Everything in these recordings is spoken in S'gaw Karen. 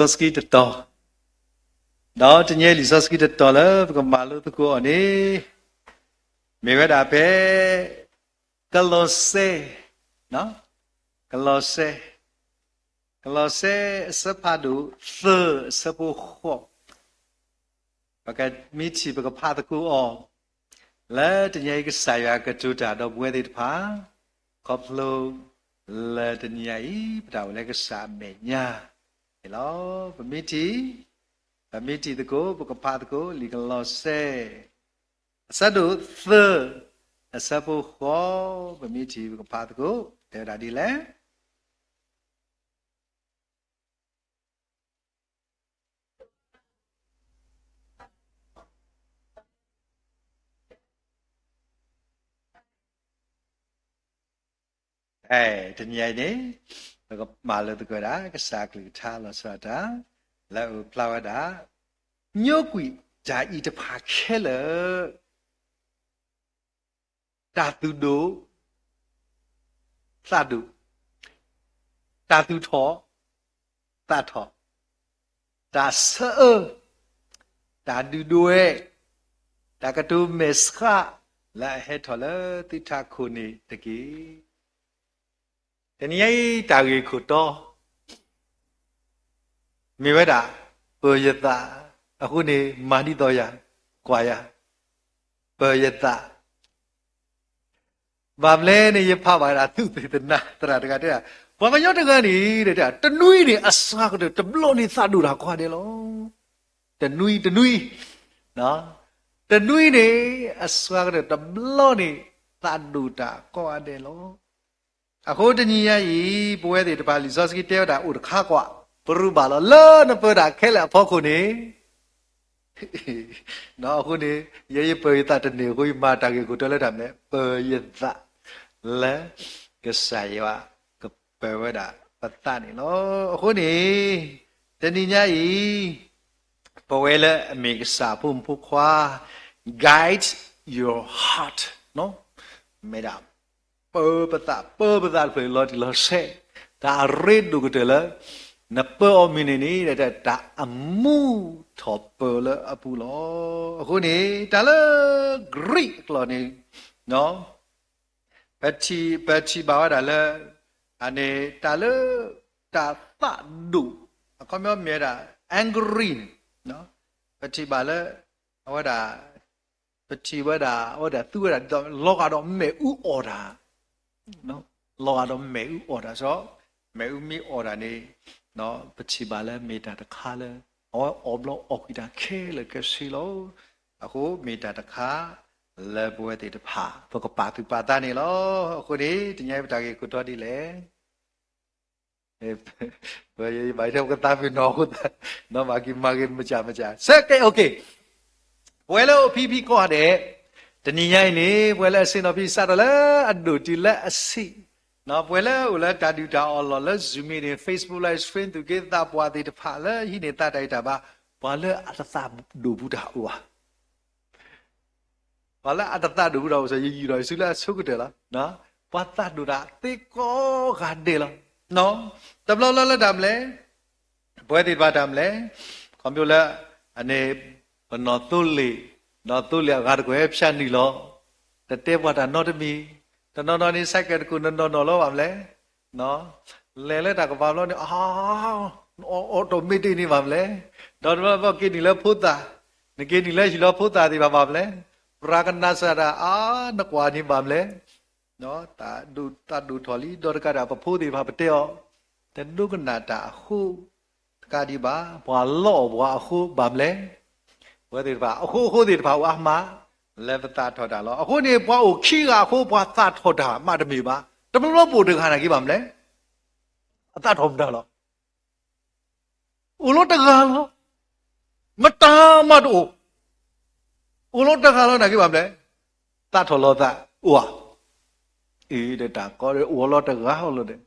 လံာ်စီဆှံတတီၤ, ဒီးတနံၤအံၤလံာ်စီဆှံတတီၤလၢပကမၤလိသကိးအီၤန့ၣ် မ့ၢ်ဝဲဒၣ်ဖဲ ကလီးစဲ, ကလီးစဲ, ကလီးစဲအဆၢဖးဒိၣ်သၢအဆၢဖိဃိး, ပကမံထံၣ်ပကဖးသကိးအီၤ လၢတနံၤအံၤကစၢ်ယွၤကတိၤတၢ်ဒီးပဝဲသ့ၣ်တဖၣ် ခီဖျိလၢတနံၤအံၤ ပတၢ်အိၣ်လၢကစၢ်အမဲာ်ညါ န့ၣ်လီၤ. ပမံထံၣ်, ပမံထံၣ်သကိး ပကဖးသကိး လံာ်ကလီးစဲ အဆၢဒိၣ်သၢ အဆၢဖိဃိး, ပမံထံၣ်ပကဖးသကိး တဲဝဲဒၣ်ဒ်လဲၣ်. တနံၤအံၤန့ၣ် ပကမၤလိသကိးဒၣ် ကစၢ်အကလုၢ်ကထါလီၤဆီဒၣ်တၢ် လၢအအိၣ်ဖျါဝဲဒၣ် ညိကွံာ်တၢ်အံၤတဖၣ်ခဲလၢာ် တၢ်သူၣ်ဒိၣ် သးဒိၣ်, တၢ်သူၣ်ထီၣ် သးထီၣ်, တၢ်ဆၢအၢ, တၢ်ဒုၣ်ဒွဲၣ်, တၢ်ကတိၤမဲာ်ဆှး လၢအဟဲထီၣ်လၢသုထးခိၣ်န့ၣ်တက့ၢ်. တနံၤအံၤတၢ်ဂ့ၢ်ခိၣ်တီ မ့ၢ်ဝဲဒၣ် ပၢၤယသး, အဃိန့ၣ် မၤဒ်သိးယၤ, ကွၢ်ယၤ, ပၢၤယသး. ဘၣ်မနုၤလဲၣ်န့ၣ် ယဖးဘၣ်ဝဲဒၣ်သုးသ့ၣ်တနါ သရၣ်တဂၤတဲဒၣ် ပှၤကညီတဂၤန့ၣ် တနွံန့ၣ် အစှၤကတၢၢ်တဘျီန့ၣ်သးဒိၣ်တၢ်ကိးဂၤဒဲးလီၤ. တနွံ တနွံ, တနွံန့ၣ် အစှၤကတၢၢ်တဘျီန့ၣ် သးဒိၣ်တၢ်ကိးဂၤဒဲးလီၤ. အဃိတနံၤညါအံၤ ပဝဲသ့ၣ်တဖၣ်လံာ်စီဆှံတဲဝဲဒၣ်အိၣ်တခါကွၢ် ပရူးဘၣ်လီၤ လၢနပၢၤတၢ်ခဲလၢာ်အဖီခိၣ်န့ၣ် အဃိန့ၣ် ယဲယပၢၤယသးတန့ၢ်အဃိ ယမၤတၢ်ဂ့ၢ်ခိၣ်တီလၢတၢ်မနုၤလဲၣ် ပၢၤယသး လၢ ကစၢ်ယွၤကပၢၤဝဲဒၣ်ပသးန့ၣ်လီၤ. အဃိန့ၣ် တနံၤညါအံၤ ပဝဲလၢအမ့ၢ်ကစၢ်အဖိမုၣ်ဖိခွါ guide your heart မ့ၢ်ဒၣ် ပၢၤပသး ပၢၤပသးတဖျၢၣ်လီၤတံၢ်လီၤဆဲး, တၢ်အရ့ဒိၣ်ကတၢၢ်လၢ နပၢၤအီၤမ့ၢ်န့ၣ်န့ၣ် တၢ်အမူထီၣ်ပၢၤလၢအပူၤလီၤ. အဃိန့ၣ် တၢ်လၢ Greek အကျိာ်န့ၣ် ပထံၣ် ပထံၣ်ဘၣ်ဝဲဒၣ်လၢ အန့ၣ် တၢ်လၢ တၢ်သးဒိၣ် အခီပညီမ့ၢ်ဝဲဒၣ် angry န့ၣ် ပထံၣ်ဘၣ်လၢ အဝဲဒၣ် ပထံၣ်ဝဲဒၣ် အဝဲဒၣ်သူဝဲဒၣ်ဒ်သိး လီၤဂာ်ဒီးမ့ၣ်အူအီၣ်တၢ် လီၤဂာ်ဒီးမ့ၣ်အူအီၣ်တၢ် စီၤ မ့ၣ်အူမ့ၢ်အီၣ်တၢ်န့ၣ် ပထံၣ်ဘၣ်လၢမ့ၢ်တၢ်တခါလၢ အဝဲအီၣ်ဘျီအီၣ်ကွံာ်တၢ်ခဲလၢာ်ခဲဆ့လီၤ. အဃိမ့ၢ်တၢ်တခါ လၢပဝဲသ့ၣ်တဖၣ် ပကပာ်သူၣ်ပာ်သးန့ၣ်လီၤ. အဃိန့ၣ် တနံၤအံၤပတၢ်ဂ့ၢ်ခိၣ်တီဒ်လဲၣ် ပဘၣ်ထဲပကသးပ့ၤနီၣ်အဃိသတး နီၢ်မၤက့ၤမၤဂ့ၤမစၢ်မစၢ် ဆၢက့ okay ပဝဲလၢအိၣ်ဖံဖံကိးဂၤဒဲး တနံၤညါအံၤန့ၣ် ပဝဲလၢအဆ့ၣ်နီၤဖံစးထီၣ်လၢအဒိၣ်တုၤလၢအဆံး ပဝဲလၢအိၣ်လၢတၢ်ဒုၣ်တၢ်အီၣ်လီၢ်လၢ Zoom meeting, Facebook live stream သူၣ်က့သးပှၢ်သ့ၣ်တဖၣ်လၢဟံးန့ၢ်သးတၢ်ဂံၢ်တၢ်ဘါ ပှၤလၢအတသးဒိၣ်ဘူးတၢ်အိၣ်ဧါ ပှၤလၢအတသးဒိၣ်ဘူးတၢ်အိၣ်စ့ၢ် ယယုၢ်ဒီးယစုလၢအဆိကတၢၢ်လီၤ. ပှၤသးဒိၣ်တၢ်သ့ကိးဂၤဒဲးလီၤ. တဘျီလၢလၢတၢ်မနုၤလဲၣ် ပဝဲသ့ၣ်တဖၣ်တၢ်မနုၤလဲၣ် ခီဖျိလၢ အန့ၣ် ပနီၢ်သိလ့ၣ် နီၢ်သိလ့ၣ်အဂၤတကွဲၢ်ဖၠၣ်နံၣ်လီၤ. တတဲပှၤတၢ်နီတမံၤ တနီၤနီၤန့ၣ် စဲးကဲးတကိးနနီၢ်နီၢ်လီၤဘၣ်မနုၤလဲၣ် လဲၤလၢတၢ်ကပၤဘျီန့ၣ် အ automatic န့ၣ်ဘၣ်မနုၤလဲၣ် ဒီးတဘျီဘျီက့ၤနုာ်လၢဖိသၣ် နက့ၤနုာ်လၢဟံၣ်လီၤဖိသၣ်သ့ၣ်တဖၣ်ဘၣ်မနုၤလဲၣ် ပြၤကနၣ်စၢ်တၢ် အါ နကွၢ်န့ၣ်ဘၣ်မနုၤလဲၣ် သးဒိၣ်ထီၣ်လံ ဒီးတကးဒံးပဖိသ့ၣ်တဖၣ်ပတဲအီၤ တဒိကနၣ်တၢ်အဃိ တကးဒံးဘၣ် ပှၤလီအီၣ်ပှၤအဃိဘၣ်မနုၤလဲၣ် ပဝဲသ့ၣ်တဖၣ် အဃိအဃိသ့ၣ်တဖၣ်အိၣ်အါမး လၢပသးထီၣ်တၢ်လီၤ. အဃိန့ၣ် ပှၤအိၣ်ခံဂၤအဃိ ပှၤသးထီၣ်တၢ်မးတမ့ၢ်ဘၣ်. တဘျီဘျီပအိၣ်တဂၤနာ်က့ဘၣ်မနုၤလဲၣ် အသးထီၣ်မတၤလီၤ အိၣ်လီၤတဂၤလီၤ. မတၤမးတအိၣ်, အိၣ်လီၤတဂၤလီၤ နာ်က့ဘၣ်မနုၤလဲၣ်, သးထီၣ်လီၤသး အိၣ်ဧါ, အ့ၣ်ဒီးတၢ်ကီဒီး အိၣ်လီၤတဂၤလီၤဒီး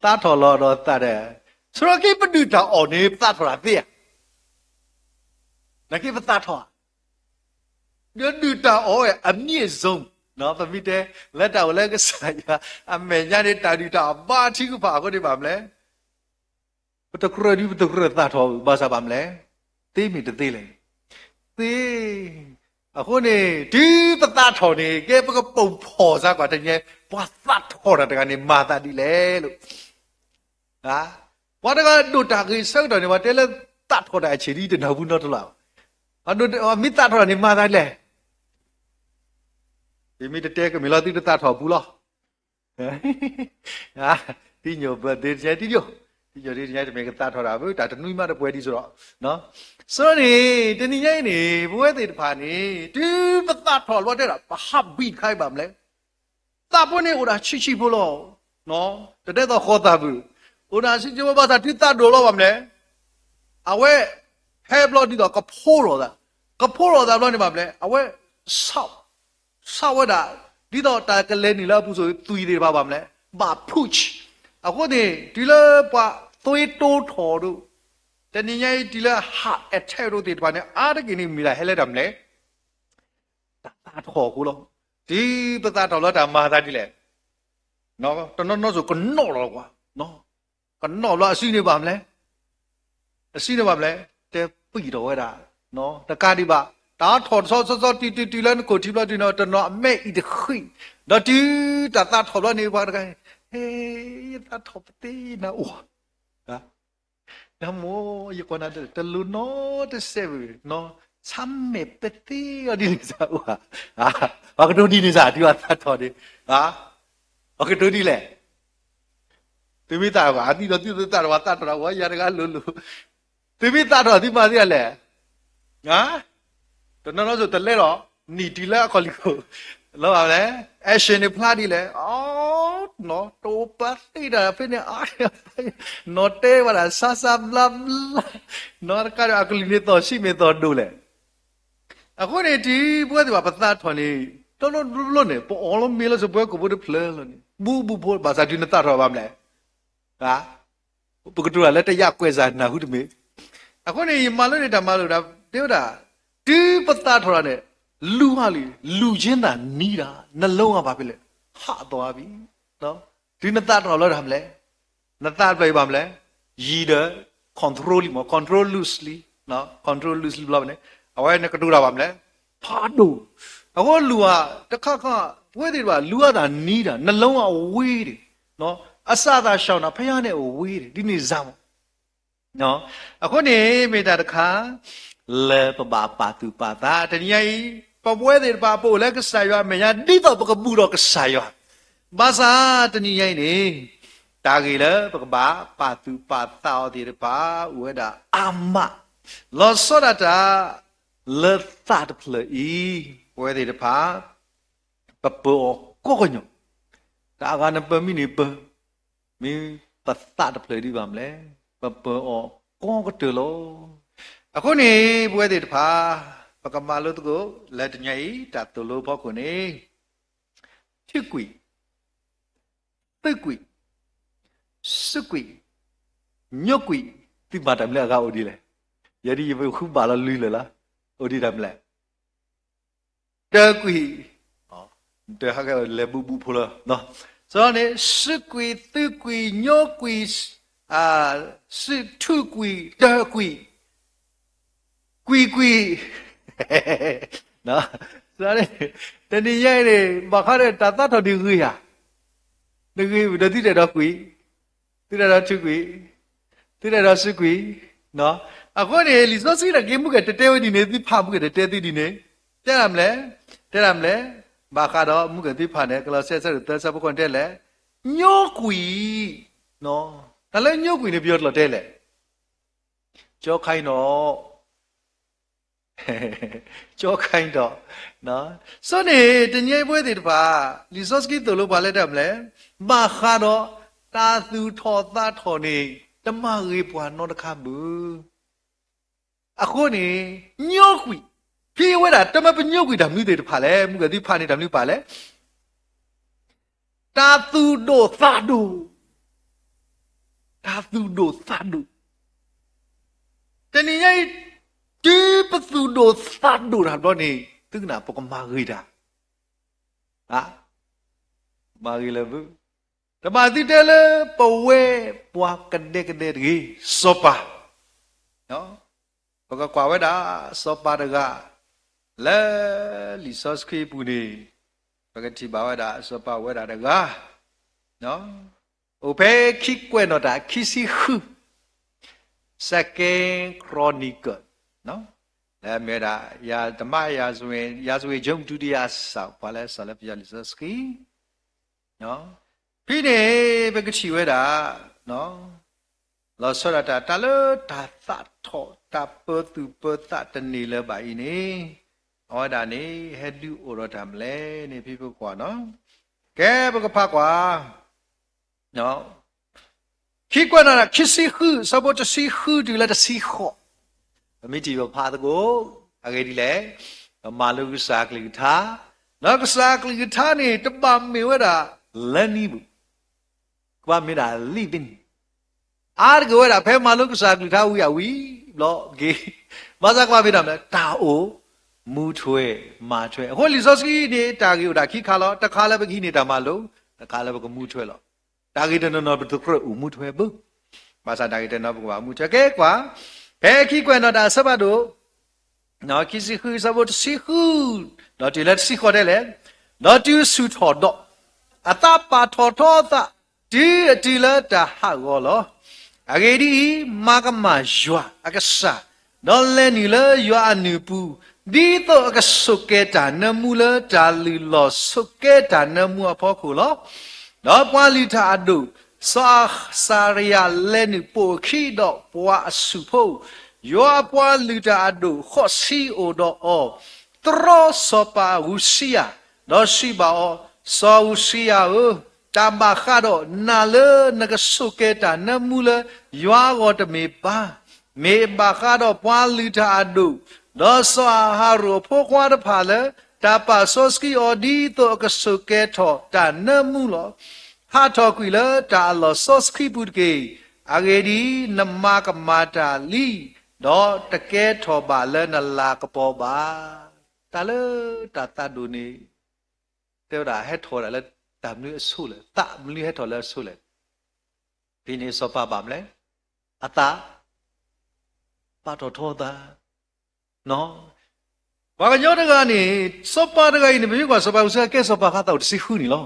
သးထီၣ်လီၤဒီးသးဒီး, ဆိကမိၣ်ပဒုၣ်တၢ်အီၣ်န့ၣ် ပသးထီၣ်တၢ်သ့ဧါ, နာ်က့ပသးထီၣ်ဧါ, ဒီးဒုၣ်တၢ်အီၣ်ဝဲ အမြင့်ဆုံး, ပမ့ၢ်တဲ လၢတၢ်အိၣ်လၢကစၢ်ယွၤ အမဲာ်ညါန့ၣ် တၢ်ဒုၣ်တၢ်အီၣ်ဘါထုကဖၣ်အဃိန့ၣ်ဘၣ်မနုၤလဲၣ် ပတကြၢးဒ်ပတကြၢးသးထီၣ်ဘၣ်ဆၣ်ဘၣ်မလဲၣ်. သ့မ့ၢ်တသ့လဲၣ်. သ့. အဃိန့ၣ် တုၤပသးထီၣ်န့ၣ် ကဲပကပိာ်ဖီၣ်စါကွၢ်တနံၤ ပှၤသးထီၣ်တၢ်တဂၤန့ၣ် မၤသးဒ်လဲၣ်လီၤ. ပှၤတဂၤဒိၣ်တၢ်ဂ့ၤဆၢကတီၢ်န့ၣ် ပှၤတဲလၢသးထီၣ်တၢ်အဆံးဒ်တနၢ်ဟူနီတလီၤ. မ့ၢ်သးထီၣ်တၢ်န့ၣ် မၤသးဒ်လဲၣ်. ယမ့ၢ်တတဲကမ့ၢ်လီၤ သုတသးထီၣ်ပူၤလီၤ. သံညိၣ်ဘၢၣ်သ့တညါတံၢ်ယိၣ်, သံညိၣ်သ့တညါတမ့ၢ်ကသးထီၣ်တၢ်ဘၣ် တၢ်တနွံမးတပှဲၤဒံးစ့ၢ်ဒီး, ဆိန့ၣ် တနံၤညါအံၤန့ၣ် ပဝဲသ့ၣ်တဖၣ်န့ၣ် တုၤပသးထီၣ်လီၤတဲဒၣ် ပဟးဘံၣ်တခါအံၤဘၣ်မလဲၣ်. သးဖိန့ၣ်အိၣ်ဒၣ်ဆံးဆံးဖိလီၤ. တတဲသိးဃီသးဘၣ်, အိၣ်ဒၣ်ဆံးဆံးဖိဘၣ်ဆၣ်တုၤသးဒိၣ်လီၤဘၣ်မလဲၣ်. အဝဲ ဟဲဘျီဒ်သိးကဖိလီၤသး, ကဖိလီၤသးဘျီန့ၣ်ဘၣ်မလဲၣ်, အဝဲ ဆးဝဲဒၣ် ဒ်သိးတၢ်ကလဲၤနုာ်လၢအပူၤစိၤသွံၣ်သ့ၣ်တဖၣ်ဘၣ်မလဲၣ်, ဘၣ် push. အဃိန့ၣ် တုၤလၢပှၤသွေးတိုးထီၣ်ဒိၣ်, တနံၤညါအံၤတုၤလၢ heart attack ဒိၣ်သ့ၣ်တဖၣ်န့ၣ် အါတက့ၢ်န့ၣ်မ့ၢ်ဒၣ်ဟဲလၢတၢ်မလဲၣ်, တၢ်သးထီၣ်အဃိလီၤ. တုၤပသးထီၣ်လၢတၢ်မၤသးဒ်လဲၣ်, တနီၤနီၤစိၤကနီၣ်လီၤကွၢ်, ကနီၣ်ဘျီအစုန့ၣ်ဘၣ်မလဲၣ်, အစုန့ၣ်ဘၣ်မလဲၣ်, တဲပံာ်ထီၣ်ဝဲဒၣ်, တကးဒံးဘၣ်, တၢ်ထီၣ်တဆီဆီဆီတုၤတုၤတုၤလၢနခိၣ်ထံဘျီတုၤန့ၣ် တနီၤအမဲာ်အံၤတဃံး, ဒီးတုၤတၢ်သးထီၣ်ဘျီန့ၣ် ပှၤတဂၤ, ဟဲ, ယသးထီၣ်ပသ့နၤအိၣ် နမိၢ် ယကွၢ်နၤတလိၤနီတစဲးဘၣ်, ဆါမဲာ်ပသ့အီၤဒ်န့ၣ်စ့ၢ်အိၣ်ဧါ, ပှၤကတိၤဒ်န့ၣ်စ့ၢ် တုၤအသးထီၣ်န့ၣ်, ပှၤကတိၤဒ်လဲၣ်, သုမ့ၢ်သးထီၣ် အသံဒီးသုသးထီၣ် ပှၤသးထီၣ်တၢ်ဝဲယၤတဂၤလိၤလိၤ, သုမ့ၢ်သးထီၣ်သုမၤသ့ဒ်လဲၣ် တနီၤနီၤစိၤတလဲလီၤ, နံၣ်တုၤလၢအခီၣ်လံၤခိၣ်, လီၤဘၣ်လဲၣ်, action န့ၣ်ဖျါဒ်လဲၣ်, အ နီၢ်တိၢ်ပာ်သ့တၢ်ဖဲန့ၣ်အါ, နီၢ်တဲဘၣ်ဒၣ်ဆါဆါဘျါဘျါ, နီၢ်တကးဒီးအကလုၢ်န့ၣ်သီၣ်ဆံးမ့ၢ်သီၣ်ဒိၣ်လဲၣ်. အဃိန့ၣ် တုၤပဝဲသ့ၣ်ဘၣ်ပသးထီၣ်န့ၣ် တဘျီဘျီန့ၣ် ပအီၣ်လီၤမ့ၤလီၤစိၤပဝဲကိာ်ဖိတဖျၢၣ်လီၤန့ၣ် ဘူးဘူးဖိဘၣ်ဆၣ်တုၤနသးထီၣ်ဘၣ်မလဲၣ် ပကတိၤတၢ်လၢတယာ်ကွဲးစၢ်နၢ်ဟူတမ့ၢ်. အဃိန့ၣ် ယမၤလိန့ၢ်တၢ်မၤလိာ်ဒၣ် တဲဝဲဒၣ်, တုၤပသးထီၣ်တၢ်န့ၣ် လူၤဟးလံ, လူၤက့ၤသးနံၤဒၣ်, နလုံးဝ ဘာဖြစ်လဲ, ဟးသွားပြီ. တုၤနသးထီၣ်လၢတၢ်မလဲၣ်, နသးတဖျၢၣ်အံၤဘၣ်မလဲၣ်, ယံၤဒီး control လံမ့ၢ် control loosely, control loosely ဘျီန့ၣ် အဝဲန့ၣ်ကတိၤတၢ်ဘၣ်မလဲၣ်, ဖးဒိၣ်. အဃိလူၤဧါ, တခါခါ ပဝဲသ့ၣ်တဖၣ် လူၤအသးနံၤဒၣ်, နလုံးဝ အဝေးတယ်, အစးသးရှောင်တာ ဖဲယါန့ၣ် အဝေးတယ်, ဒ်န့ၣ်စ့ၢ်မ့ၢ် အဃိန့ၣ် မ့ၢ်တၢ်တခါ လၢပဘၣ်ပာ်သူၣ်ပာ်သး တနံၤညါအံၤ, ပဝဲသ့ၣ်တဖၣ် ပအိၣ်လၢကစၢ်ယွၤအမဲာ်ညါ ဒ်သိးပကဘူၣ်ထီၣ်ကစၢ်ယွၤ, ဘၣ်ဆၣ်တနံၤညါအံၤန့ၣ် တၢ်ဂ့ၢ်လၢပကဘၣ်ပာ်သူၣ်ပာ်သးအီၤသ့ၣ်တဖၣ် အိၣ်ဝဲဒၣ်အါမး, လီၤဆီဒၣ်တၢ် လၢသးတဖျၢၣ်အံၤ, ပဝဲသ့ၣ်တဖၣ် ပပၢၤအီၤကိးကညီၤ, တၢ်အဂၤနပၢၤမံၤန့ၣ်ပၢၤ, မ့ၢ်ပသးတဖျၢၣ်ဒံးဘၣ်မလဲၣ်, ပပၢၤအီၤကိးကတၢၢ်လီၤ. အဃိန့ၣ် ပဝဲသ့ၣ်တဖၣ် ပကမၤလိသကိး လၢတနံၤအံၤ တၢ်သိၣ်လိဖီခိၣ်န့ၣ် ထံကွံာ်, သုးကွံာ်, စုကွံာ်, ညိကွံာ်, သုမၤတၢ်မနုၤအဂၤအိၣ်ဒ်လဲၣ်, ယဲဒ်ယဃုဘၣ်လီၤလွံၢ်လၢာ်လီၤ, အိၣ်ဒ်တၢ်မနုၤလဲၣ် တၢကွံာ်, တၢ်ဟဲကလဲၤဘူးဘူးဖိလီၤ, န့ၣ် စုကွံာ်, သုးကွံာ်, ညိကွံာ်, စုထူကွံာ်, တၢကွံာ်, ကွံာ်ကွံာ်, တနံၤညါအံၤန့ၣ် ဘၣ်ဃးဒီးတၢ်သးထီၣ်ဒံးဂ့ၤဧါ, တဂ့ၤဒီးသုတအဲၣ်ဒိးကွံာ်, သုတအဲၣ်ဒိးထူကွံာ်, သုတအဲၣ်ဒိးစုကွံာ်, အဃိန့ၣ် လံာ်စီဆှံတၢ်က့ၤမူကဲၣ်တတဲဝဲဒ်န့ၣ် သုဖးမူကဲၣ်တတဲသုဒ်န့ၣ်, တဲဒၣ်မလဲၣ်, တဲဒၣ်မလဲၣ်, ဘၣ်ဃးဒီးမူကဲၣ်သုဖးန့ၣ် ကလီးစဲ ဆၢဒိၣ်သၢ ဆၢဖိဃိးန့ၣ်တဲလဲၣ်, ညိကွံာ်, တၢ်လၢညိကွံာ်န့ၣ် ပယီၤကျိာ်တဲလဲၣ် ကၠီခါအံၤနီၤ ကၠီခါအံၤဒီး, ဆိန့ၣ် တနံၤအံၤပဝဲသ့ၣ်တဖၣ် လံာ်စီဆှံသိၣ်လိပှၤလၢတၢ်မလဲၣ်, ဘၣ်ဃးဒီးတၢ်သူၣ်ထီၣ်သးထီၣ်န့ၣ် တမၤဂ့ၤပှၤနီတခါဘၣ်. အဃိန့ၣ် ညိကွံာ်, ဖဲဝဲဒၣ်တမ့ၢ်ပညိကွံာ်တၢ်မနုၤသ့ၣ်တဖၣ်လဲၣ်, မူကဲၣ်သုဖးန့ၣ်တၢ်မနုၤပာ်လဲၣ် တၢ်သူၣ်ဒိၣ်သးဒိၣ်, တၢ်သူၣ်ဒိၣ်သးဒိၣ်, တနံၤညါအံၤ တုၤပသူၣ်ဒိၣ်သးဒိၣ်တၢ်ဘျီန့ၣ် သုကနၣ်ပကမၤဂ့ၤတၢ်, မၤဂ့ၤလၢၤဘၣ်, တဘၣ်သုတဲလၢပဝဲပှၤကဒဲကဒဲတဂ့ၤ, စီၤပၤ, ပကကွၢ်ဝဲဒၣ်စီၤပၤတဂၤ လၢလံာ်စီဆှံပူၤန့ၣ်, ပကထံၣ်ဘၣ်ဝဲဒၣ်စီၤပၤအိၣ်ဝဲဒၣ်တဂၤ, အိၣ်ဖဲခံကွဲးနီၣ်တၢ်ခံဆံဃု, Second Chronicle, လၢမ့ၢ်ဝဲဒၣ် ဓမ္မရာဇဝင်, ရာဇဝင်ကျမ်း ဒုတိယစာ, ပှၤလၢစီၤလၢပယီၤလံာ်စီဆှံ ဖဲန့ၣ် ပကထံၣ်ဝဲဒၣ် လီၤဆီဒၣ်တၢ် တၢ်လၢတၢ်သးထီၣ် တၢ်ပၢၤသူၣ်ပၢၤသးတန့ၢ်လၢၤဘၣ်အံၤန့ၣ်, အဝဲဒၣ်န့ၣ် ဟဲဒုးအိၣ်ဒီးတၢ်မနုၤလဲၣ်န့ၣ် ဖဲပကွၢ်နီၤ, ကဲပကဖးကွၢ် ခံကွဲးနီၣ်တၢ်ခံဆံဃု အဆၢဖိတဆံဃုတုၤလၢတဆံဃိး, ပမ့ၢ်ထံၣ်ပဖးသကိး, အဂ့ၢ်ဒ်လဲၣ်, ပမၤလိကစၢ်ကလုၢ်ကထါ, ဒီးကစၢ်ကလုၢ်ကထါန့ၣ် တဘၣ်မ့ၢ်ဝဲဒၣ် လၢနံၤပူၤ, ကဘၣ်မ့ၢ်ဒၣ် living, အါတက့ၢ်ဝဲဒၣ် ဖဲမၤလိကစၢ်ကလုၢ်ကထါဝံၤအဝံၤဘျီက့ၤ, ဘၣ်ဆၣ်ကဘၣ်မ့ၢ်ဒၣ်မနုၤလဲၣ်, တၢ်အိၣ်မူထွဲ မၤထွဲ, အဃိလံာ်စီဆှံန့ၣ် တၢ်ဂ့ၢ်အိၣ်ဒၣ်ခံခါလီၤ, တခါလၢပကဟံးန့ၢ်တၢ်မၤလိ, တခါလၢပကမူထွဲလီၤ. တၢ်ဂ့ၢ်တနီၤနီၤ ပတကြၢးအိၣ်မူထွဲဘၣ်, ဘၣ်ဆၣ်တၢ်ဂ့ၢ်တနီၤပကဘၣ်မူထွဲ, ကဲကွၢ်, ဖဲခံကွဲးနီၣ်တၢ်အဆၢဖးဒိၣ် ခံဆံဃု အဆၢဖိတဆံဃု, ဒီးတုၤလၢတဆံဃိးဒဲးလဲၣ်, ဒီးတုၤဆူၣ်ထီၣ်ဒီး, အသးပာ်ထီၣ်ထီအသး, တုၤအတုၤလၢတၢ်ဟးဂီၤလီၤ. အဂ့ၢ်ဒ်အံၤ, မၤကမၣ်ယွၤအကစၢ်, ဒီးလဲၤနုာ်လၢယွၤအနုၢ်ပူၤ, ဒ်သိးအကဆိၣ်ကဲတၢ်နၢမူလၢတၢ်လုၢ်လီၢ်ဆိးကဲတၢ်နၢမူအဖီခိၣ်လီၤ. ဒီးပှၤလုၢ်တၢ်အဒိၣ် စီၤအစၤရယၤ လဲၤနုာ်ပိာ်အခံဒီးပှၤအစုဖိ, ယွၤအပှၤလုၢ်တၢ်အဒိၣ်ဃီၣ်ဆံးအိၣ်ဒီးအီၤ, တြီစီၤပၤဧူစံယၤ, ဒီးစံးဘၣ်အီၤ, စီၤဧူစံယၤဧၢ, တၢ်ဘၣ်ဃးဒီးနၤလၢနကဆိၣ်ကဲတၢ်နၢမူလၢယွၤအဂီၢ်တမ့ၢ်ဘၣ်. မ့ၢ်ဘၣ်ဃးဒီးပှၤလုၢ်တၢ်အဒိၣ်, ဒီးစီၤအၤဟရိၣ်အဖိခွါတဖၣ်လၢ တၢ်ပာ်စီဆှံအီၤဒ်သိးအကဆိၣ်ကဲထီၣ်တၢ်နၢမူလီၤ. ဟးထီၣ်ကွံာ်လၢတၢ်အလီၢ်စီဆှံပူၤတက့ၢ်. အဂ့ၢ်ဒ်အံၤ, နမၤကမၣ်တၢ်လံ, ဒီးတကဲထီၣ်ဘၣ်လၢနလၤကပီၤဘၣ်. တၢ်လၢတၢ်သးဒိၣ်န့ၣ် တဲဝဲဒၣ်ဟဲထီၣ်ဝဲဒၣ်လၢတၢ်မနုၤအဆိလဲၣ်, သးမနုၤဟဲထီၣ်လၢအဆိလဲၣ်. ဖဲန့ၣ်စီၤပၤဘၣ်မနုၤလဲၣ်, အသး ပာ်ထီၣ်ထီအသး ပှၤကညီတဂၤန့ၣ် စီၤပၤတဂၤအံၤန့ၣ် ပမ့ၢ်ကွၢ်စီၤပၤဧူစံယၤ ကဲစီၤပၤခါသၢအိၣ်တဆံဃုနံၣ်လီၤ.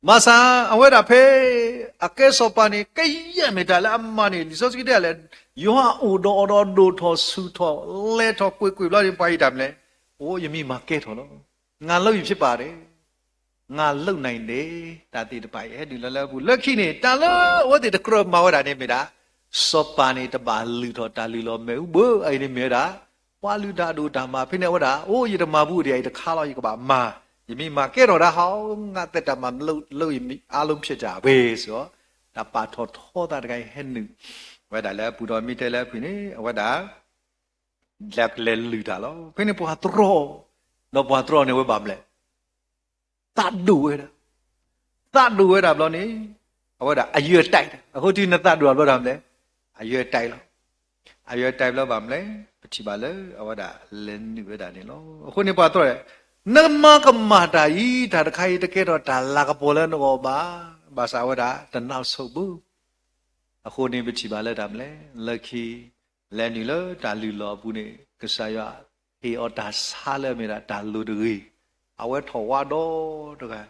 ဘၣ်ဆၣ်အဝဲဒၣ်ဖဲ အကဲစီၤပၤန့ၣ် ကယဲၢ်မ့ၢ်တၢ်လၢအမၤန့ၣ် လံာ်စီဆှံတဲလဲၣ်, ယွၤအိၣ်ဒီးအီၤဒီးဒိၣ်ထီၣ်ဆူၣ်ထီၣ်လဲၤထီၣ်ကွ့ၢ်ကွ့ၢ်ဘျီန့ၣ် ပှၤအံၤတၢ်မနုၤလဲၣ်, အိ ယမ့ၢ်မၤကဲထီၣ်လီၤ. ငါလုပ်ယူၢ်ဖြစ်ပါတယ်, ငါလုပ်နိုင်တယ်, တၢ်သ့ၣ်တဖၣ်အံၤ ဟဲဒုးလီၤလၢအပူၤ လၢခံန့ၣ် တၢ်လၢအဝဲသ့ၣ်တကြၢးမၤဝဲဒၣ်န့ၣ်မ့ၢ်ဒၣ် စီၤပၤန့ၣ် တဘၣ်လုၢ်ထီၣ်တၢ်လုၢ်လီၢ်မ့ၣ်အူဘၣ်. အအံၤန့ၣ်မ့ၢ်ဝဲဒၣ် ပှၤလုၢ်တၢ်အဒိၣ်တၢ်မၤ ဖဲန့ၣ်အဝဲဒၣ် အိ ယတမၤဘူးဒံးအံၤတခါလီၤ, ယကဘၣ်မၤ, ယမ့ၢ်မၤကဲထီၣ်ဒၣ်ဟီ, ငါသက်တာမှာ လုပ်, လုပ်အားလုံးဖြစ်တာပဲ စ့ၢ်ကီး တၢ်ပာ်ထီၣ်ထီသးတဂၤအံၤဟဲနုာ်ဝဲဒၣ်လၢအပူၤဒီး မ့ၢ်တဲလၢအပူၤန့ၣ် အဝဲဒၣ် လဲၤကလဲၤလုၢ်တၢ်လီၤ. ဖဲန့ၣ်ပှၤတြီ, ဒီးပှၤတြီန့ၣ်ဝဲဘၣ်မနုၤလဲၣ်, သးဒိၣ်ဝဲဒၣ်, သးဒိၣ်ဝဲဒၣ်ဘျီန့ၣ် အဝဲဒၣ်အယွဲၢ်တၢ်, အဃိတုၤနသးဒိၣ်ဘျီဒၣ်မနုၤလဲၣ်, အယွဲၢ်တၢ်လီၤ. အယွဲၢ်တၢ်ဘျီဘၣ်မနုၤလဲၣ်, ပထံၣ်ဘၣ်လၢအဝဲဒၣ်လဲၤနုာ်ဝဲဒၣ်န့ၣ်လီၤ. အဃိန့ၣ်ပှၤတြီ, နမၤကမၣ်တၢ်အံၤ တၢ်တခါအံၤတကဲထီၣ်တၢ်လၤကပီၤလၢနဂီၢ်ဘၣ်, ဘၣ်ဆၣ်အဝဲဒၣ်တနါဆိးဘၣ်. အဃိန့ၣ်ပထံၣ်ဘၣ်လၢတၢ်မနုၤလဲၣ်, လၢခံ လဲၤနုာ်လၢတၢ်လုၢ်လီၢ်အပူၤန့ၣ် ကစၢ်ယွၤဟ့ၣ်အီၤတၢ်ဆါလၢအမ့ၢ်ဒၣ်တၢ်လိၤတဂ့ၤ, အဝဲထီၣ်ဝါဒီတဂၤ,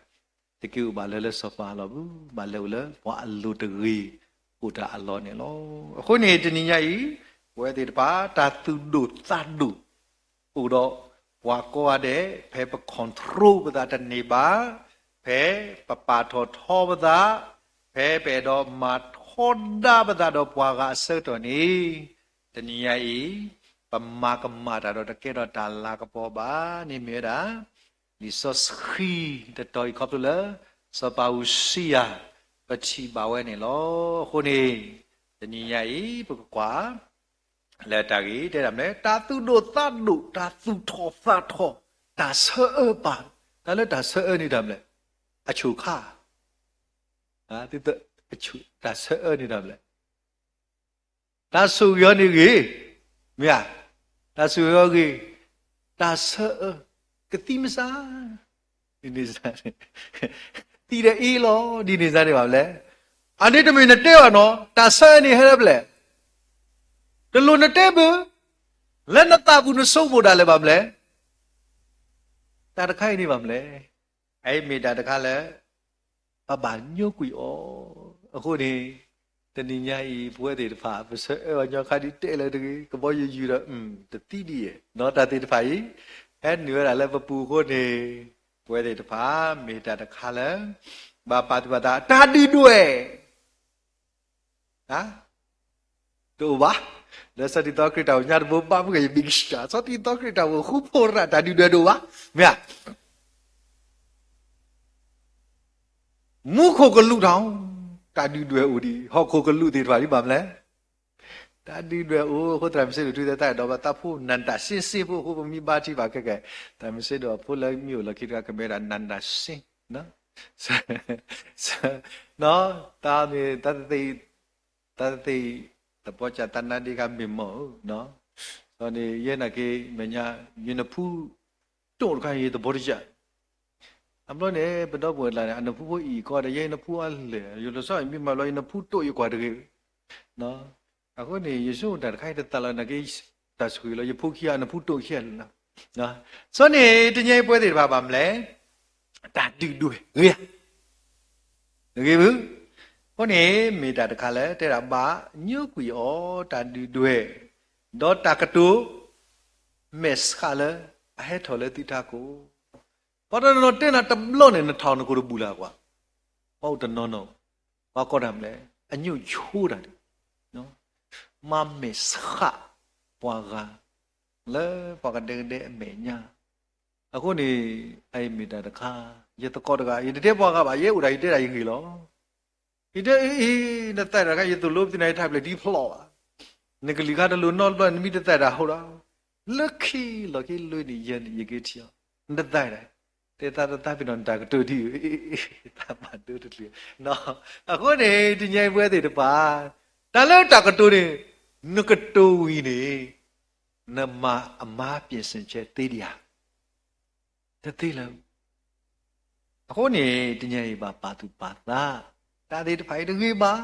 တက့ၤအိၣ်ဘၣ်လၢလၢစီၤပၤအလီၢ်ပူၤ, ဘၣ်လဲၤအိၣ်လၢပှၤအလိၤတဂ့ၤအိၣ်တၢ်အလီၢ်န့ၣ်လီၤ. အဃိန့ၣ်တနံၤညါအံၤ ပဝဲသ့ၣ်တဖၣ် တၢ်သူၣ်ဒိၣ်သးဒိၣ် အိၣ်ဒီးပှၤကိးဂၤဒဲး, ဖဲပ control ပသးတန့ၢ်ဘၣ်, ဖဲပပာ်ထီၣ်ထီပသး, ဖဲပအဲၣ်ဒိးမၤထီဒါပသးဒီးပှၤဂၤအဆၢကတီၢ်န့ၣ်, တနံၤညါအံၤ ပမၤကမၣ်တၢ်ဒီးတကဲထီၣ်တၢ်လၤကပီၤဘၣ်န့ၣ်မ့ၢ်ဝဲဒၣ် လံာ်စီဆှံတတီၤအံၤခီဖျိလၢ စီၤပၤဧူစံယၤ ပထံၣ်ဘၣ်ဝဲန့ၣ်လီၤ. အဃိန့ၣ် တနံၤညါအံၤ ပကကွၢ် လၢတၢ်ဂ့ၢ်တဲဒၣ်မနုၤလဲၣ်, တၢ်သူၣ်ဒိၣ်သးဒိၣ်, တၢ်သူၣ်ထီၣ်သးထီၣ်, တၢ်ဆၢအၢပၢ်, တၢ်လၢတၢ်ဆၢအၢန့ၣ်တၢ်မနုၤလဲၣ်, အဆိၣ်ခါ, တၢ်ဆၢအၢန့ၣ်တၢ်မနုၤလဲၣ်, တၢ်ဆိၣ်ဂ့ၤအီၤန့ၣ်ဂ့ၤ, မ့ၢ်ဧါ, တၢ်ဆိၣ်ဂ့ၤအီၤဂ့ၤ, တၢ်ဆၢအၢ, ကသံၣ်မစါ, ဒ်န့ၣ်စ့ၢ်န့ၣ် သံဒီးအ့လီၤ ဒ်န့ၣ်စ့ၢ်န့ၣ်ဘၣ်မလဲၣ်. အန့ၣ်တမ့ၢ်နတဲဘၣ်နီၤ တၢ်ဆၢန့ၣ်ဟဲလၢပျဲၢ် တလိၣ်နတဲဘၣ် လၢနသးပူၤနဆိကမိၣ်ဒၣ်လဲာ်ဘၣ်မလဲၣ်. တၢ်တခါအံၤန့ၣ်ဘၣ်မလဲၣ်. အအံၤမ့ၢ်တၢ်တခါလၢ ပဘၣ်ညိကွံာ်အီၤ. အဃိန့ၣ် တနံၤညါအံၤ ပဝဲသ့ၣ်တဖၣ် ပဆၢအၢအီၤညီခါဒ်တဲလၢတဂ့ၤ ကဘီယူၤယူၤဒီး တသံဒ်ယဲၢ် ဒီးတၢ်သ့ၣ်တဖၣ်အံၤ ဟဲနုာ်ဝဲဒၣ်လၢပပူၤအဃိန့ၣ် ပဝဲသ့ၣ်တဖၣ် မ့ၢ်တၢ်တခါလၢ ဘၣ်ပာ်သူၣ်ပာ်သး တၢ်ဒုၣ်ဒွဲၣ် တအိၣ်ဘၣ်. လၢစီၤတံၤသီခရံာ်တၢ်အိၣ်ညါတဘိဘၣ်မုၢ်ဂ့ၤ ယဘံကစၢ် စီၤတံၤသီခရံာ်တၢ်အိၣ်ဃူဖိးရၣ် တၢ်ဒုၣ်ဒွဲၣ်တအိၣ်ဘၣ်. မ့ၢ်ဧါ. မူခိၣ်ကလူးတၢ် တၢ်ဒုၣ်ဒွဲၣ်အိၣ်ဒံး ဟီၣ်ခိၣ်ကလူးသ့ၣ်တဖၣ်ဒ်ဘၣ်မလဲၣ်. တၢ်ဒုၣ်ဒွဲၣ်အိၣ်အဃိ သရၣ်မုၣ်စ့ဒိၣ်ထူသဲသးဒီးဘၣ်သးဖိ နၢ်တၢ်စ့စ့ဖိအဃိ ပမ့ၢ်ဘါထံဘၣ်ခဲကဲ သရၣ်မုၣ်စ့ဒိၣ်အဖိလၢမ့ၢ်အိၣ်လီၢ်ခံတဂၤ ကမ့ၢ်ဝဲဒၣ်နၢ်တၢ်စ့ တၢ်မ့ၢ် တၢ်သ့ၣ် သပီကၢ်သးနါဒ့ခါမ့ၢ်မီၢ်ဧၢ, ဒီးန့ၣ် ယဲနာ်က့ မဲာ်ညါ ယနဖူတိၣ်တခါ ယသဘီတယၢ်, အဘျီန့ၣ် ပဒီပုၢ်ဝဲၢ်တကျါန့ၣ် အနဖူဖိအံၤကီဒီး ယဲနဖူအလဲၢ် ယလိၤဆီမ့ၢ်မၤဘျီ ယနဖူတိၣ်ယကွၢ်တဂ့ၤ, အဃိန့ၣ် ယဆိကမိၣ်တၢ်တခါအံၤတသးလီၤနာ်က့ တၢ်ဆိၣ်ဂ့ၤလီၤ ယဖိခံဂၤအနဖူတိၣ်ခံဂၤလၢာ်လီၤ. စီၤန့ၣ် တနံၤအံၤပဝဲသ့ၣ်တဖၣ်ဘၣ်မလဲၣ် တၢ်ဒုၣ်ဒွဲၣ်ဂ့ၤဧါ, တဂ့ၤဘၣ်. အဃိန့ၣ် မ့ၢ်တၢ်တခါလၢ တဲဒၣ်ဘၣ်ညိကွံာ်အီၤ တၢ်ဒုၣ်ဒွဲၣ်, ဒီးတၢ်ကတိၤ မဲာ်ဆှးလၢ အဟဲထီၣ်လၢသုထးခိၣ်, ပှၤတနီၤနီၤတဲနၤတဘျီန့ၣ် နထးခိၣ်တဘူၣ်လၢၤကွၢ်, ပှၤအိၣ်တနီၤနီၤ ပှၤကိးတၢ်မလဲၣ် အညိၣ်ဆိတၢ်န့ၣ် မၤမဲာ်ဆှးပှၤဂၤ လၢပှၤကဒဲကဒဲအမဲာ်ညါ, အဃိန့ၣ် အအံၤမ့ၢ်တၢ်တခါ ယသကိးတဂၤ ယတတဲပှၤဂၤဘၣ် ယဲအိၣ်ဒၣ်ယတဲဒၣ်ယဂ့ၢ်လီၤ. ယတဲအံၤ နသးတၢ်ခါ ယသိၣ်လိပသ့ၣ်နၤ ယထးပျဲၢ်ဒ်ဖျိးဘၣ်, နကလံၤခါတလိၤနီတဘျီ နမ့ၢ်တသးတၢ်ဟီဒီး လၢခံလီၢ်ခံလွံၢ်နံၣ်ယဲၢ်နံၣ် ယက့ၤထံၣ်အီၤ နတသးတၢ်, တဲသးတသးပ့ၤနီၣ်နတၢ်ကတိၤဒ်အံၤ သးဘၣ်ဒိတချုး, အဃိန့ၣ် တနံၤအံၤပဝဲသ့ၣ်တဖၣ် တၢ်လၢတၢ်ကတိၤန့ၣ် နကတိၤဝံၤန့ၣ် နမၤအမါပျဲၢ်စ့ၣ်ဆဲသ့ဒံးဧါ, တသ့လၢၤ. အဃိန့ၣ် တနံၤအံၤဘၣ်ပာ်သူၣ်ပာ်သး, တၢ်သ့ၣ်တဖၣ်အံၤတဂ့ၤဘၣ်,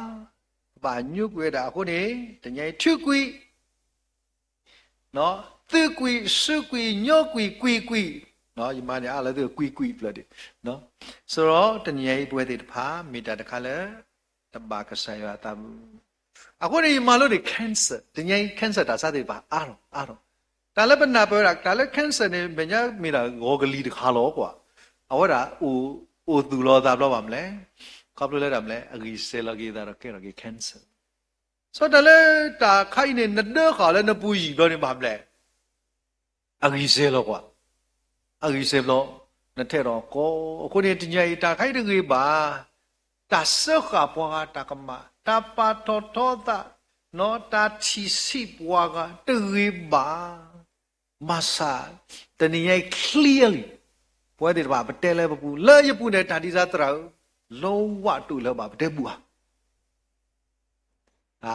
ပဘၣ်ညိကွံာ်ဝဲဒၣ်အဃိန့ၣ် တနံၤအံၤထုးကွံာ် သုးကွံာ် စုကွံာ် ညိကွံာ် ကွံာ်ကွံာ်, ယမါန့ၣ်အါလၢသုးကွံာ်ကွံာ်ဖျၢၣ်ဒံး, စရီတနံၤအံၤပဝဲသ့ၣ်တဖၣ် မ့ၢ်တၢ်တခါလၢ တဘၣ်ကစၢ်ယွၤအသးပူၤ, အဃိန့ၣ် ယမၤလိန့ၣ် cancer တနံၤအံၤ cancer တၢ်ဆါသ့ၣ်တဖၣ်အါထီၣ်အါထီၣ်, တၢ်လၢပနၢ်ပၢၢ်ဝဲဒၣ် တၢ်လၢ cancer န့ၣ် မဲာ်ညါမ့ၢ်ဒၣ်ဂီၤကလံၤတခါလီၤကွၢ်, အဝဲဒၣ် အိၣ်သူၣ်လီၤအသးဘျီဘၣ်မလဲၣ်, ခီဖျိလၢတၢ်မလဲၣ် အဂံၢ်စဲၤလီၤက့ၤအသးဒီးကဲထီၣ်က့ၤ cancer စီၤတၢ်လၢတၢ်ခါအံၤန့ၣ် နဒၢဃာ်လၢနပူၤယံာ်ဘျီန့ၣ်ဘၣ်မလဲၣ်, အဂံၢ်စဲၤလီၤကွၢ်, အဂံၢ်စဲၤဘျီ နထဲးထီၣ်ကီ, အဃိန့ၣ် တနံၤအံၤတၢ်ခါအံၤတဂ့ၤဘၣ်, တၢ်စၢဃာ်ပှၤဂၤတၢ်ကမၣ် တၢ်ပာ်ထီၣ်ထီသး တၢ်ထံၣ်ဆံးပှၤဂၤတဂ့ၤဘၣ်, ဘၣ်ဆၣ် တနံၤအံၤ clearly ပဝဲသ့ၣ်တဖၣ်ပတဲလၢပပူၤ လၢယပူၤန့ၣ် တၢ်ဒ်စါသရၣ်ဧၢ, လီဝၣ်တိၣ်လၢၤဘၣ် ပတဲဘူၣ်ဧါ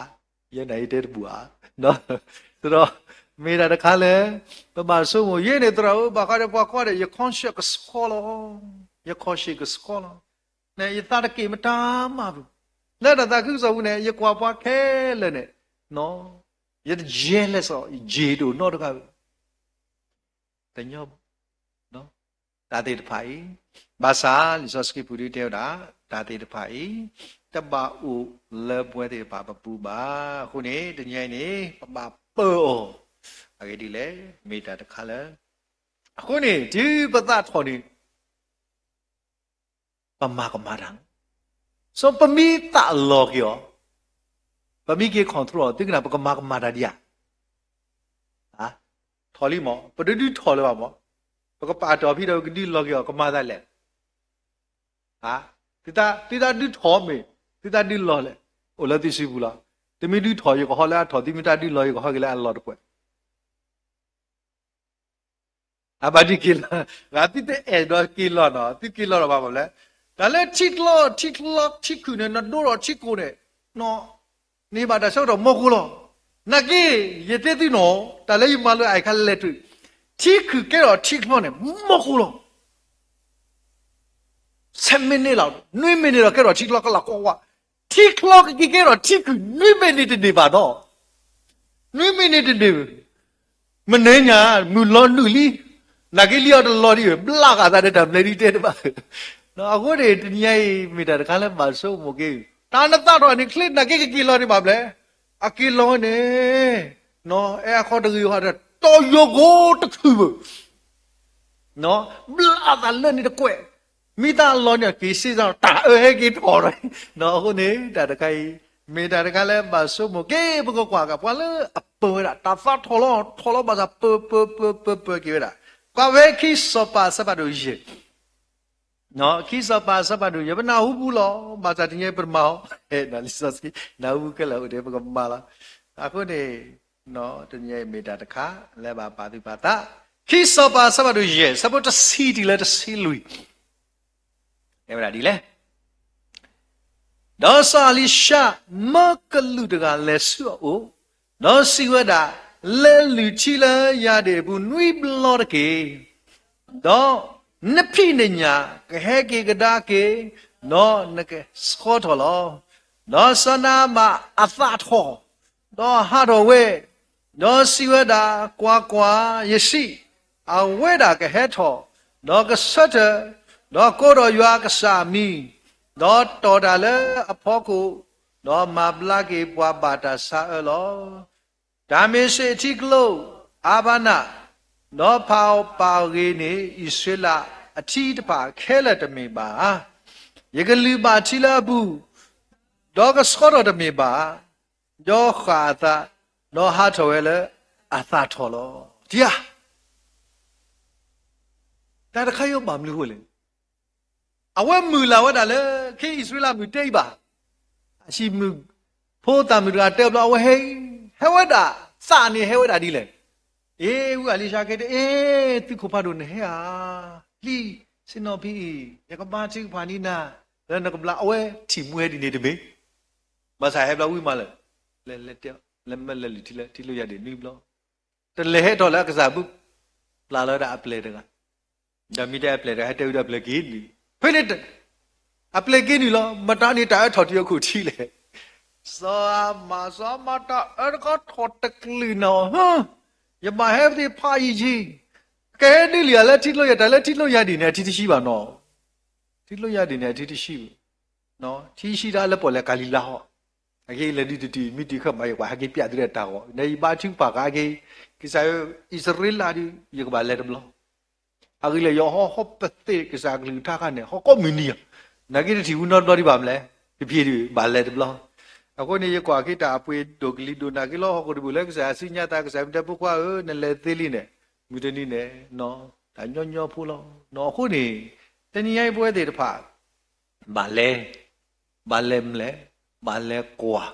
ယဲန့ၣ်ယတဲတဘူၣ်ဧါ, ဒီး မ့ၢ်တၢ်တခါလၢ ပဘၣ်ဆိကမိၣ် ယဲန့ၣ်သရၣ်ဧၢ ဘၣ်ဃးဒီးပှၤကွၢ်ဒီး ယ conscience ကဆှီလီၤ, ယ conscience ကဆှီလီၤ, နယသးတက့ၢ်မတၤမးပူၤ, လၢတၢ်သးခုကစီၣ်ပူၤန့ၣ် ယကွၢ်ပှၤခဲလၢာ်န့ၣ်, ယတ jealous အီၤ ယ jealous တအိၣ်နီတဂၤ တညီဘၣ်, တၢ်သ့ၣ်တဖၣ်အံၤ, ဘၣ်ဆၣ် လံာ်စီဆှံပူၤဒုတဲဝဲဒၣ် တၢ်သ့ၣ်တဖၣ်အံၤ တဘၣ်အိၣ်လၢပဝဲသ့ၣ်တဖၣ်ပပူၤဘၣ်. အဃိန့ၣ် တနံၤအံၤန့ၣ် ပဘၣ်ပၢအီၤ အဂ့ၢ်ဒ်လဲၣ်, မ့ၢ်တၢ်တခါလၢ အဃိန့ၣ် တုၤပသးထီၣ်န့ၣ် ပမၤကမၣ်တၢ်, စီၤပမ့ၢ်သးလီၤက့ၤအီၤ, ပမ့ၢ်က့ၤ control အီၤ သုကနၣ် ပကမၤကမၣ်တၢ်ဒံးဧါ, ထီၣ်လံမး, ပတဒုးထီၣ်လၢၤဘၣ်မး, ပကပာ်တီၢ်ဖဲဒီး ပကဒုးလီၤက့ၤအီၤ ကမၤသးလဲၣ်, သုသးဒုးထီၣ်မ့ၢ် သုသးဒုးလီၤလဲၣ်, အိၣ်လၢသုစုပူၤလီၤ, သုမ့ၢ်ဒုးထီၣ် ယကဟီလၢအထီၣ်, သုမ့ၢ်တၢ်ဒုးလီၤ ယကဟီက့ၤလၢအလီၤတကွဲၢ် အဘၣ်ဒုးက့ၤလီၤ, ဂၤသုတအဲၣ်ဒိးက့ၤလီၤနီၤ, သုက့ၤလီၤဒီးဘၣ်မးလဲၣ်, တၢ်လၢထံကျိ ထံကျိ ထံခုၣ်န့ၣ် နဒိဒီးထံကိၢ်န့ၣ်, န့ၢ်ဘၣ်တၢ်ဆၢကတီၢ်မီၢ်ကိၢ်လီၤ, နာ်က့ ယတဲသုနီၤ, တၢ်လၢယမၤလိအအံၤခါလဲၤတုၤ, ထံခုၣ်ကဲထီၣ်ထံကျိန့ၣ် မီၢ်ကိၢ်လီၤ. ဆယ်မိနစ်လီၤ, နွံမိနစ်လီၤ ကဲထီၣ်ထံချီကလၢကွၢ်ကွၢ်, ထံချီကက့ၤကဲထီၣ်ထံခုၣ် နွံမိနစ်တန့ၢ်ဘၣ်နီၤ, နွံမိနစ်တန့ၢ်ဘၣ်, မနုၤညါ မုၢ်လီၤနုာ်လံ, နာ်က့လံအီၤတလီၤဒံး, ဘျးဃာ်သးဒီးတၢ်မနုၤဒ်တဲတဘၣ်, အဃိန့ၣ် တနံၤညါအံၤ မ့ၢ်တၢ်တခါလၢဘၣ်ဆိကမိၣ်က့ၤ, တၢ်နသးထီၣ်န့ၣ် ချ့နာ်က့ကက့ၤလီၤန့ၣ်ဘၣ်မလဲၣ်, အက့ၤလီၤန့ၣ်, အဲအခီတဂ့ၤဟီဒီး တီၤယိၤကိတခုၣ်ဘၣ် ဘျးသးလၢန့ၣ်တကွဲး, မ့ၢ်သးလီၤန့ၣ် က့ၤစ့ၢ်ကီး တၢ်အၢဟဲက့ၤထီၣ်လီၤ, အဃိန့ၣ် တၢ်တခါအံၤ, မ့ၢ်တၢ်တခါလၢဘၣ်ဆိကမိၣ်က့ၤ ပကကွၢ်က့ၤ ပှၤလၢအပၢဝဲဒၣ် တၢ်သးထီၣ်လီၤ ထီၣ်လီၤဘၣ်ဆၣ် ပၢပၢပၢပၢပၢက့ၤဝဲဒၣ်, ကွၢ်ဝဲခံစီၤပၤအဆၢဖးဒိၣ်ယဲၢ် ခံစီၤပၤအဆၢဖးဒိၣ်ယဲၢ် ပနၢ်ဟူပူၤလီၤ, ဘၣ်ဆၣ်တနံၤညါပတမၤအီၤ, လံာ်စီဆှံ နၢ်ဟူပူၤခဲလၢာ်အိၣ်ဒီး ပကမၤလီၤ, အဃိန့ၣ် တနံၤညါအံၤမ့ၢ်တၢ်တခါ လၢဘၣ်ပာ်သူၣ်ပာ်သး, ခံစီၤပၤအဆၢဖးဒိၣ်ယဲၢ် ဆၢဖိတဆံတုၤလၢတဆံလွံၢ် တဲဝဲဒၣ်ဒ်လဲၣ်, ဒီးစီၤအလံၤၡါ မၢကလူးတဂၤလဲၤဆူအအိၣ်, ဒီးစံးဝဲဒၣ်, လဲၤလုၢ်ထံလၢယၤဒ့ၣ်အပူၤနွံဘျီတက့ၢ်, ဒီးနဖံးနညၣ်ကဟဲက့ၤကဒါက့ၤ, ဒီးနကဆှီထီၣ်လီၤ. ဒီးစီၤနၤအမၣ်အသးထီၣ်, ဒီးဟးထီၣ်ဝဲ, ဒီးစံးဝဲဒၣ်, ကွၢ်ကွၢ်, ယစံး, အဝဲဒၣ်ကဟဲထီၣ်, ဒီးကဆၢထၢၣ်, ဒီးကိးထီၣ်ယွၤကစၢ်အမံၤ, ဒီးတီၢ်တၢ်လၢအဖီခိၣ်, ဒီးမၤဘျါက့ၤပှၤဘၣ်တၢ်ဆါအၢလီၤ. တၢ်မ့ၢ်စ့ၣ်အထံကျိအါဘါနး, ဒီးဖးအီၣ်ပာ်ဂ့ၤန့ၢ်အံၣ်စရ့လးအထံတဖၣ်ခဲလၢာ်တမ့ၢ်ဘၣ်ဧါ. ယကလုၢ်ဘၣ်ထံလၢအပူၤ, ဒီးကဆှီထီၣ်တမ့ၢ်ဘၣ်. ဒီးဃၣ်အသး, ဒီးဟးထီၣ်ဝဲလၢအသးထီၣ်လီၤ. ထံဧါ, တၢ်တခါအံၤဘၣ်မနုၤအဃိလဲၣ်. အဝဲမုၢ်လၢ်ဝဲဒၣ်လၢ ခ့အံၣ်စရ့လးမုၢ်တဲအံၤဘၣ်. အဟံၣ်မုၢ်ဖိသၣ်မုၢ်တဂၤတဲဘျီ အဝဲဟဲ, ဟဲဝဲဒၣ်, သးန့ၣ်ဟဲဝဲဒၣ်ဒ်လဲၣ်. အ့ ဝံအလံၤၡါက့တဲ, အ့ သုးခိၣ်ဖးဒိၣ်နဟဲဧါ, လံ, ဆ့ၣ်နီၤဖံအံၤ ယကဘါထုကဖၣ်န့ၢ်နၤ, လၢနကဘျါ အဝဲထံၣ်မူဟဲဒ်န့ၣ်တမ့ၢ်. ဘၣ်ဆၣ်ဟဲဘျီဝံမးလၢ, လဲၤ, လဲၤတဲ, လဲၤမၢလဲၤလုၢ်ထံလၢ ထံကျိယၤဒ့ၣ်နွံဘျီ, တလဲၤဟဲထီၣ်လၢအကစၢ်ပူၤ, ပျၢ်လီၤဝဲဒၣ်အပျဲၢ်တဂၤ, ဒီးမ့ၢ်တဲအပျဲၢ်တဂၤ ဟဲတဲဝံၤဒီးအပျဲၢ်က့ၤနုာ်, ဖဲန့ၣ် အပျဲၢ်က့ၤနုာ်လီၤ. မတၤန့ၣ်တၢ်အၢထီၣ်တုၤအခိၣ်ထံလဲၣ်. စီၤအၤမၣ်, စီၤအၤမၣ်တၢ်အၢတခီထီၣ်တကလုာ်နီၤ, ယဘၣ်ဟဲပသ့ၣ်ဖးယံာ်ယံာ်, ကဟဲဒုးလံဧါလၢထံကျိယၤ, တၢ်လၢထံကျိယၤဒ့ၣ်န့ၣ် အထံတဆှံဘၣ်နီၤ. ထံကျိယၤဒ့ၣ်န့ၣ် အထံတဆှံဘၣ်, ထံဆှံတၢ်လၢပီၣ်လဲၣ်ကၤလံၤလါဟီၣ်, အက့ၤလဲၤဒုးတတုၤ မ့ၢ်တုၤခဲမး ယကွၢ်ဟဲက့ၤပျၢ်သုလၢတၢ်ဂီၤ, နယဘါထုကဖၣ်ဃာ်အက့ၤ, ကစၢ်ယွၤ, အံၣ်စရ့လးဒီး ယကဘၣ်လဲၤတဘျီ အဂ့ၢ်လၢယဟီဟီပသ့ၣ်ကစၢ်အကလုၢ်ကထါခါန့ၣ် ဟီကိးမုၢ်နံၤဧါ, နာ်က့တထံၣ်ဝံၤနီတဘျီဒံးဘၣ်မလဲၣ်, တဖံးဒံးဘၣ်လဲၤတဘျီ. အဃိန့ၣ် ယကွၢ်က့ၤတၢ်အပှ့ၤဒိၣ်ကလံၤဒိၣ်နာ်က့လီၤ ဟီၣ်ခိၣ်တဘ့ၣ်လၢကစၢ်ယွၤစံၣ်ညီၣ်သး ကစၢ်မ့ၢ်တဲဖိခွါဧၢ နလဲၤသ့လံန့ၣ်, မုၢ်တနံၤန့ၣ်, တၢ်ညီညီဖိလီၤ. အဃိန့ၣ်, တနံၤညါအံၤပဝဲသ့ၣ်တဖၣ် ဘၣ်လဲၤ, ဘၣ်လဲၤမလဲၣ်, ဘၣ်လဲၤကွၢ်,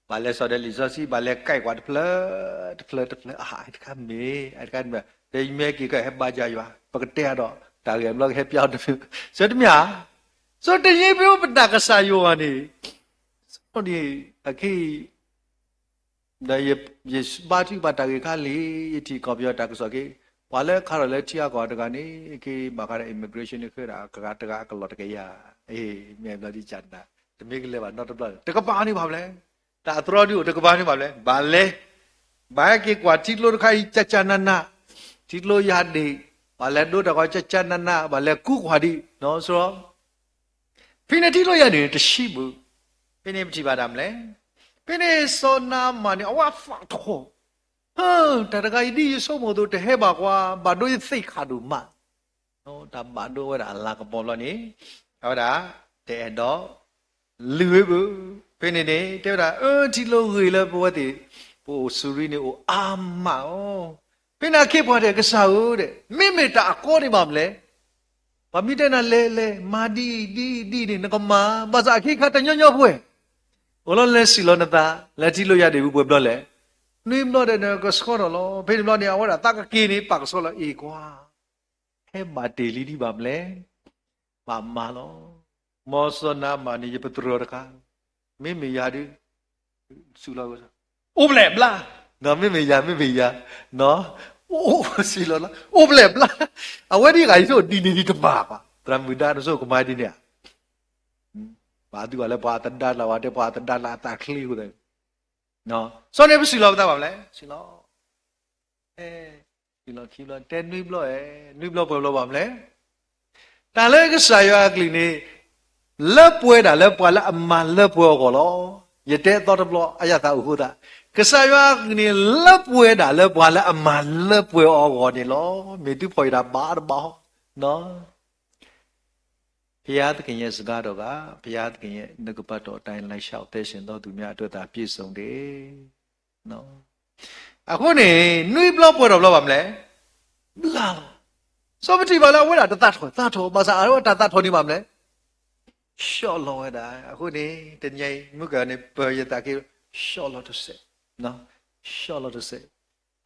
ဘၣ်လဲၤစိာ်ဒီးလံာ်စီဆှံ ဘၣ်လဲၤကဲကွၢ်တဖျၢၣ်, တဖျၢၣ်တဖျၢၣ် အဟးတခါမ့ၢ်, အတခါမ့ၢ်, ဒီးယမ့ၢ်ဟဲက့ၤကဟဲဘါယွၤယွၤ ပကတဲအါဒီး တၢ်ဂ့ၢ်အဘျီကဟဲပျၢ်အီၤတမ့ၢ်, ဆၢတမ့ၢ်ဧါ. ဆိတနံၤအံၤပတၢ်ကစၢ်ယွၤန့ၣ်, အခဲအံၤ ဒီးယဘါထုကဖၣ်တၢ်ဂ့ၢ်ခါလံ, ယထံၣ်ကီၢ်ပယီၤတၢ်ကစီၣ်က့, ပှၤလၢခးထီၣ်လၢထံအါကီၢ်တဂၤန့ၣ် က့ၤဘၣ်ဃးဒီး immigration န့ၣ် ဃ့ဒၣ်ကဂၤတဂၤအကလီၢ်တကယၤ, မ့ၢ်ဘျီဒ်ကနၣ်, တမ့ၢ်ကလဲၤဘၣ်နီတဘျီ, တကပၤန့ၣ်ဘၣ်မလဲၣ်, တၢ်အသရီဒ်အိၣ်တကပၤန့ၣ်ဘၣ်မလဲၣ်, ဘၣ်လဲၤ, ဘၣ်ဟဲက့ၤကွၢ်ထံကျိတခါအံၤ ကၠၢ်ကၠၢ်နးနး, ထံကျိယၤဒ့ၣ်, ဘၣ်လဲၤဒိတၢ်ဂီၤ ကၠၢ်ကၠၢ်နးနး ဘၣ်လဲၤကူကွၢ်ဒံး, ဆိ ဖဲန့ၣ်ထံကျိယၤဒ့ၣ်န့ၣ် တဆံဘၣ်, ဖဲန့ၣ်ပထံၣ်ဘၣ်တၢ်မလဲၣ်, ဖဲန့ၣ်စီၤနၤအမၣ်န့ၣ် အဝဲသးထီၣ်, ဟၢ, တၢ်တဂၤအံၤဒ်ယဆိကမိၣ်အသိး တဟဲဘၣ်ကွၢ်, ဘၣ်ဒိယသ့ၣ်ခးဒိၣ်မး, တၢ်ဘၣ်ဒိဝဲဒၣ်အလၤကပီၤဘျီန့ၣ်, အဝဲဒၣ်, တအဲၣ်ဒိး, လုၢ်ဝဲဘၣ်, ဖဲန့ၣ်န့ၣ် တဲဝဲဒၣ် အၢ ထံကျိဂ့ၤလၢပဝဲသ့ၣ်, ပအိၣ်စူၤရံန့ၣ်အိၣ်အါမးအီၤ, ဖဲန့ၣ်အခ့အပှၤတဲကစၢ်ဧၢဒီး မ့မ့ၢ်တၢ်အကီန့ၣ်ဘၣ်မလဲၣ် ပှၤမ့ၢ်တဲနၤလဲၤလဲၤ မၤဒ်အံၤဒ်အံၤဒ်အံၤန့ၣ် နကမၤ, ဘၣ်ဆၣ်အခ့အခါတညီညီဖိ, အိၣ်လီၤလဲၤစံၣ်လီၤနသး လၢထံကျိယၤဒ့ၣ်ပူၤပှဲၤဘျီလဲၣ်, နွံဘျီဒီးနကဆှီထီၣ်လီၤ, ဖဲန့ၣ်ဘျီန့ၣ် အဝဲဒၣ်သးကက့ၤန့ၣ် ပာ်ကဆှီလီၤ အ့ၣ်ကွၢ်, ဟဲဘၣ်တ့ၢ်လံဒံးဘၣ်မလဲၣ်, ဘၣ်မၤလီၤ, မ်စီၤနၤအမၣ်န့ၣ် ယပသရိာ်တခါ, မ့မ့ၢ်ယၤဒုး စူၤလီၤ, အိၣ်ဘျဲၣ်ဘျါ, မ့မ့ၢ်ယၤ မ့မ့ၢ်ယၤ, အိၣ်ဘျဲၣ်ဘျါ, အဝဲဒ်ဂၤယဆိဒ်န့ၣ်ဒ်တမၤဘၣ် သရၣ်မုၣ်ဒါနစိကမၤဒ်န့ၣ်ဧါ, ဘၣ်သုဘၣ်လၢပှၤအသဒါလၢ်ဝဲ တဲပှၤအသဒါလၢ်အသးချ့အဃိသတး, စီၤန့ၣ်ပစံးလီၤပသးဘၣ်မလဲၣ်, စံးလီၤ, စံးလီၤခံဘျီ တဲနွံဘျီ, နွံဘျီပှဲၤဘျီဘၣ်မလဲၣ်. တၢ်လၢကစၢ်ယွၤအကလုၢ်န့ၣ် လၢပှဲၤဒၣ်လၢပှၤလၢအမၤလၢပှဲၤအဂီၢ်လီၤ. ယတဲအသီတဘျီ အယသးအိၣ်အဃိသတး, ကစၢ်ယွၤအကလုၢ်န့ၣ် လၢပှဲၤဒၣ်လၢပှၤလၢအမၤလၢပှဲၤအီၤအဂီၢ်န့ၣ်လီၤ. မ့ၢ်သုဖီၣ်ယံၤတၢ်ဘၣ်တဘၣ်, ဘုရားသခင်ရဲ့စကားတော်က ဘုရားသခင်ရဲ့နှုတ်ကပတ်တော်အတိုင်းလိုက်လျှောက်တဲ့ရှင်သောသူများအတွက်သာပြည့်စုံတယ်. အဃိန့ၣ် နွံဘျီပှဲၤထီၣ်ဘျီဘၣ်မလဲၣ်, ဘျါလီၤ. စီၤပထံၣ်ဘၣ်လၢအဝဲဒၣ်တသးထီၣ်, သးထီၣ်, ဘၣ်ဆၣ်အဝဲတၢ်သးထီၣ်န့ၣ်ဘၣ်မလဲၣ်, ရှီၣ်လီၤဝဲဒၣ်. အဃိန့ၣ် တနံၤအံၤ မုၢ်ကၢန့ၣ် ပၢၤယသးက့ၤ ရှီၣ်လီၤတစဲး, ရှီၣ်လီၤတစဲး.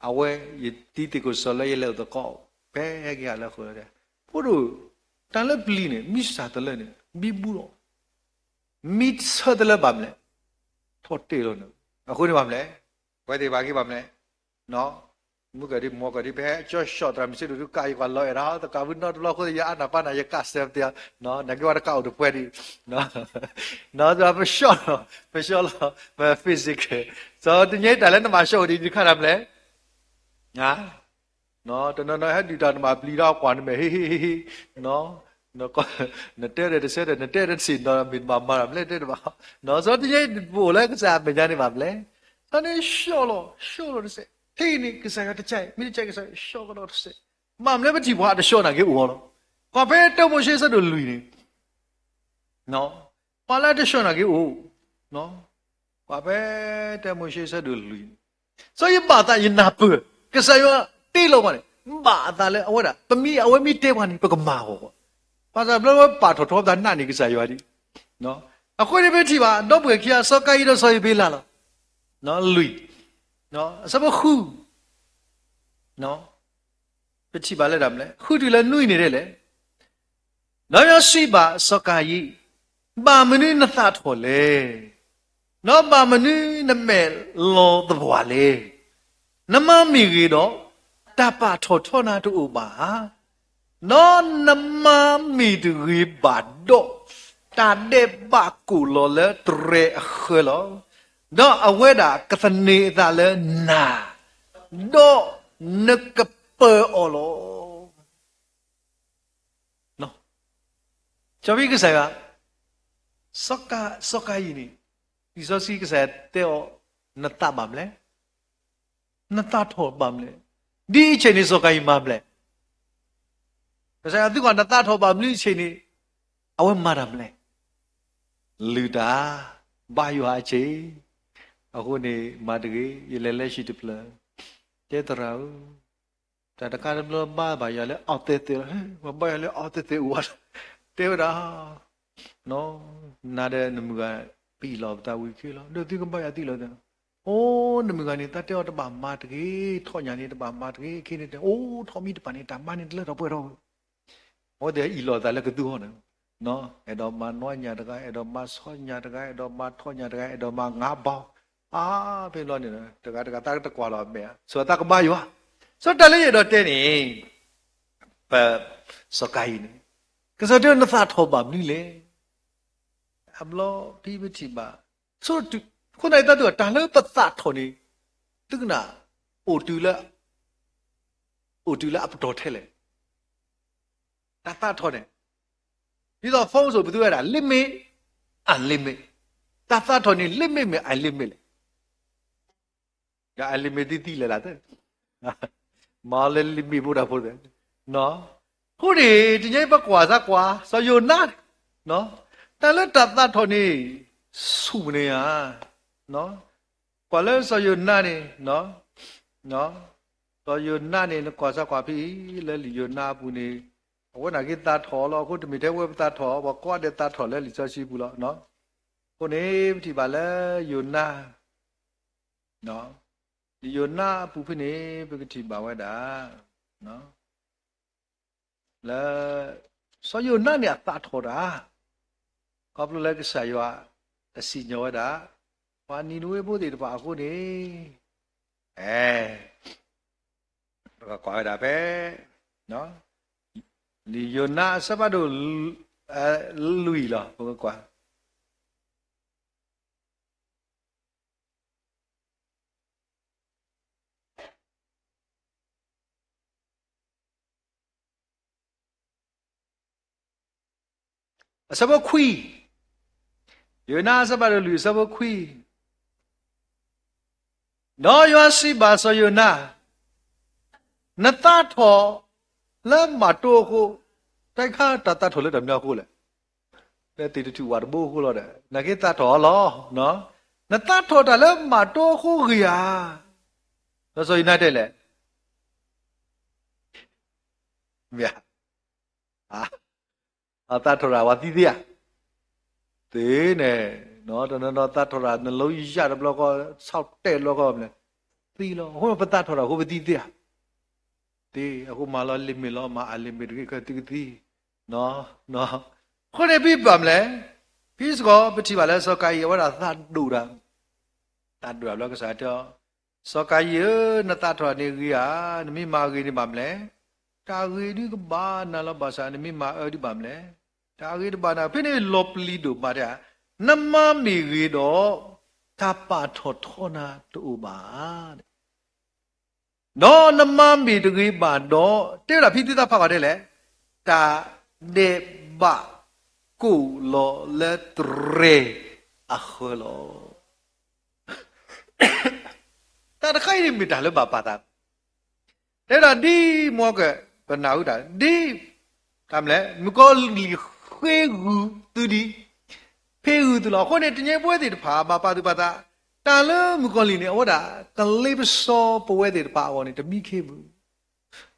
အဝဲ ယတံၤသကိးစီၤလၢယလဲၤအိၣ်သကိး ဖဲဟဲက့ၤဟးလၢအဃိ ဖိဒိၣ်, တၢ်လၢပျံၤန့ၣ် မံစၢ်တလၢန့ၣ် ဘံဘူလီၤ, မံဆၢတလၢဘၣ်မလဲၣ်, ထီၣ်တ့ၢ်လီၤန့ၣ်. အဃိန့ၣ်ဘၣ်မလဲၣ်, ဝဲသ့ၣ်ဘၣ်က့ၤဘၣ်မလဲၣ်, မုၢ်ကၢဒ်မီၢ်ကၢဒ် ဖဲကၠီၣ်ရှီၣ်သရၣ်မုၣ်စ့ဒိၣ်ဒုးကးယကွၢ်လီၤအဲၣ်ဒၣ် သကးဝံၤနီတဘျီအဃိ ယအါနၢ်ပၢ်နၢ် ယကးစဲးပသ့ၣ်, နာ်က့ဝဲတကးအိၣ်တပှဲၤဒံး, ပရှီၣ်လီၤ, ပရှီၣ်လီၤ, မ့ၢ် physical, စီၤတနံၤအံၤတၢ်လၢနဘၣ်ရှီၣ်အိၣ်ဒံးတခါတၢ်မလဲၣ် တနီၤနီၤဟဲဒုၣ်တၢ်နဘၣ်ပျံၤဒီးကွၢ်နမဲာ် ဟ့ဟ့ဟ့ဟ့, နတဲဒီးတဆၢဒီး နတဲဒီးတဆံးနီၤ မ့ၢ်တဘၣ်မၤတၢ်မလဲၣ် တဲတဘၣ်, စီၤတနံၤအံၤပအိၣ်လၢကစၢ်အမဲာ်ညါန့ၣ်ဘၣ်မလဲၣ်, စီၤန့ၣ်ရှီၣ်လီၤ ရှီၣ်လီၤတစဲး, ဖဲအံၤန့ၣ် ကစၢ်ယွၤတကဲ မ့ၢ်တကဲကစၢ်ယွၤရှီၣ်ကဒီးတစဲး, ဘၣ်မလဲၣ်ပထံၣ်ပှၤအတရှီၣ်နာ်က့အိၣ်လီၤ, ကွၢ်ဖဲတၢမိၤၡ့ဆၢဒိၣ်လွံၢ်န့ၣ် ပှၤလၢအတရှီၣ်နာ်က့အိၣ်, ကွၢ်ဖဲတၢမိၤၡ့ဆၢဒိၣ်လွံၢ်န့ၣ်, စီၤယဘၣ်သးယနၢ်ပၢၢ်, ကစၢ်ယွၤတ့လီၤပှၤန့ၣ်, ဘၣ်အသးလၢအဝဲဒၣ် ပမ့ၢ်အဝဲမ့ၢ်တဲပှၤန့ၣ် ပကမၤအီၤ, ဘၣ်ဆၣ်ဘျီဝဲပာ်ထီၣ်ထီပသးနာ်န့ၢ်ကစၢ်ယွၤဒံး, အဃိန့ၣ်ပထံၣ်ဘၣ် ဒီပုၢ်ဝဲၢ်ခံဂၤ စီၤကၤယံၣ်ဒီးစီၤဧ့ၤဘ့လးလီၤ, လွံၢ်, အဆၢဖိဃု ပထံၣ်ဘၣ်လၢဒၣ်မလဲၣ်, ဃုတုၤလၢနွံန့ၣ်ဒ်လဲၣ်, ဒီးယွၤစံးဘၣ်စီၤကၤယံၣ်, ဘၣ်မနုၤနသးထီၣ်လဲၣ်, ဒီးဘၣ်မနုၤနမဲာ်လီၤသပှၢ်လဲၣ်, နမါမ့ၢ်ဂ့ၤဒီး တၢ်ပာ်ထီၣ်ထီနၤတအိၣ်ဘၣ်ဧါ, ဒီးနမါမ့ၢ်တဂ့ၤဘၣ်ဒီး တၢ်ဒဲးဘးကိၣ်လီၤလၢတြဲၤအဃၢၤလီၤ, ဒီးအဝဲဒၣ်ကသန့ၤအသးလၢနၤ, ဒီးနကပၢၤအီၤလီၤ. စီၤဘံကစၢ်ယွၤ, စီၤကၤယံၣ်န့ၣ်, လံာ်စီဆှံကစၢ်ယွၤတဲအီၤ, နသးဘၣ်မလဲၣ်, နသးထီၣ်ဘၣ်မလဲၣ်, ဒ်အံၤဆဲးန့ၣ်စီၤကၤယံၣ်မၤမလဲၣ်, ကစၢ်ယွၤသံကွၢ်နသးထီၣ်ဘၣ်မနုၤအံၤဆဲးန့ၣ်, အဝဲမၤတၢ်မလဲၣ်, လုၢ်တၢ်, ဘါယွၤအဆဲး, အဃိန့ၣ် မၤတဂ့ၤ, ယလဲၤလၢဟံၣ်တဖျၢၣ်, တဲသရၣ်ဧၢ, တၢ်တခါတဘျီဘါဘၣ်ယွၤလၢအီၣ်သဲးသဲးလီၤ, ပှၤဘါယွၤလၢအီၣ်သဲးသဲးအိၣ်ဝဲလီၤ, တဲဝဲဒၣ် နၤဒီးနမုၢ်ဂၤ ပအံၣ်လိာ်ပသးဝံၤခံလီၤ, ဒီးသုကဘါယွၤသံလီၤသး, အိ နမုၢ်ဂၤန့ၣ် တၢ်တဲအီၤတဘၣ်မၤတဂ့ၤ, ထီၣ်ညၣ်န့ၣ်တဘၣ်မၤတဂ့ၤ, ခဲန့ၣ်တဲ အိ ထီၣ်မံတပၤန့ၣ် တၢ်မၤန့ၣ်တလၢထီၣ်ပှဲၤထီၣ်, အဝဲသ့ၣ်အံၣ်လိာ်သးလၢကသူအီၤန့ၣ်, အဲၣ်ဒိးမၤနီၢ်ညၣ်တဂၤ, အဲၣ်ဒိးမၤဆီညၣ်တဂၤ, အဲၣ်ဒိးမၤထီၣ်ညၣ်တဂၤ, အဲၣ်ဒိးမၤငါးဘီ, အါဖဲဘျီန့ၣ် တဂၤတဂၤသးတကွၢ်လီၤအမဲာ်, ဆိသးကဘါယွၤ, ဆိတၢ်လၢယအဲၣ်ဒိးတဲန့ၣ် ပစီၤကၤယံၣ်န့ၣ်, ကစၢ်တဲနသးထီၣ်ဘၣ်မနုၤလဲၣ်, အဘျီဖံပထံၣ်ဘၣ်, ဆိ, အဃိသတးန့ၣ် တၢ်လၢပသးထီၣ်န့ၣ်, သုကနၣ်, အိၣ်တုၤလၢ, အိၣ်တုၤလၢအပတီၢ်ထဲလဲၣ်, တၢ်သးထီၣ်န့ၣ်, ဒ်သိး phone စိၤ ပသူဝဲဒၣ် limit, unlimit, တၢ်သးထီၣ်န့ၣ် limit မ့ၢ် unlimit လဲၣ် ဒီး unlimit သံသံလဲၣ်လီၤ, မၤလၢ limit ဖိတၢ်ဖိသ့ၣ်, အဃိန့ၣ် တနံၤအံၤပကွၢ်စၢ်ကွၢ် စီၤယိၤနါ, တၢ်လၢတၢ်သးထီၣ်န့ၣ် ဆူၣ်န့ၣ်ဧါ, ကွၢ်လၢစီၤယိၤနါန့ၣ်, စီၤယိၤနါန့ၣ် နကွၢ်စၢ်ကွၢ်ဖဲအံၤ လၢလံာ်ယိၤနါအပူၤန့ၣ်, အဝဲနာ်က့သးထီၣ်လီၤ, အဃိတမ့ၢ်ထဲဝဲပသးထီၣ်, ပှၤကိးဂၤဒဲးသးထီၣ်လၢလံာ်စီဆှံပူၤလီၤ. အဃိန့ၣ် ပထံၣ်ဘၣ်လၢယိၤနါ, လံာ်ယိၤနါအပူၤဖဲန့ၣ် ပကထံၣ်ဘၣ်ဝဲဒၣ် လၢ စီၤယိၤနါန့ၣ်အသးထီၣ်တၢ်, ခီဖျိလၢကစၢ်ယွၤတစံၣ်ညီၣ်ဝဲဒၣ် ပှၤနံၤနဝ့ဖိသ့ၣ်တဖၣ်အဃိန့ၣ်, အဲ ပကကွၢ်ဝဲဒၣ်ဖဲ လံာ် လံာ်ယိၤနါအဆၢဖးဒိၣ် လွံၢ်လီၤ, ပကကွၢ် အဆၢဖိခွံ, ယိၤနါအဆၢဖးဒိၣ်လွံၢ်အဆၢဖိခွံ, ဒီးယွၤစံးဘၣ်စီၤယိၤနါ, နသးထီၣ်လၢမၤတိအဃိ, တၢ်ခါတၢ်သးထီၣ်လၢတၢ်မနုၤအဃိလဲၣ်, လၢသ့ၣ်တထူၣ်ဝၣ်တဘိအဃိလီၤဒီး နာ်က့သးထီၣ်အီၤလီၤ. နသးထီၣ်တၢ်လၢမၤတိအဃိဂ့ၤဧါ, ဒီးစီၤယိၤနါတဲလဲၣ် မ့ၢ် အသးထီၣ်တၢ်ဝဲသံသ့ဧါ, သ့န့ၣ်, တနီၤနီၤသးထီၣ်တၢ် နလိယၢ်တဘျီဃီ, ဆီၣ်တဲာ်တဘျီဃီမလဲၣ်, သံလီၤ. အဃိပသးထီၣ်တၢ်အဃိပသံသ့ဧါ, သ့, အဃိမၤလီၤလ့ၣ်မ့ၢ်လီၤ မၤအလ့ၣ်မ့ၢ်တဂ့ၤခဲသုကသံ, အဃိန့ၣ်ဖဲဘၣ်မလဲၣ်, ဖဲစ့ၢ်ကီးပထံၣ်ဘၣ်လၢစီၤကၤယံၣ်အဝဲဒၣ်သးဒိၣ်တၢ်, သးဒိၣ်တၢ်ဘျီကစၢ်တဲအီၤ, စီၤကၤယံၣ်ဧၢ, နသးထီၣ်န့ၣ်ဂ့ၤဧါ, နမ့ၢ်မၤဂ့ၤန့ၣ်ဘၣ်မလဲၣ်, တၢ်ဂ့ၤဒုကဘၣ်နၤလီၤ ဘၣ်ဆၣ်နမ့ၢ်မၤအၢဒုဘၣ်မလဲၣ်, တၢ်ဂ့ၤတဘၣ်နၤ, ဖဲန့ၣ်လီၤပျံၤဒိၣ်မးတဲ, နမၤမ့ၢ်ဂ့ၤဒီး, တၢ်ပာ်ထီၣ်ထီနၤတအိၣ်ဘၣ် ဒီးနမၤမ့ၢ်တဂ့ၤဘၣ်ဒီး, တဲဝဲဒၣ်ဖဲသ့ၣ်သးဖးဂီၤတဲလဲၣ်, တၢ်ဒဲးဘးကိၣ်လီၤလၢတြဲၤအဃၢၤလီၤ. တၢ်တခါအံၤန့ၣ်မ့ၢ်တၢ်လၢဘၣ်ပာ်သး, တဲဝဲဒၣ်ဒ်မ့ၢ်က ပနၢ်ဟူတၢ်ဒ် တၢ်မလဲၣ်, မုၣ်ကီၤလံၢ်ဃ့ဂုာ်သုဒံး, ဖ့ဂုာ်သုလီၤ. အဃိန့ၣ် တနံၤအံၤပဝဲသ့ၣ်တဖၣ် ဘၣ်ပာ်သူၣ်ပာ်သး, တၢ်လၢမုၣ်ကီၤလံၢ်န့ၣ် အဝဲဒၣ် ကလ့ပစီပဝဲသ့ၣ်တဖၣ်အဂီၢ်န့ၣ် တမံခ့မုၢ်,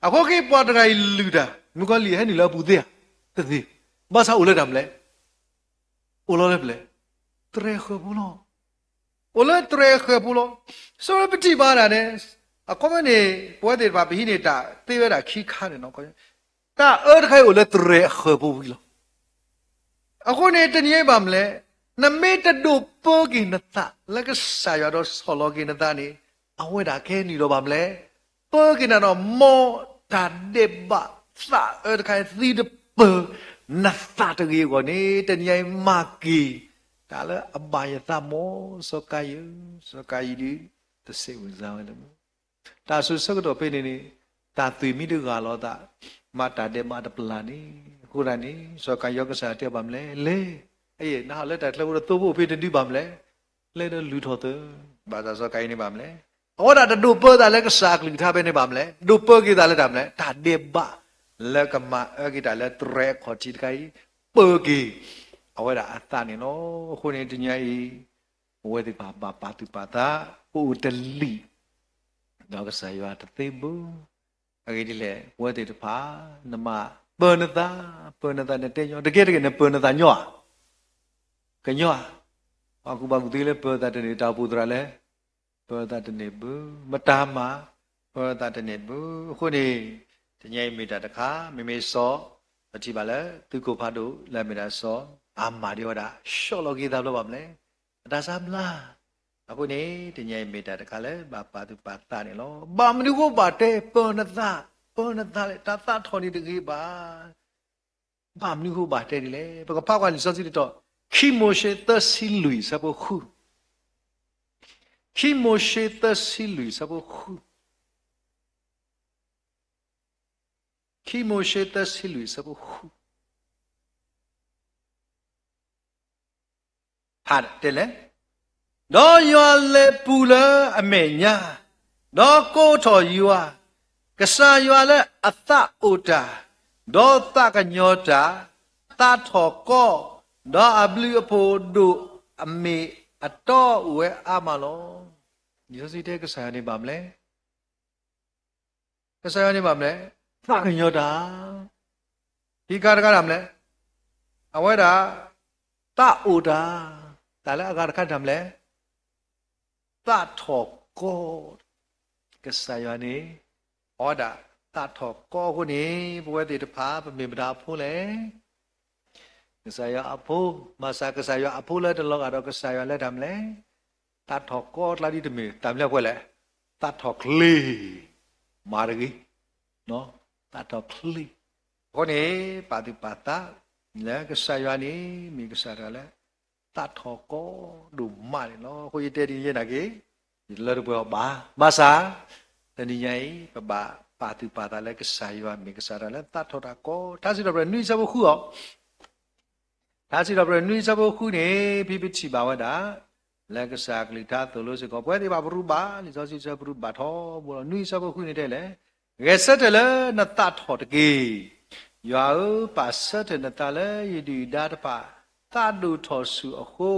အဃိက့ၤပှၤတဂၤအံၤလုၢ်တၢ် မုၣ်ကီၤလံၢ်ဟဲနုာ်လၢအပူၤသ့ဧါ, တသ့, ဘၣ်ဆၣ်အိၣ်လၢတၢ်မလဲၣ်, အိၣ်လီၤလၢပလဲၣ်, တြဲၤဃၢၤဖိလီၤ. အိၣ်လၢတြဲၤဃၢၤဖိလီၤ. ဆိပထံၣ်ဘၣ်ဒၣ်န့ၣ်, အခီပညီန့ၣ် ပဝဲသ့ၣ်တဖၣ်ပဟံးန့ၢ်တၢ်သ့ဝဲဒၣ်ခံခါန့ၣ်လီၤ. တၢ်အၢတခါအံၤအိၣ်လၢတြဲၤအဃၢၤဖိဝံၤလီၤ. အဃိန့ၣ် တနံၤအံၤဘၣ်မလဲၣ်, နမ့ၢ်တဒိးပၢက့ၤနသးလၢကစၢ်ယွၤဒီးဆီၣ်လီၤက့ၤနသးန့ၣ်, အဝဲဒၣ်ကဟဲနုာ်လီၤဘၣ်မလဲၣ်, ပၢက့ၤနၤဒီး မ်တၢ်ဒဲးဘးသးအၢတခါအံၤသံတပၢၤ နသးတဂ့ၤအဂီၢ်န့ၣ် တနံၤအံၤမၤက့ၤ တၢ်လၢအဘၣ်ယသးမး စီၤကၤယံၣ်ဧၢ, စီၤကၤယံၣ်ဒုး တစဲးဝံၤစါဝဲလၢၤဘၣ်. တၢ်စူၤဆၢကတီၢ်ဖဲန့ၣ်န့ၣ်, တၢ်သွံၣ်မ့ၢ်တဂၢ်လီၤသး, မ့ၢ်တၢ်ဒဲးဘးတပျၢ်န့ၣ်, အဃိသတးန့ၣ် စီၤကၤယံၣ်ကစၢ်တဲဘၣ်မလဲၣ်, လဲၤ, အယဲၢ် နဟးလၢတၢ်ချၢဖိတသိဖိဖဲတဒုဘၣ်မလဲၣ်, လဲၤဒီးလုၢ်ထီၣ်သၢ, ဘၣ်ဆၣ်စီၤကၤယံၣ်န့ၣ်ဘၣ်မလဲၣ်, အဝဲဒၣ်တဒိးပၢသးလၢကစၢ်အကလုၢ်ကထါဖဲန့ၣ်ဘၣ်မလဲၣ်, ဒိးပၢက့ၤသးလၢတၢ်မလဲၣ်, တၢ်ဒဲးဘးလၢကမၤအၢက့ၤတၢ်လၢတြဲၤအခီၣ်ထံးတခါအံၤ, ပၢက့ၤ အဝဲဒၣ်အသးန့ၣ်လီၤ. အဃိန့ၣ် တနံၤအံၤ ပဝဲသ့ၣ်တဖၣ်ဘၣ်ပာ်သူၣ်ပာ်သး, ပအိၣ်တလံၣ် ဒီးကစၢ်ယွၤတသ့ဘၣ်. အဂ့ၢ်ဒ်လဲၣ်, ပဝဲသ့ၣ်တဖၣ် နမၤပၢၤနသး, ပၢၤနသးနတဲညီ, တကဲတကဲ နပၢၤနသးညီဧါ, ကညီဧါ, ပှၤကူၣ်ဘၣ်ကူၣ်သ့လၢပၢၤသးတန့ၢ် တၢ်အိၣ်ဖှိၣ်သရၣ်လဲၣ်, ပၢၤသးတန့ၢ်ဘၣ်, မတၤမၤ ပၢၤသးတန့ၢ်ဘၣ်. အဃိန့ၣ် တနံၤအံၤမ့ၢ်တၢ်တခါ, မ့မ့ၢ်စီၤ, ပထံၣ်ဘၣ်လၢသုးခိၣ်ဖးဒိၣ်လၢအမ့ၢ်ဒၣ်စီၤ, အမၤဒံးဝဲဒၣ် ဆှီလီၤက့ၤသးဘျီဘၣ်မလဲၣ်, အတၢ်ဆါဘျါ. အဃိန့ၣ် တနံၤအံၤမ့ၢ်တၢ်တခါလၢ ဘၣ်ပာ်သူၣ်ပာ်သးန့ၣ်လီၤ. ဘၣ်မနုၤဃိဘၣ်တဲ ပၢၤနသး, ပၢၤနသးလဲၣ်, တၢ်သးထီၣ်န့ၣ်တဂ့ၤဘၣ်. ဘၣ်မနုၤဃိဘၣ်တဲဒ်လဲၣ်. ပကဖးကွၢ်လံာ်စီဆှံတတီၤ, ခံမိၤၡ့သၢဆံလွံၢ်ဆၢဖိဃု, ခံမိၤၡ့သၢဆံလွံၢ်ဆၢဖိဃု, ခံမိၤၡ့သၢဆံလွံၢ်ဆၢဖိဃု ဖးတဲလဲၣ်, ဒီးယွၤလဲၤပူၤလၢအမဲာ်ညါ, ဒီးကိးထီၣ်ယွၤ, ကစၢ်ယွၤလၢအသးအိၣ်တၢ်, ဒီးသးကညီၤတၢ်, သးထီၣ်ကီ, ဒီးအဘျုးအဖှိၣ်ဒိၣ်အမ့ၢ်အတီအိၣ်ဝဲအါမးလီၤ. လံာ်စီဆှံတဲကစၢ်ယွၤန့ၣ်ဘၣ်မလဲၣ် ကစၢ်ယွၤန့ၣ်ဘၣ်မလဲၣ်, သးကညီၤတၢ်, ခံခါတခါတၢ်မလဲၣ်, အဝဲဒၣ် သးအိၣ်တၢ်, တၢ်လၢအဂၤတခါတၢ်မလဲၣ်, သးထီၣ်ကီ, ကစၢ်ယွၤန့ၣ် အဝဲဒၣ်သးထီၣ်ကီအဃိန့ၣ် ပဝဲသ့ၣ်တဖၣ် ပမ့ၢ်မတၤအဖိလဲၣ် ကစၢ်ယွၤအဖိ, မၤစၢ်ကစၢ်ယွၤအဖိလၢတလီၤဂာ်ဒီးကစၢ်ယွၤလၢတၢ်မလဲၣ်, သးထီၣ်ကီကျါဒ်တမ့ၢ် တၢ်မလဲၣ်ပှဲၤလဲၣ်, သးထီၣ်ချ့, မၤတဂ့ၤ, သးထီၣ်ချ့, အဃိန့ၣ် ပာ်သူၣ်ပာ်သးလၢကစၢ်ယွၤန့ၣ် မ့ၢ်ကစၢ်တဂၤလၢ သးထီၣ်ကီဒိၣ်မးန့ၣ်လီၤ. အဃိယတဲဒ်န့ၣ်ယဲနာ်က့ၤ ယလၢတပှဲၤအီၤဘၣ်. ဘၣ်ဆၣ် တနံၤညါအံၤ ပဘၣ်ပာ်သူၣ်ပာ်သးလၢကစၢ်ယွၤမ့ၢ်ကစၢ်တဂၤလၢသးထီၣ်တၢ်ကီ, ထါစံးထီၣ်ပတြၢၤနွံဆၢဖိဃုအီၤ ထါစံးထီၣ်ပတြၢၤနွံဆၢဖိဃုန့ၣ် ဖဲပထံၣ်ဘၣ်ဝဲဒၣ် လၢကစၢ်အကလုၢ်ကထါသိၣ်လိစ့ၢ်ကီး ပဝဲသ့ၣ်ဘၣ်ပရူးဘၣ်, လံာ်စီဆှံဆၢပရူးဘၣ်ထီဘိလီၤ. နွံဆၢဖိဃုန့ၣ်တဲလဲၣ်, ဂဲၤဆၢထၢၣ်လၢနသးထီၣ်တက့ၢ်. ယွၤဧၢ, ပာ်ဆၢထၢၣ်နသးလၢယဒုၣ်ဒါတဖၣ် သးဒိၣ်ထီၣ်ဆူၣ်အဃိ,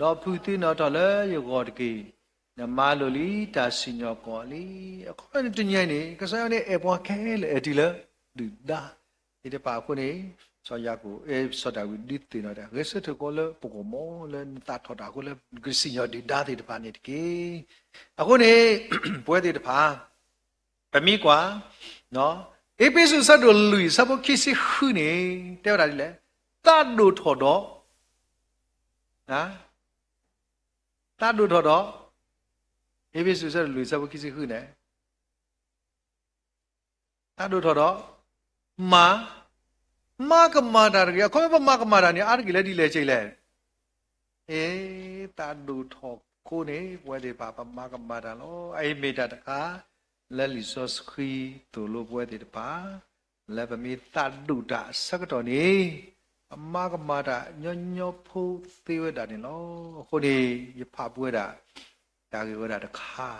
ဒီးဖုးသ့ၣ်နီၣ်ထီၣ်လၢယဂီၢ်တက့ၢ်. နမၤလိာ်လံတၢ်စံၣ်ညီၣ်ကွီၢ်လံ. အခီပညီန့ၣ်တနံၤညါအံၤန့ၣ် ကစၢ်ယွၤန့ၣ်အဲၣ်ပှၤခဲလၢာ် အဲၣ်တုၤလၢဒုၣ်ဒါသ့ၣ်တဖၣ်အဃိန့ၣ် စီၤယၤကိာ် အဲၣ် စီၤဒၤဝံးဒုးသ့ၣ်နီၣ်တၢ် ဂဲၤဆၢထၢၣ်ကီးလၢပဂီၢ်မး လၢနသးထီၣ်တၢ်အဃိလၢနကစံၣ်ညီၣ်ဒုၣ်ဒါသ့ၣ်တဖၣ်န့ၣ်တက့ၢ်. အဃိန့ၣ် ပဝဲသ့ၣ်တဖၣ် ပမ့ၢ်ကွၢ် အ့းဖ့းစူးဆၢဒိၣ်လွံၢ်ဆၢဖိခံဆံဃုန့ၣ် တဲဝဲဒၣ်ဒ်လဲၣ်, သးဒိၣ်ထီၣ်ဒီး သးဒိၣ်ထီၣ်ဒီး, အ့းဖ့းစူးဆၢဒိၣ်လွံၢ် ဆၢဖိခံဆံဃုန့ၣ်, သးဒိၣ်ထီၣ်ဒီး မၤ, မၤကမၣ်တၢ်တဂ့ၤ. အခီပညီပမၤကမၣ်တၢ်န့ၣ် အါတက့ၢ်လၢဒ်လဲၣ်ကလဲၣ်. အ့ သးဒိၣ်ထီၣ်အဃိန့ၣ် ပဝဲသ့ၣ်တဖၣ် ပမၤကမၣ်တၢ်လီၤ. အအံၤမ့ၢ်တၢ်တခါ လၢလံာ်စီဆှံသိၣ်လိပဝဲသ့ၣ်တဖၣ် လၢပမ့ၢ်သးဒိၣ်တၢ်အဆၢကတီၢ်န့ၣ် ပမၤကမၣ်တၢ်ညီညီဖိသ့ဝဲဒၣ်န့ၣ်လီၤ. အဃိန့ၣ် ယဖးပဝဲဒၣ် တၢ်ဂ့ၢ်ဝဲဒၣ်တခါ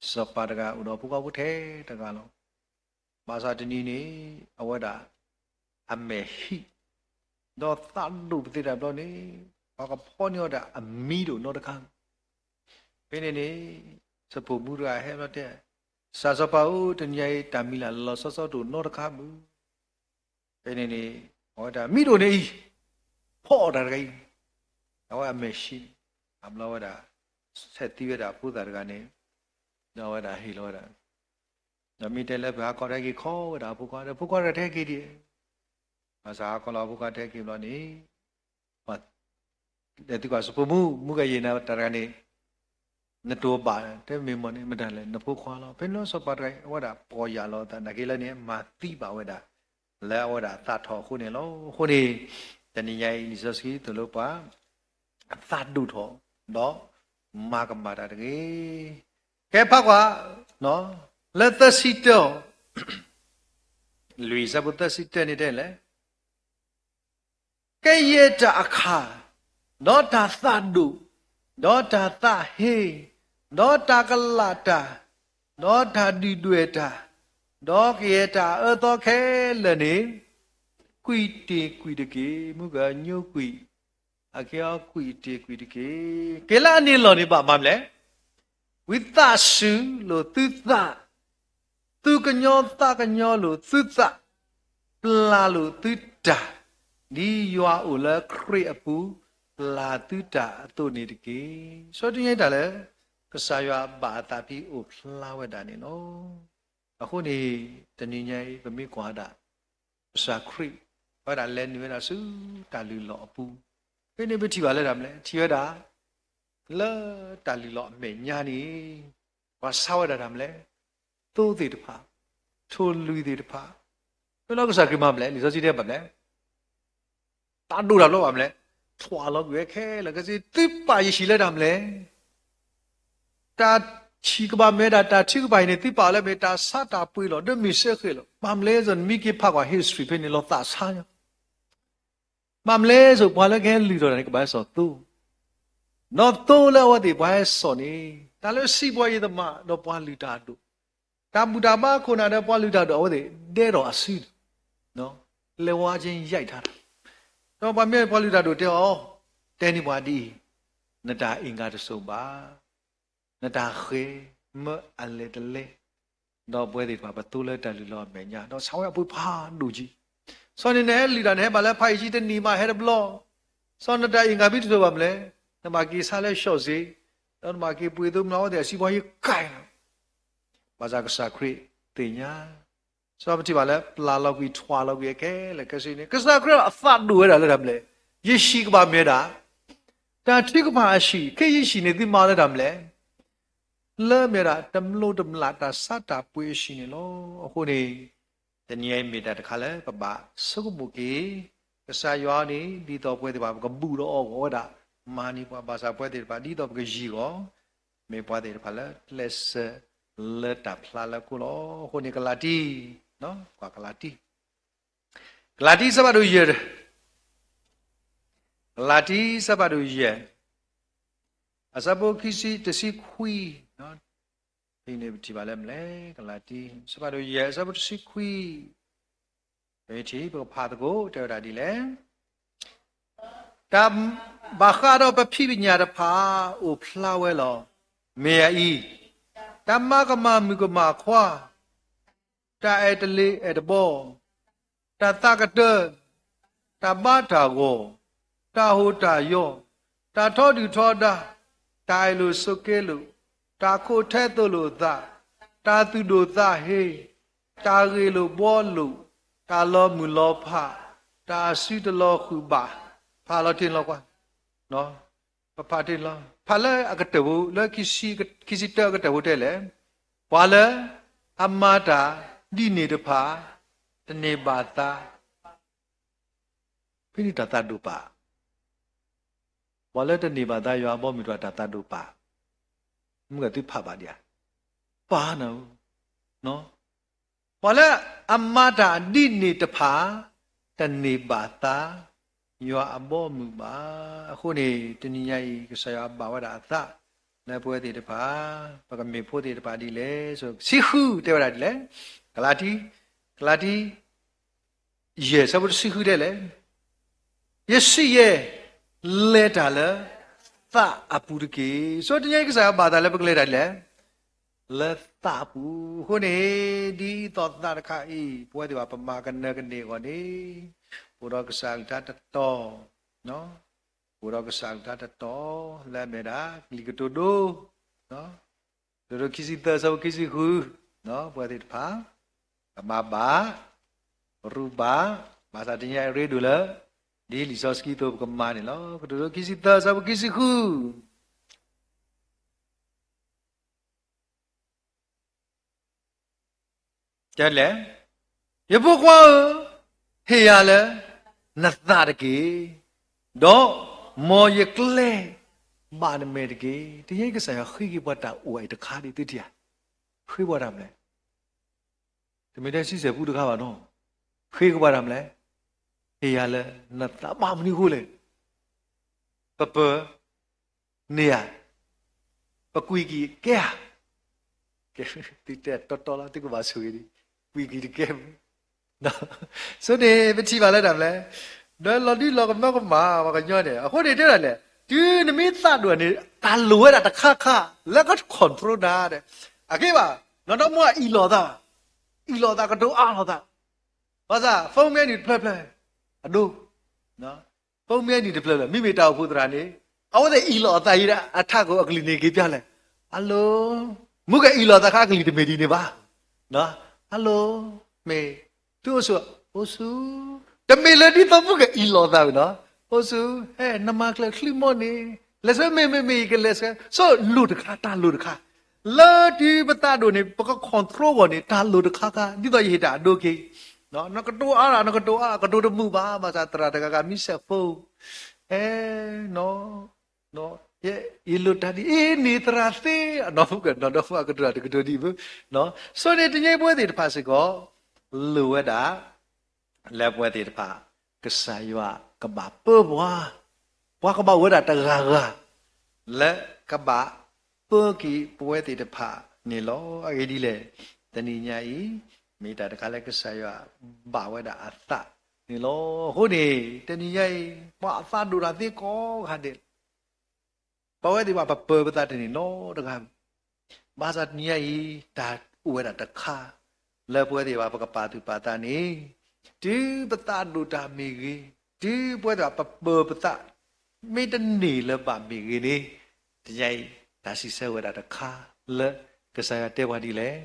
စီၤပၤတဂၤအိၣ်ဒီးဖိခွါဖိထဲတဂၤလီၤ. ဘၣ်ဆၣ်တနံၤန့ၣ် အဝဲဒၣ် အမဲာ်ဟံး ဒီးသးဒိၣ်ပသ့တၢ်ဘျီန့ၣ် ပှၤကဖီန့ၢ်ဝဲဒၣ်အမံဒိၣ်နီတခါ. ဖဲန့ၣ်န့ၣ် စီၤပိာ်မူတဂၤဟဲဘျီတဲ စီၤပၤဧၢ, တနံၤအံၤတၢ်မံၤလၢ်လၢ်လီၤဆီဆီတအိၣ်နီတခါဘၣ်. ဖဲန့ၣ်န့ၣ် အဝဲဒၣ်မံဒိၣ်န့ၣ်အံၤ ဖီအီၣ်တၢ်တဂၤအံၤ, အဝဲအမဲာ်ဟံးန့ၣ် အဘျီဝဲဒၣ် ဆဲးသံဝဲဒၣ်ဖိသၣ်တဂၤန့ၣ် ဒီးအဝဲဒၣ်ဟ့ၣ်လီၤဝဲဒၣ် ဒီးမ့ၢ်တဲလၢပှၤဟးခီတဟဲက့ၤခီဝဲဒၣ်အဖိခွါ ဒီးဖိခွါတဂၤတဟဲက့ၤဒံး, ဘၣ်ဆၣ်ဟးခီလီၤအဖိခွါတဟဲက့ၤဘျီန့ၣ် ဒီးသုကွၢ်စီၤပိာ်မူ မူကယံာ်နၤတၢ်တဂၤန့ၣ် နတိၤဘၣ် တဲမ့ၢ်မ့ၢ်န့ၣ် မတၤလဲၣ် နဖိခွါလီၤ. ဖဲန့ၣ်လီၤစီၤပၤတဂၤအံၤ အဝဲဒၣ်ပီၢ်ယၢ်လီၤအသး နာ်က့လၢန့ၣ် မၤသံဘၣ်ဝဲဒၣ် လၢအဝဲဒၣ်အသးထီၣ်အဃိန့ၣ်လီၤ. အဃိန့ၣ် တနံၤညါအံၤ လံာ်စီဆှံသိၣ်လိပှၤ အသးဒိၣ်ထီၣ် ဒီးမၤကမၣ်တၢ်တဂ့ၤ. ကဲဖးကွၢ် လၢသၢဆံတၢ လွံၢ်ဆၢဖိသၢဆံတၢန့ၣ်တဲလဲၣ် ကယဲၢ်တၢ်အခၣ်, ဒီးတၢ်သးဒိၣ်, ဒီးတၢ်သးဟ့, ဒီးတၢ်ကလးတၢ်, ဒီးတၢ်ဒုၣ်ဒွဲၣ်တၢ်, ဒီးကယဲၢ်တၢ်အၢသီခဲလၢာ်န့ၣ် ကွံာ်တ့ၢ်ကွံာ်တက့ၢ်. မုၢ်ကညိကွံာ် အကဲအီၤကွံာ်တ့ၢ်ကွံာ်တက့ၢ်. ကဲလၢအန့ၣ်လီၢ်န့ၣ်ဘၣ်မၤမလဲၣ် ဝံသးစူၤလိာ်သုသး, သူၣ်ကညီၤသးကညီၤလိာ်သုသး, ပျၢ်လိာ်သုတၢ်, ဒ်ယွၤအိၣ်လၢခရံာ်အပူၤ ပျၢ်သုတၢ်အသိးန့ၣ်တက့ၢ်. စီၤတနံၤညါအံၤတၢ်လၢ ကစၢ်ယွၤဘၣ်အသးဖဲအိၣ်ဖျါဝဲဒၣ်န့ၣ်လီၤ. အဃိန့ၣ် တနံၤညါအံၤ ပမ့ၢ်ကွၢ်ဒၣ် ကစၢ်ခရံာ် အဝဲဒၣ်လဲၤနုာ်ဝဲဒၣ်ဆူတၢ်လုၢ်လီၢ်အပူၤ, ဖဲန့ၣ်ပထံၣ်ဘၣ်လၢတၢ်မနုၤလဲၣ်, ထံၣ်ဝဲဒၣ် လၢတၢ်လုၢ်လီၢ်အမဲာ်ညါန့ၣ် ပှၤဆါဝဲဒၣ်တၢ်မနုၤလဲၣ်, သိသ့ၣ်တဖၣ်, ထိၣ်လွံၢ်သ့ၣ်တဖၣ်, ဖဲလီၤကစၢ်ခရံာ်မၤမနုၤလဲၣ်, လံာ်စီဆှံတဲဘၣ်မနုၤလဲၣ်, သးဒိၣ်တၢ်ဘျီဘၣ်မနုၤလဲၣ်, ထွးလီၤကွံာ်ဝဲခဲလၢာ်ခဲဆ့, သုပာ်ယဟံၣ်လၢတၢ်မနုၤလဲၣ် တၢ်ဟံၣ်ကဘၣ်မ့ၢ်ဒၣ် တၢ်ထုကဖၣ်အံၤန့ၣ် သုပာ်အီၤလၢမ့ၢ်တၢ်ဆါတၢ်ပှ့ၤလီၤ, ဒီးမ့ၢ်စ့ၢ်ကီးလီၤ. ဘၣ်မနုၤလဲၣ်, နမ့ၢ်က့ၤဖးကွၢ် history ဖဲန့ၣ် လီၤသးဆါညါ. ဘၣ်မနုၤလဲၣ်, ပှၤလၢကဟဲလုၢ်ထီၣ်တၢ်န့ၣ် ကဘၣ်ဟဲစိာ်သိ, ဒီးသိလၢအဝဲသ့ၣ်ပှၤဟဲစိာ်န့ၣ် တၢ်လၢစံးပှၤယံၤသမး ဒီးပှၤလုၢ်တၢ်ဒိၣ်, တၢ်ဘူၣ်တၢ်ဘါခိၣ်နၢ်ဒီးပှၤလုၢ်တၢ်ဒိၣ် အဝဲသ့ၣ်ဒဲးထီၣ်အစုန့ၣ် လဲၤဝါက့ယဲၢ်ထါတၢ်, ဒီးပှၤမ့ၢ်ပှၤလုၢ်တၢ်ဒိၣ်တဲအီၤ, တဲန့ၢ်ပှၤဒ်အံၤ, နတၢ်အ့ၣ်ငါတစိၤဘၣ်, နတၢ်ဃဲၤမၢအလဲၤတလဲ, ဒီးပဝဲသ့ၣ်တဖၣ်ပသိလၢတၢ်လုၢ်လီၢ်အမဲာ်ညါ, ဒီးဆါဝဲအပှ့ၤဖးဒိၣ်က့, စီၤန့ၣ်နဟဲလုၢ်တၢ် နဟဲဘၣ်လၢဖးယံၤကံ တနံၤမးဟဲတဘျီ, စီၤနတၢ်အ့ၣ်ငါမ့ၢ်တစိၤဘၣ်မနုၤလဲၣ်, နဘၣ်က့ၤဆါလၢ ရှော့စ့, ဒီးနဘၣ်က့ၤပှ့ၤသိမနုၤ အဝဲသ့ၣ်အစံးပှၤယကၢ်လီၤ ဘၣ်ဆၣ်ကစၢ်ခရံာ်သ့ၣ်ညါ, စီၤပထံၣ်ဘၣ်လၢပျၢ်လီၤကွံာ်ထွးလီၤကွံာ်အခဲလၢာ်ခဲဆ့န့ၣ် ကစၢ်ခရံာ်အသးဒိၣ်ဝဲဒၣ်လၢတၢ်မနုၤလဲၣ်, ယဟံၣ်ကဘၣ်မ့ၢ်ဒၣ် တၢ်ထုကဖၣ်အဟံၣ်, ခ့ယုၢ်ဟံၣ်န့ၣ် သုမၤလၢတၢ်မနုၤလဲၣ်, လၢမ့ၢ်ဒၣ်တမျိးတမျာ်တၢ်ဆါတၢ်ပှ့ၤအဟံၣ်န့ၣ်လီၤ. အဃိန့ၣ် တနံၤအံၤမ့ၢ်တၢ်တခါလၢပဘၣ်ဆိကမိၣ်က့ၤ ကစၢ်ယွၤန့ၣ် ဒ်သိးပဝဲသ့ၣ်တဖၣ် ပကဘူၣ်ဒီးအီၣ်ဂီၤဝဲဒၣ် မၤန့ၢ်ပှၤဘၣ်ဆၣ်ပဝဲသ့ၣ်တဖၣ် ဒ်သိးပကယံၤအီၤ မ့ၢ်ပှၤသ့ၣ်တဖၣ်လၢကျဲးစၢးလၢတၢ်ဖျါလၢခိၣ်လီၤ. အဃိန့ၣ် ကလၤတံ, ကလၤတံ, ကလၤတံ အဆၢဖးဒိၣ်ယဲၢ်, ကလၤတံ အဆၢဖးဒိၣ်ယဲၢ်, အဆၢဖိခံဆံ တဆံခွံ, ဖဲန့ၣ်ပထံၣ်ဘၣ်လၢမနုၤလဲၣ်, ကလၤတံ အဆၢဖးဒိၣ်ယဲၢ် အဆၢဖိတဆံခွံ, ပထံၣ် ပကဖးသကိး တဲဝဲဒၣ်ဒ်လဲၣ်. တၢ်ဘၣ်ဃးဒီးပဖံးပညၣ်တဖၣ် အိၣ်ဖျါဝဲလီၤ. မ့ၢ်အအံၤ, တၢ်မၤကမၣ်မုၣ်ကမၣ်ခွါ, တၢ်အဲၣ်တလ့ၤအဲၣ်တဘီ, တၢ်သးကတၢၢ်, တၢ်ဘါတၢ်ဂီၤ, တၢ်ဟိးတၢ်ယီ, တၢ်ထီဒုၣ်ထီဒါ, တၢ်အဲၣ်လိာ်ဆိးက့လိာ်, တၢ်ခိးထဲသိးလိာ်သး, တၢ်သူၣ်ဒိၣ်သးဟ့, တၢ်ဂ့ၢ်လိာ်ဘှီလိာ်, တၢ်လီၤမုၢ်လီၤဖး, တၢ်အစုတလီၤဃုာ်ဘၣ်, ဖးလီၤတ့ၢ်လီၤကွၢ်, ပဖးတ့ၢ်လီၤ, ဖးလၢအကတၢၢ်ဖိ လၢ ခံဆံတၢအကတၢၢ်ဖိတဲလဲၣ်, ပှၤလၢအမၤတၢ်ဒ်န့ၣ်တဖၣ် တန့ၢ်ဘၣ်သါ ဖဲန့ၣ်တၢ်သးဒိၣ်ပာ်, ပှၤလၢတန့ၢ်ဘၣ်သါယွၤအဘီအမုၢ်တဖၣ် တၢ်သးဒိၣ်ပာ်, မုၢ်ဂၤသုဖးဘၣ်ဒံးဧါ, ပာ်နၤဧၢ, ပှၤလၢအမၤတၢ်ဒ်န့ၣ်တဖၣ် တန့ၢ်ဘၣ်သါ ယွၤအဘီအမုၢ်ဘၣ်. အဃိန့ၣ် တနံၤညါအံၤ ကစၢ်ယွၤဘၣ်ဝဲဒၣ်အသး လၢပဝဲသ့ၣ်တဖၣ် ပကမ့ၢ်ဖိသ့ၣ်တဖၣ်ဒ်လဲၣ်. တဆံဃုတဲဝဲဒၣ်ဒ်လဲၣ်, ကလၤတံ, ကလၤတံ ယဲၢ် အဆၢဖိတဆံဃုတဲလဲၣ်, ယစံးယဲ, လဲၤတၢ်လၢသးအပူၤတက့ၢ်. ဆိတနံၤညါအံၤ ကစၢ်ယွၤဘၣ်သးလၢပကလဲၤတၢ်ဒ်လဲၣ်, လၢသးအပူၤ. အဃိန့ၣ် ဒ်သိးသးတခါအံၤ ပဝဲသ့ၣ်ဘၣ်ပမၤကနၢကန့ၢ်အဂီၢ်န့ၣ်, အိၣ်ဒီးကစၢ်အကလုၢ်ကထါတတီၤ, အိၣ်ဒီးကစၢ်အကလုၢ်ကထါတတီၤ လၢအမ့ၢ်ဒၣ် ကလံၤကတိၤဒိ, ကတိၤဒိခံဆံသၢ အဆၢဖိခံဆံဃု, ပဝဲသ့ၣ်တဖၣ် ကမၤဘၣ်, ကရူၢ်ဘၣ်, ဘၣ်ဆၣ်တနံၤညါအံၤရ့ဒိၣ်လၢ ဒ်လံာ်စီဆှံအသိး ပကမၤန့ၣ်လီၤ. ကတိၤဒိခံဆံသၢ အဆၢဖိခံဆံဃု တဲလဲၣ်, ယဖိခွါဧၢ, ဟ့ၣ်ယၤလၢနသးတက့ၢ်, ဒီးမ်ယကျဲဘၣ်နမဲာ်တက့ၢ်. တနံၤညါအံၤ ကစၢ်ယွၤဃ့က့ၤပှၤတၢ်အိၣ်ဝဲအံၤတခါဒ်သုထံၣ်ဧါ, ဃ့ပှၤတၢ်မနုၤလဲၣ်, တမ့ၢ်ထဲဆံဆဲၣ်ပူတခါဘၣ်နီၤ, ဃ့က့ၤပှၤတၢ်မနုၤလဲၣ်, ဟ့ၣ်ယၤလၢနသး ဘၣ်မနုၤအဃိလဲၣ်, ပပၢၤန့ၢ်ဧါ, ပကွံာ်ကံၢ်ကဲဧါ, သုတဲတီတီလီၤ သုကဘၣ်ဆိၣ်ဂ့ၤဒံး, ကွံာ်ကံၢ်တကဲမုၢ် ဆိန့ၣ် ပထံၣ်ဘၣ်လၢတၢ်မနုၤလဲၣ်, ဒီးလီၤဒုးလီၤကမၢကမၣ်ပှၤကညီန့ၣ်, အဃိန့ၣ်တဲဒၣ်လဲၣ်, တုၤနမ့ၢ်သးဒိၣ်န့ၣ် တၢ်လိၣ်ဝဲဒၣ်တခါခါ လၢက control နၤ, အဂ့ၢ်ဘၣ်, နီၢ်ဒီမါအံၣ်လိာ်သး, အံၣ်လိာ်သး ကတိၤအါလိာ်သး, ဘၣ်ဆၣ် phone မ့ၢ်နုာ်တဖျၢၣ်ဖျၢၣ်, အဒိ ဖုမ့ၢ်နံၤတဖျၢၣ်လၢ မ့မ့ၢ်တၢ်အိၣ်ဖှိၣ်သရၣ်န့ၣ် အဝဲသ့ၣ်အံၣ်လိာ်အသးအံၤဒၣ် အထးခိၣ်အကလုၢ်န့ၣ်က့ၤပျၢ်လဲၣ်, ဟဲလိ, မုၢ်ကအံၣ်လိာ်သးခါအကလုၢ်တမ့ၢ်ဒ်န့ၣ်ဘၣ်, ဟဲလိ, မ့ၢ်, သုအိၣ်ဆူၣ်, အိၣ်ဆူၣ်, တမ့ၢ်လၢဒ်သိးမုၢ်ကအံၣ်လိာ်သးဘၣ်နီၤ, အိၣ်ဆူၣ်, ဟဲ နမၤကျၢၤချုးမီၢ်န့ၣ်, လဲၤဆှၢမ့ၢ်မ့ၢ်မ့ၢ်ကလဲၤဆှၢ, ဆိလိၣ်တခါ တၢ်လိၣ်တခါ လၢတုၤပသးဒိၣ်န့ၣ် ပက control အဂီၢ်န့ၣ် တၢ်လိၣ်တခါခါ ဒ်သိးယဟ့ၣ်တၢ်အဒိက့ၤ, နကတိၤအါရၣ် နကတိၤအါရၣ် ကတိၤတမုာ်ဘၣ်, ဘၣ်ဆၣ်သရၣ်တဂၤဂၤမ့ၢ်ဆဲးဖိ, အဲ, ယလိၣ်တၢ်ဒ်အံၤန့ၣ်သရၣ်သ့, အနီၢ်မူကနီၢ်ဒီမါကတိၤတၢ်တကတိၤဒံးဘၣ်, ဆိန့ၣ်တနံၤအံၤပဝဲသ့ၣ်တဖၣ်စ့ၢ်ကီး လိၣ်ဝဲဒၣ် လၢပဝဲသ့ၣ်တဖၣ် ကစၢ်ယွၤကဘၣ်ပၢပှၤ, ပှၤကဘၣ်အိၣ်ဝဲဒၣ်တဂၤဂၤ လၢကဘၣ်ပၢက့ၤပဝဲသ့ၣ်တဖၣ်န့ၣ်လီၤ. အဂ့ၢ်ဒ်လဲၣ်, တနံၤညါအံၤ မ့ၢ်တၢ်တခါလၢကစၢ်ယွၤဘၣ်ဝဲဒၣ်အသးန့ၣ်လီၤ. အဃိန့ၣ် တနံၤညါအံၤ ပှၤအသးဒိၣ်တၢ်သ့ကိးဂၤဒဲး ပဝဲသ့ၣ်ဘၣ်ပပၢၤပသးတန့ၢ်နီတဂၤ, ဘၣ်ဆၣ်တနံၤညါအံၤ တၢ်အိၣ်ဝဲဒၣ်တခါ လၢပဝဲသ့ၣ်ဘၣ်ပကပာ်သူၣ်ပာ်သးန့ၣ်, တုၤပသးဒိၣ်တၢ်မ့ၢ်ဂ့ၤ, တုၤပဝဲသ့ၣ်ဘၣ်ပပၢၤပသး မ့ၢ်တန့ၢ်လၢၤဘၣ်မ့ၢ်ဂ့ၤန့ၣ်, တနံၤညါအံၤ တၢ်စံးဆၢဝဲဒၣ်တခါ လၢကစၢ်ယွၤတဲပှၤဒ်လဲၣ်,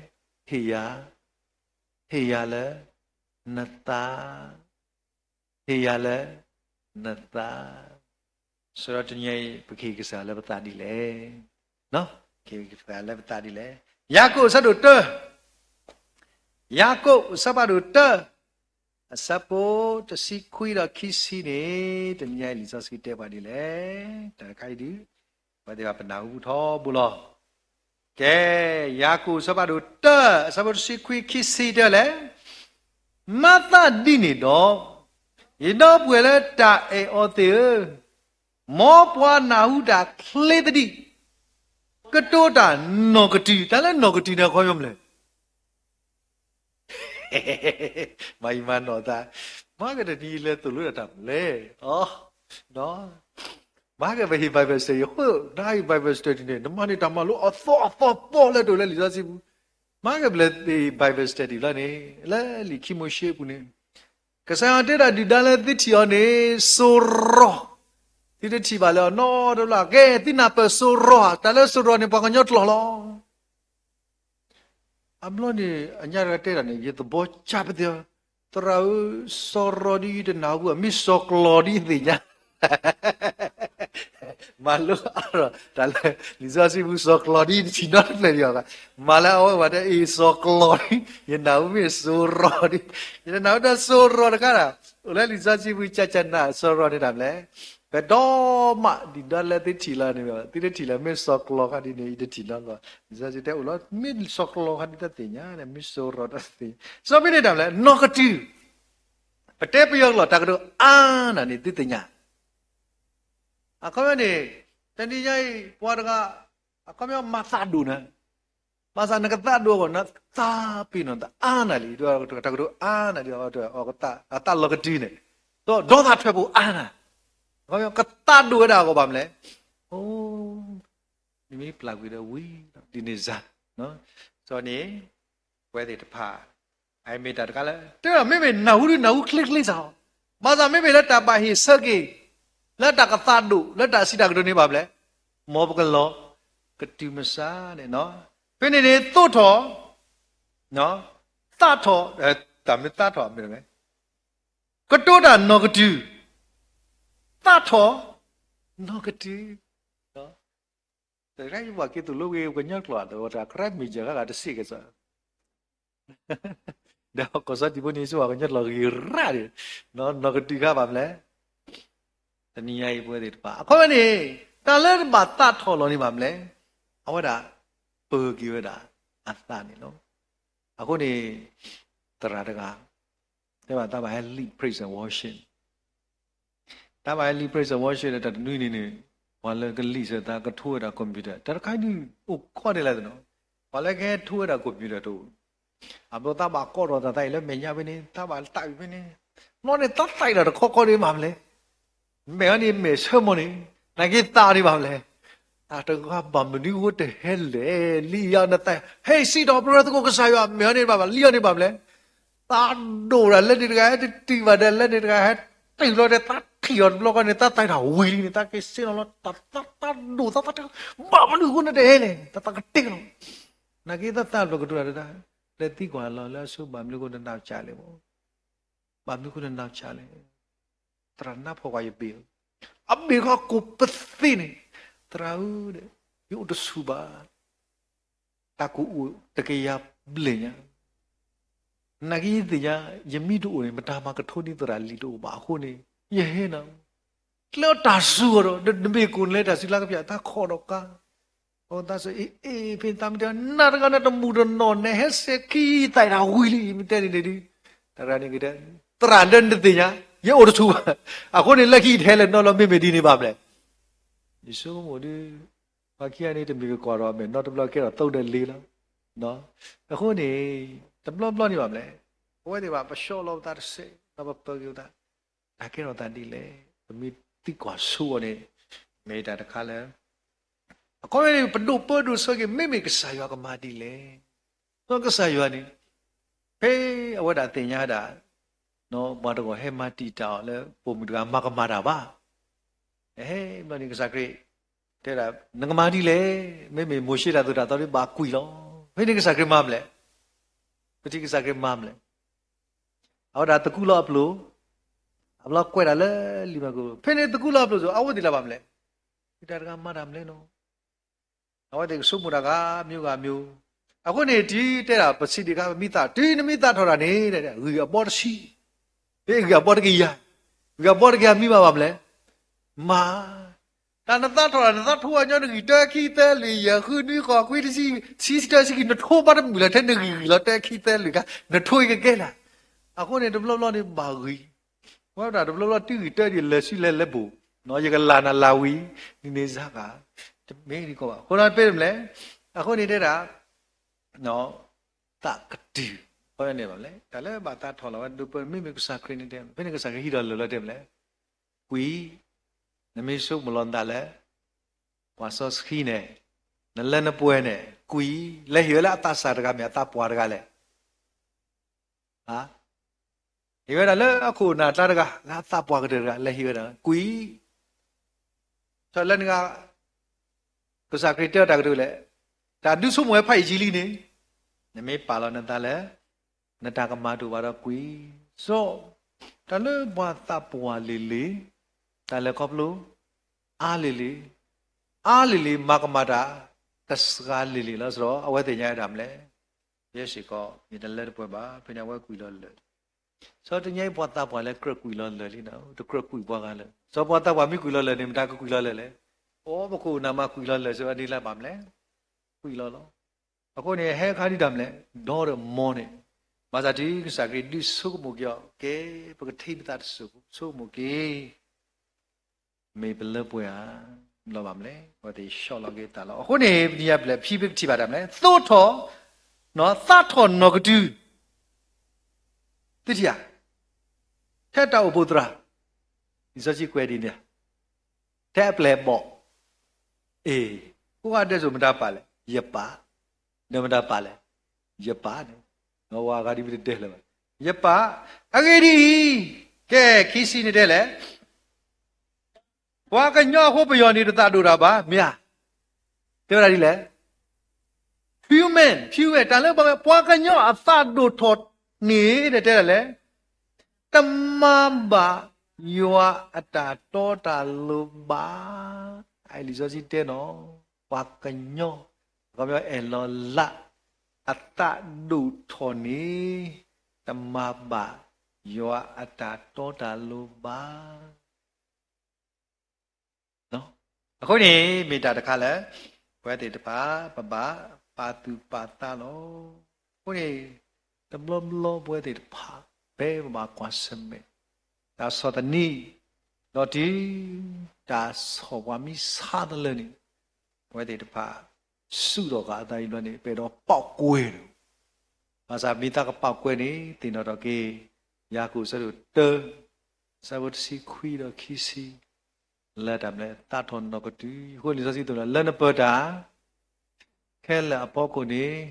ဟ့ၣ်ယၤ, ဟ့ၣ်ယၤလၢနသး ဟ့ၣ်ယၤလၢနသး. ဆိဒီးတနံၤအံၤ ပကဟ့ၣ်ကစၢ်လၢပသးဒ်လဲၣ်, ကစၢ်လၢပသးဒ်လဲၣ်. ယၤကိာ်အဆၢဒိၣ်တၢ ယၤကိာ်အဆၢဖးဒိၣ်တၢ အဆၢဖိတဆံခွံဒီးခံဆံန့ၣ် တနံၤညါအံၤလံာ်စီဆှံတဲပှၤဒ်လဲၣ်. တၢ်တခါအံၤဒုး ပဝဲသ့ၣ်တဖၣ်ပနၢ်ဟူထီဘိလီၤ. ကဲ, ယၤကိာ်အဆၢဖးဒိၣ်တၢ အဆၢဖိတဆံခွံခံဆံတဲလဲၣ်, မၤသးဒ်န့ၣ်ဒီး, ယဒီပုၢ်ဝဲၢ်လၢတၢ်အဲၣ်အီၤသ့ၣ်ဧၢ, မ်ပှၤနၢ်ဟူတၢ်ချ့သဒံး, ကတိၤတၢ်နီၢ်ကတုၤ, တၢ်လၢနီၢ်ကတုၤန့ၣ် အခီပညီမနုၤလဲၣ်. မၤအံၤမၤနီၢ်သး, မၤကတနံၤလဲၤသိၣ်လိတၢ်တၢ်မနုၤလဲၣ်. မၤကပဟ့ၣ် Bible study အဃိ နဟ့ၣ် Bible study န့ၣ် နမၤန့ၢ်တၢ်မၤလိအသီအသီပီၣ်လဲၣ် တအိၣ်လၢလံာ်စီဆှံပူၤ. မၤကပလဲၤသ့ၣ် Bible study လီၤန့ၣ် လၢလံာ်ခံမိၤၡ့အပူၤန့ၣ် ကစၢ်ယွၤတဲတၢ်ဒုၣ်ဒါလၢသုထံၣ်အီၤန့ၣ် စိရီၤ, သုတထံၣ်ဘၣ်လၢအီၤနီတဘျီ, ကဲသုနၢ်ပၢၢ်စိရီၤ, တၢ်လၢစိရီၤန့ၣ် ပှၤကညီကျိာ်လီၤ. အဘျီန့ၣ် အညါတဂၤတဲဒၣ်န့ၣ် ယသဘီကၢ်ပသ့ၣ်, သရၣ်ဧၢ, စီၤရီၤဒ်ယတနၢ်ဟူဘၣ်, မ့ၢ်စီၤကျီၤဒ်ယသ့ၣ်ညါ. မၤလိအါထီၣ်တၢ်လၢ လံာ်စီဆှံပူၤ စီၤကျီၤဒ်ယတထံၣ်နီတဖျၢၣ်ဒံးဘၣ်. မၤလၢအဝဲဘၣ်တဲ အ့ၣ် စီၤကျီၤဒ်, ယနၢ်ဟူမ့ၢ်စိၤရီၤဒ်, ယတနၢ်ဟူဒီးစိၤရီၤတခါဒၣ်, အိၣ်လၢလံာ်စီဆှံပူၤ ကကနၣ် စိၤရီၤန့ၣ်တၢ်မနုၤလဲၣ်. ပဒီမး ဒုၣ်ဒါလၢသုထံၣ်လီၤန့ၣ် သုတထံၣ်လၢၤ မ့ၢ်စီၤကျီၤခါဒ်န့ၣ် ယတထံၣ်နီတဘျီ. လံာ်စီဆှံတဲအိၣ်လီၤ မ့ၢ်စီၤကျီၤခါဒ်တသ့ၣ်ညါန့ၣ် မ့ၢ်စိၤရီၤတသ့ၣ်ညါ. စီၤပ့းတရူးတၢ်မနုၤလဲၣ် နီၢ်ကတုၤ, ပတဲပယီၤကလီၢ် တၢ်ကတိၤအါနၢ်န့ၣ် သုသ့ၣ်ညါ. အခီပညီန့ၣ် တနံၤညါအံၤ ပှၤတဂၤ အခီပညီမၤသးဒိၣ်နၤ, ဘၣ်ဆၣ်နကသးဒိၣ်အဂီၢ် နသးပ့ၤနီၣ်တၢ်အါနၢ်လံ, တၢ်ကတိၤအါနၢ်လံ, အသးလီၤကတုၤန့ၣ်, ဒီးဒီသးထွဲပူၤအါနၢ်, အခီပညီ ကသးဒိၣ်ဝဲဒၣ်အဂီၢ်ဘၣ်မနုၤလဲၣ်. အိ နမ့ၢ်ပျၢ်ကွံာ်ဒီးဝံၤ ဒ်န့ၣ်စ့ၢ်, စီၤန့ၣ် ပဝဲသ့ၣ်တဖၣ် အမ့ၢ်တၢ်တခါလၢ တဲမ့မ့ၢ်နၢ်ဟူဒုးနၢ်ဟူချ့ချ့စ့ၢ်, ဘၣ်ဆၣ်မ့မ့ၢ်လၢတၢ်ဘၣ်ဟ့ၣ်ဆၢက့ၤ လၢတၢ်ကသးဒိၣ် လၢတၢ်စံးတၢ်ကတိၤန့ၣ်ဘၣ်မနုၤလဲၣ်, မ်ပကလီၤကတုၤမစါန့ၣ်, ဖဲန့ၣ်န့ၣ် သိးထီၣ် သးထီၣ်, တၢ်မ့ၢ်သးထီၣ်မ့ၢ် ကတိၤတၢ်နီၢ်ကတုၤ, သးထီၣ် နီၢ်ကတုၤ. တရၢ်ယဘၣ်က့ၤသိၣ်လိဂ့ၤ ကညီကျိာ် တဝဲတၢ် ခရၢမ့ၢ်ယၢ်ဂၤဂၤတစံးကစီၣ်, ဒီးကီၢ်စီၤတံၢ်ဖိန့ၣ် စ့ၢ်ကီးကညီကျိာ်ဂ့ၤရၣ်ဒီး နီၢ်ကတုၤခါဘၣ်မနုၤလဲၣ်. တနံၤညါအံၤပဝဲသ့ၣ်တဖၣ် အခီပညီန့ၣ် တၢ်လၢတဘၣ်သးထီၣ်လီၤန့ၣ်ဘၣ်မနုၤလဲၣ်, အဝဲဒၣ် ပၢၤက့ၤဝဲဒၣ်အသးန့ၣ်လီၤ. အဃိန့ၣ် သရၣ်တဂၤ တဲဘၣ်သးဘၣ်ဟဲ lead praise and worship, တၢ်ဘၣ်ဟဲ lead praise and worship ဒီးတၢ်တနွံန့ၣ်န့ၣ် ပှၤလၢက lead စၢၤသးကထိဝဲဒၣ် computer တၢ်တခါဒုးအိၣ်ခိးန့ၣ်လဲၣ်သနီၤ, ပှၤလၢကဟဲထိဝဲဒၣ် computer တအိၣ်, အဘျီသးဘၣ်ကိးထီၣ်သးသးအံၤလၢမဲာ်ညါဖဲန့ၣ် သးဘၣ်သးအံၤဖဲန့ၣ်, ဘျီန့ၣ်သးသးအံၤဒီးတခီခီန့ၣ်ဘၣ်မနုၤလဲၣ်, မဲာ်အီၤန့ၣ်မဲာ်ဆၢမိၢ်န့ၣ်, နာ်က့သးအီၤန့ၣ်ဘၣ်မနုၤလဲၣ်, တၢ်တဂၤဘၣ်မနုၤအဃိတဟဲလဲၣ်, လံအီၤနသး ဟဲစံးထီၣ်ပတြၢၤသကိးကစၢ်ယွၤ မဲာ်အီၤန့ၣ်ဘၣ်ဘၣ် လံအီၤန့ၣ်ဘၣ်မနုၤလဲၣ်, သးဒိၣ်ဒၣ်လၢန့ၣ်တဂၤ ဟဲတတုၤဘၣ်ဒီး လၢန့ၣ်တဂၤဟဲတ့ၢ်လီၤဒီး သးထံၣ်အီၤတဘျီဃီန့ၣ် သးသးထီၣ်ဝံၤလံန့ၣ် သးက့ၤစ့ၢ်နီၤလီၤ တၢ်သးသးဒိၣ်သးသးတ့ၢ်လီၤ, ဘၣ်မနုၤအဃိန့ၣ်တဟဲလဲၣ် တၢ်သးကတ့ၢ်လီၤ, နာ်က့သးသးဘျီကတိၤတၢ်တဒၣ်, လဲၤသံကွၢ်လီၤလၢအဆိ ဘၣ်မနုၤအဃိနနၢ်ကၠးလဲၣ်, ဘၣ်မနုၤအဃိနနၢ်ကၠးလဲၣ်, သရၣ်နၢ်ဖှီၣ်ကွၢ်ယဘ့ၣ်, အဘ့ၣ်တခီကိးပသ့န့ၣ်, သရၣ်ဧၢ, ယအိၣ်တဆူၣ်ဘၣ် တၢ်ကအိၣ်တကယၤဘျဲၣ်ညါ, နာ်က့ယသ့ၣ်ညါ ယမ့ၢ်တအိၣ်န့ၣ် မတၤမၤကထိဒ်သရၣ်လံၤတအိၣ်ဘၣ်အဃိန့ၣ် ယဟဲနၤ, ကျဲအီၤတၢ်စူၤအီၤဒီး နမ့ၢ်ကိးနလဲၤတၢ်စူၤလၢကပျၢ် သးခိးဒီးကါ, အသးစၢၤအ့ၣ်အ့ၣ် ဖဲသးမ့ၢ်တဲ နၤတဂၤန့ၣ်တမုာ်တနီၢ် နဟဲစဲးခံသးတၢ်ဝံၤလံ မ့ၢ်တဲန့ၣ်န့ၣ်ဒုး, တရၢ်န့ၣ်ကတဲ, သရၣ်လၢနတသ့ၣ်ညါ ယအိၣ်တဆူၣ်ဘၣ်, အဃိန့ၣ် လၢခံယတဟဲလၢၤနီတဘျီ မ့မ့ၢ်ဒ်န့ၣ်ဘၣ်မနုၤလဲၣ်, ယဆိကမိၣ်ဒုး ပှၤခံဂၤန့ၣ် တမ့ၢ်ကကွၢ်ဒီးမဲာ်နီတဘျီ ကဲထီၣ်သုံးဒၢးလေးလီၤ, အဃိန့ၣ် တဘျီဘျီန့ၣ်ဘၣ်မနုၤလဲၣ်, ပဝဲသ့ၣ်ဘၣ်ပဆှီလီၤပသးတစဲး ဒီးပပၢၤက့ၤပသး, တၢ်ကဲထီၣ်သးဒ်လဲၣ်, ပမ့ၢ်သံကွၢ်ဆိအီၤန့ၣ် မ့ၢ်တၢ်တခါလၢ အခီပညီန့ၣ် ပဒိးပၢဒိးဆှၢက့ၤ မ့မ့ၢ်ကစၢ်ယွၤကမၤဒ်လဲၣ်, ဒီးကစၢ်ယွၤန့ၣ် ဖဲအဝဲဒၣ်သ့ၣ်ညါဒၣ် ပှၤတဂၤဟဲမၤတံာ်တာ်အီၤလၢ ပိာ်မုၣ်တဂၤမၤကမၤတၢ်ဘၣ်, ဟဲဘျီန့ၣ်ကစၢ်ခရံာ် တဲဒၣ် နကမၤဒ်လဲၣ်, မ့မ့ၢ်မိၤၡ့တၢ်သိၣ်တၢ်သီဒ်ဘၣ်ကွံာ်လီၤ, ဖဲန့ၣ်ကစၢ်ခရံာ်မၤမနုၤလဲၣ်, ပထံၣ်ကစၢ်ခရံာ်မၤမနုၤလဲၣ်, အဝဲဒၣ်သကူးလီၤအပျိၢ်, အဘျီကွဲးတၢ်လၢလံာ်မၢကူး, ဖဲန့ၣ်သကူးလီၤအပျိၢ်စိၤ အဝဲသ့ၣ်လၢဘၣ်မနုၤလဲၣ်, တၢ်တဂၤမၤတၢ်မနုၤလဲၣ်နီၤ, အဝဲသ့ၣ်ကဆိကမိၣ်တၢ်ဂၤမံၤဂၤမံၤ, အဃိန့ၣ် တုၤတဲဒၣ်ပစံးဒံးခါ ပမ့ၢ်သး တုၤနမ့ၢ်သးထီၣ်တၢ်န့ၣ် ဂံၢ်အဘီတဆံ, ဂံၢ်အဘီတကယၤ, ဂံၢ်အဘီတကယၤမ့ၢ်ဘၣ်ဘၣ်မလဲၣ်. မၤ တၢ်နသးထီၣ်တၢ် နသးထိအညီ နဂံၢ်တၢခံသၢလွံၢ်ယဲၢ်ဃုနွံဃိးခွံတဆံ ဆံတဆံခံ နထိဘၣ်တမုာ်လၢၤ ထဲနဂံၢ်ဂံၢ်လီၤတၢခံသၢလွံၢ်ခါ နထိအံၤကကဲလၢၤ. အဃိန့ၣ် တဘျီဘျီန့ၣ် ဘၣ်ဂံၢ် ဝဲဒၣ်တဘျီဘျီ တုၤဂံၢ်တၢဒံးလဲၤဆူလဲၤလဲၤဘိၣ်, ယကလၤနၤလၤဝံၤ နန့ၣ်စ့ၢ်ကီး တမ့ၢ်ဒ်ကီးဘၣ်. အဃိန့ၣ် ပမ့ၢ်လဲၣ်, အဃိန့ၣ်တဲဒၣ် သးကတုၤ, အဃိန့ၣ်ဘၣ်လဲၣ်, တၢ်လၢဘၣ်သးထီၣ်လီၤဝဲ ဒိးပမ့မ့ၢ်ကစၢ်ခရံာ်န့ၣ်တဲ ဖဲန့ၣ်ကစၢ်ခရံာ်ဟံးထီၣ်လၢာ်လီၤတဲမ့ၢ်လဲၣ်, ကွံာ်, နမ့ၢ်ဆိကမိၣ်လီၤနသးလၢ ပှၤစီဆှံန့ၣ်, နလၢနပှဲၤန့ၣ် ကွံာ်, လဲၤဟ့ၣ်ဝဲလၢအသးစၢ်တဂၤမ့ၢ်အသးပှၢ်တဂၤလဲၣ် ဟ့ၣ်ဝဲဒၣ်လၢအခိၣ်အနၢ်အကျါတဂၤ လၢအသးပှၢ်ကတၢၢ်တဂၤ လဲၤဟ့ၣ်ဝဲဒၣ် ကွံာ်, ထီၣ်လၢနဂၤ ကစၢ်ခရံာ်တဲအီၤတၢ်ကတိၤလဲၣ်, တၢ်ဒုးဆိကမိၣ်ဝဲဖးအံၤကံလံန့ၣ်, နမ့ၢ်ပာ်လီၤနသးလၢ နတၢ်ကမၣ်တအိၣ်ဘၣ်ဒီးကွံာ်, စီၤ, တၢ်လၢပှၤသးပှၢ်လံၤလံၤ, တၢ်လဲၤခီဖျိ အါလံၤလံၤ, အါလံၤလံၤ မၤကမၣ်တၢ် ကစှၤလံၤလံၤလီၤ. စီၤ အဝဲသ့ၣ်ညါဝဲဒၣ်မလဲၣ်, ယဲစ့ၢ်ကီး ယတလၢတပှဲၤဘၣ်, ဖဲန့ၣ်အဝဲကွံာ်လီၤလၢာ် စီၤတနံၤအံၤ ပှၤသးပှၢ်လၢကြၢးကွံာ်လီၤလၢာ်လံ, တကြၢးကွံာ်ပှၤဂၤလၢာ်, စီၤပှၤသးပှၢ်မ့ၢ်ကွံာ်လီၤလၢာ်န့ၣ် မတၤကကွံာ်လီၤလၢာ်လဲၣ်, အိၣ်ပခိၣ်ပနၢ်မၤကွံာ်လီၤလၢာ် စီၤအဒ်လၢဘၣ်မလဲၣ်, ကွံာ်လီၤလီၤ. အဃိန့ၣ် ဟဲခါဒုးတၢ်မလဲၣ်, ဒီးဒီးမီန့ၣ်, ဘၣ်ဆၣ်တုၤကစၢ်ခရံာ်ဒုးဆိကမိၣ်က့ၤအီၤ ကဲ ပကထံၣ်ပသးတစိၢ်ဖိ ဆိကမိၣ်က့ၤ မ့ၢ်ပလၢပှဲၤဧါ, လီၤဘၣ်မလဲၣ်, အဝဲသ့ၣ်ဆီၣ်လီၤက့ၤသးလီၤ. အဃိန့ၣ် ပနံၤညါပျဲၢ်ဖံပကထံၣ်ဘၣ်တၢ်မလဲၣ်, သိးထီၣ်, သးထီၣ်နီၢ်ကတုၤ, သုထံၣ်ဧါ, ထဲတၢ်အိၣ်ဖှိၣ်သရၣ်, လံာ်စီဆှံကွဲးဒ်န့ၣ်, ထဲအပျဲၢ်အဘီၣ်, အ့ၣ်, ကိးဂၤဒဲးစိၤမတၤပာ်လဲၣ်, ယပာ်, ဒီးမတၤပာ်လဲၣ်, ယပာ်န့ၣ်, ဝဲဂၤဒ်ပတတဲလၢၤဘၣ်, ယပာ်, အဂ့ၢ်ဒ်အံၤ, ကဲ ခံဆံန့ၣ်တဲလဲၣ် ပှၤကညီအဃိပယီၤန့ၣ်တသးဒိၣ်တၢ်ဘၣ်, မ့ၢ်ဧါ, တဲဝဲဒၣ်ဒ်လဲၣ်, ဖံမဲၣ်, ဖံမဲၣ်, တၢ်လၢပှၤကညီအသးဒိၣ်ထီၣ်န့ၣ် တဲဒ်လဲၣ်, တမၤဘၣ်ယွၤအတၢ်တီတၢ်လိၤဘၣ်. လံာ်စီဆှံတဲနီၤ, ပှၤကညီ, ပှၤကညီအဲၣ်လီၤလး အသးဒိၣ်ထီၣ်န့ၣ် တမၤဘၣ်ယွၤအတၢ်တီတၢ်လိၤဘၣ်. အဃိန့ၣ် မ့ၢ်တၢ်တခါလၢ ပဝဲသ့ၣ်တဖၣ် ပဘၣ်ပာ်သူၣ်ပာ်သးလီၤ. အဃိန့ၣ် တဘျီဘျီပဝဲသ့ၣ်တဖၣ် ဖဲပဘၣ်ကွၢ်ဆၢၣ်မဲာ် တၢ်ဆီၣ်သနံး ဒီးတုၤ တၢ်ဆီၣ်ပှၤမ့ၢ်ဆါတလၢာ်န့ၣ် ပဝဲသ့ၣ်တဖၣ် စူးထီၣ်ဃာ်အသးအံၤဘျီန့ၣ် ပအဲၣ်ဒိးပာ်ကွဲန့ၣ် ဘၣ်ဆၣ်မ့ၢ်သးကပာ်ကွဲန့ၣ် သ့ၣ်နီၣ်ထီၣ်က့ၤ ယၤကိာ်အဆၢဒိၣ်တၢ အဆၢဖိတဆံခွံဒီးခံဆံ လၢတၢ်မနုၤလဲၣ် သးထီၣ်နီၢ်ကတုၤ. အဃိလံာ်စီဆှံသိၣ်နီၣ် လၢနပၢၤတၢ်ခဲလၢာ်အဖီခိၣ်န့ၣ်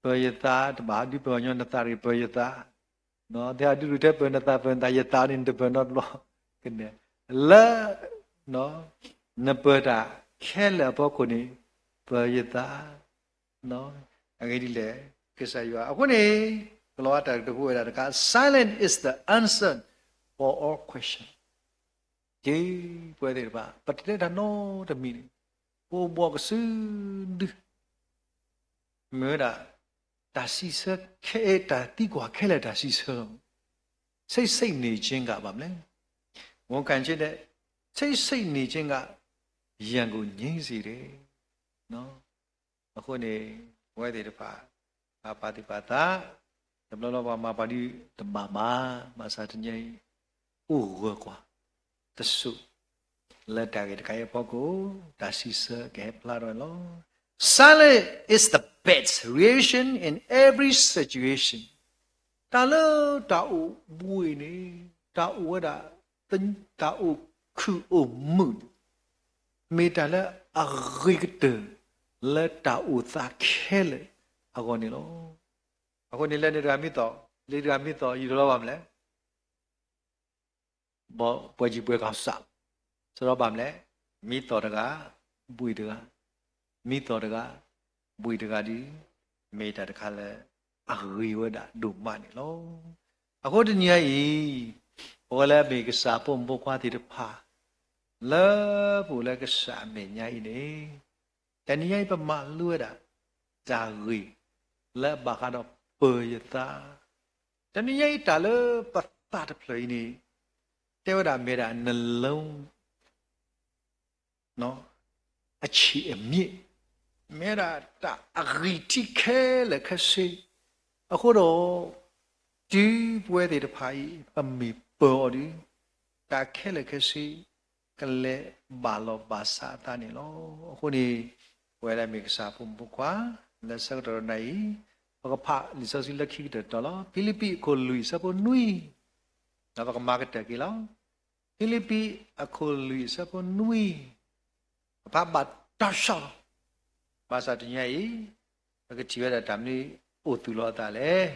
ပၢၤယသး တဘၣ်ဟးဒုးပၢၤညီနသးတဂ့ၤ ပၢၤယသး, ထဲအဒုးရူၢ်ထဲပၢၤနသး ပၢၤနသး ယသးန့ၣ် နတပၢၤနီတဘျီကနဲၣ်, လၢ နပၢၤတၢ်ခဲလၢာ်အဖီခိၣ်န့ၣ် ပၢၤယသး အဂ့ၢ်ဒ်လဲၣ် ကစၢ်ယွၤ. အဃိန့ၣ် ကလီၤဝါတၢ်ကတိၤဖိဝဲဒၣ်တခါ Silence is the answer for all question. က့ ပဝဲသ့ၣ်တဖၣ် ပတတဲတၢ်နီတမံၤန့ၣ် ပအိၣ်ဘှီၣ်ကစုဒု မ့ၢ်ဝဲဒၣ် တၢ်စံးဆၢခဲ တၢ်သံကွၢ်ခဲလၢာ်တၢ်စံးဆၢလီၤ. ဆိတ်ဆိတ်နေခြင်းက ဘၣ်မလဲၣ်, ဝန်ခံခြင်းထက် ဆိတ်ဆိတ်နေခြင်းက ရန်ကိုငြိမ်းစေတယ်. အဃိန့ၣ် ပဝဲသ့ၣ်တဖၣ် ပာ်သူၣ်ပာ်သး, တဘျီဘျီပှၤမၤပှၤဒ်တဘၣ်ဘၣ်, ဘၣ်ဆၣ်တနံၤအံၤ အိၣ်ဂၢၢ်ကွၢ် တစိၢ် လၢတၢ်ဂ့ၢ်တခါအံၤအဖီခိၣ် တၢ်စံးဆၢကဟဲဖျါထီၣ်န့ၣ်လီၤ. Silence is the best reaction in every situation. တၢ်လၢတၢ်အိၣ်ဘှံးန့ၣ် တၢ်အိၣ်ဝဲဒၣ် တၢ်အိၣ်ခုၣ်အိၣ်မုာ်န့ၣ် မ့ၢ်တၢ်လၢအဂ့ၤကတၢၢ် လၢတၢ်အိၣ်သးခဲလၢာ်အဂီၢ်န့ၣ်လီၤ. အဃိန့ၣ် လၢန့ၣ်တဂၤမ့ၢ်သီၣ် လၢတဂၤမ့ၢ်သီၣ် ယုၢ်လီၤဘၣ်မလဲၣ် ဘီ ပှဲၤကံၣ်ပှဲၤကီၢ်စး, စရီဘၣ်မလဲၣ်, မ့ၢ်သီၣ်တဂၤ ဘှံးတဂၤ, မ့ၢ်သီၣ်တဂၤ ဘှံးတဂၤဒီး မ့ၢ်တၢ်တခါလၢ အဂ့ၤဝဲဒၣ်ဒိၣ်မးန့ၣ်လီၤ. အဃိတနံၤအံၤ ပဝဲလၢအမ့ၢ်ကစၢ်ဖိမုၣ်ဖိခွါသ့ၣ်တဖၣ် လၢပအိၣ်လၢကစၢ်အမဲာ်ညါအံၤန့ၣ် တနံၤအံၤပမၤလိဝဲဒၣ် တၢ်ဂ့ၢ်လၢအဘၣ်ဃးဒီးပၢၤယသး, တနံၤညါအံၤတၢ်လၢပသးတဖျၢၣ်အံၤန့ၣ် တဲဝဲဒၣ်မ့ၢ်ဒၣ်နလုံး အဆံးအမြစ်, မ့ၢ်ဝဲဒၣ်တၢ်အဂံၢ်ထံးခဲလၢာ်ခဲဆ့, အဃိဒီး တုၤပဝဲသ့ၣ်တဖၣ်အံၤ ပမ့ၢ်ပၢၤအီၤဒီး တၢ်ခဲလၢာ်ခဲဆ့ ကလဲၤဘၣ်လီၤဘၣ်စးအသးန့ၣ်လီၤ. အဃိန့ၣ် ပဝဲဒၣ်မ့ၢ်ကစၢ်ဖိမုၣ်ဖိခွါ လၢဆၢကတီၢ်နၤအံၤ ပကဖးလံာ်စီဆှံလၢခံကတၢၢ်တတီၤလီၤ. ဖံလံးပံးအခိၣ်လွံၢ်အဆၢဖိနွံ, ဒီးပကမၤကတၢၢ်က့ၤလီၤ. ဖံလံးပံးအခိၣ်လွံၢ်အဆၢဖိနွံ, ပဖးဘၣ်တၢ်ဆှီလီၤ. ဘၣ်ဆၣ်တနံၤညါအံၤ ပကထံၣ်ဝဲဒၣ်တၢ်မနုၤအိၣ်သူၣ်လီၤအသးလဲၣ်.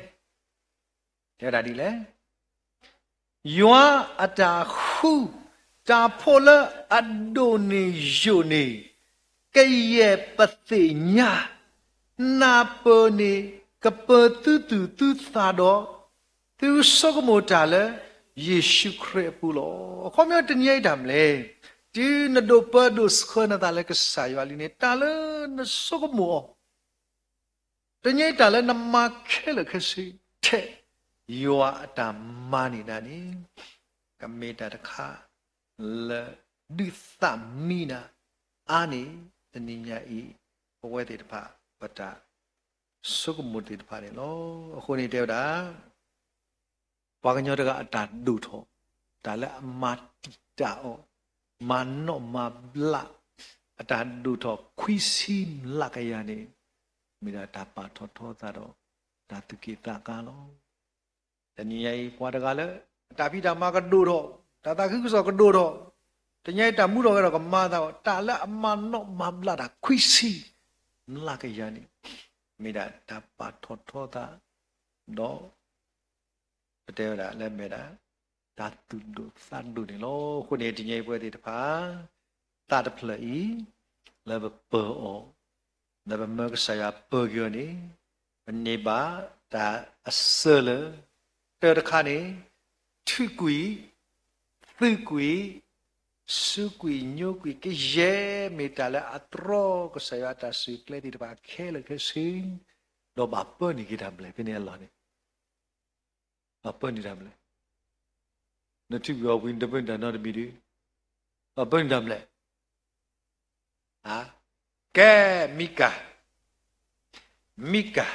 တဲဝဲဒၣ်ဒ်လဲၣ်. ယွၤအတၢ်ဃု တၢ်ဖှိၣ်လၢအဒိၣ်န့ၢ်ယိာ်န့ၣ် ကယဲၢ်ပသ့ၣ်ညါ, နၢ်ပၢၢ်န့ၣ် ကပၢၤသုသူၣ်သုသးဒီး သုဆိကမိၣ်တၢ်လၢယ့ၣ်ၡူးခရံာ်အပူၤလီၤ. အခီပညီတနံၤညါအံၤတၢ်မနုၤလဲၣ်, တုၤနဒိးပၢဒိးဆှၢနသးလၢကစၢ်ယွၤလံန့ၣ် တၢ်လၢနဆိကမိၣ်အီၤ တနံၤညါအံၤတၢ်လၢနမၤခဲလၢာ်ခဲဆ့ထဲ ယွၤအတၢ်မၤန့ၢ်နၤန့ၣ် ကမ့ၢ်တၢ်တခါလၢဒုးသးမံနၤအါန့ၢ် တနံၤညါအံၤ ပဝဲသ့ၣ်တဖၣ် ပတၢ်ဆိကမိၣ်သ့ၣ်တဖၣ်န့ၣ်လီၤ. အဃိန့ၣ်တဲဝဲဒၣ် ပှၤကညီတဂၤအတၢ်ဒိၣ်ထီၣ်, တၢ်လၢအမၤတံာ်တာ်အီၤ, မၤနီၣ်မၤဘျး, အတၢ်ဒိၣ်ထီၣ်ခွံဆံမျးကယၤန့ၣ် မ့ၢ်ဒၣ်တၢ်ပာ်ထီၣ်ထီသးဒီး တၢ်သူၣ်က့ၣ်သးကါလီၤ. တနံၤညါအံၤ ပှၤတဂၤလၢ အတၢ်ဖံးတၢ်မၤကဒိၣ်ထီၣ်, တၢ်သးခုကစီၣ်ကဒိၣ်ထီၣ်, တနံၤညါအံၤတၢ်မူထီၣ်ဂဲၤထီၣ်ကမၤအသးအီၤ, တၢ်လၢအမၤနီၣ်မၤဘျးတၢ်ခွံဆံမျးကယၤန့ၣ် မ့ၢ်ဒၣ်တၢ်ပာ်ထီၣ်ထီသး ဒီး ပတဲဝဲဒၣ်လၢမ့ၢ်ဒၣ် တၢ်သူၣ်ဒိၣ်သးဒိၣ်န့ၣ်လီၤ. အဃိန့ၣ် တနံၤညါအံၤပဝဲသ့ၣ်တဖၣ် သးတဖျၢၣ်အံၤ လၢပပၢၤအီၤ, လၢပမၢကစၢ်ယွၤပၢၤက့ၤအီၤန့ၣ် ပန့ၢ်ဘၣ်တၢ်အစၢလၢ တၢတခါန့ၣ် ထူးကွံာ်, သုးကွံာ်, စူးကွံာ်ညိကွံာ်ကယဲၢ် မ့ၢ်တၢ်လၢအတြီကစၢ်ယွၤအတၢ်စူၢ်ကျဲသ့ၣ်တဖၣ်ခဲလၢာ်ခဲဆ့, ဒီးဘၣ်ပၢနုာ်က့ၤတၢ်မလဲၣ် ဖဲန့ၣ်အလီၢ်န့ၣ် ဘၣ်ပၢနုာ်တၢ်မလဲၣ်. နထူးကွံာ်အီၤဝံၤ နတပၢနုာ်တၢ်နီတမံၤဒီး ဘၣ်ပၢနုာ်တၢ်မလဲၣ်. ကဲ, မံကၤ, မံကၤ,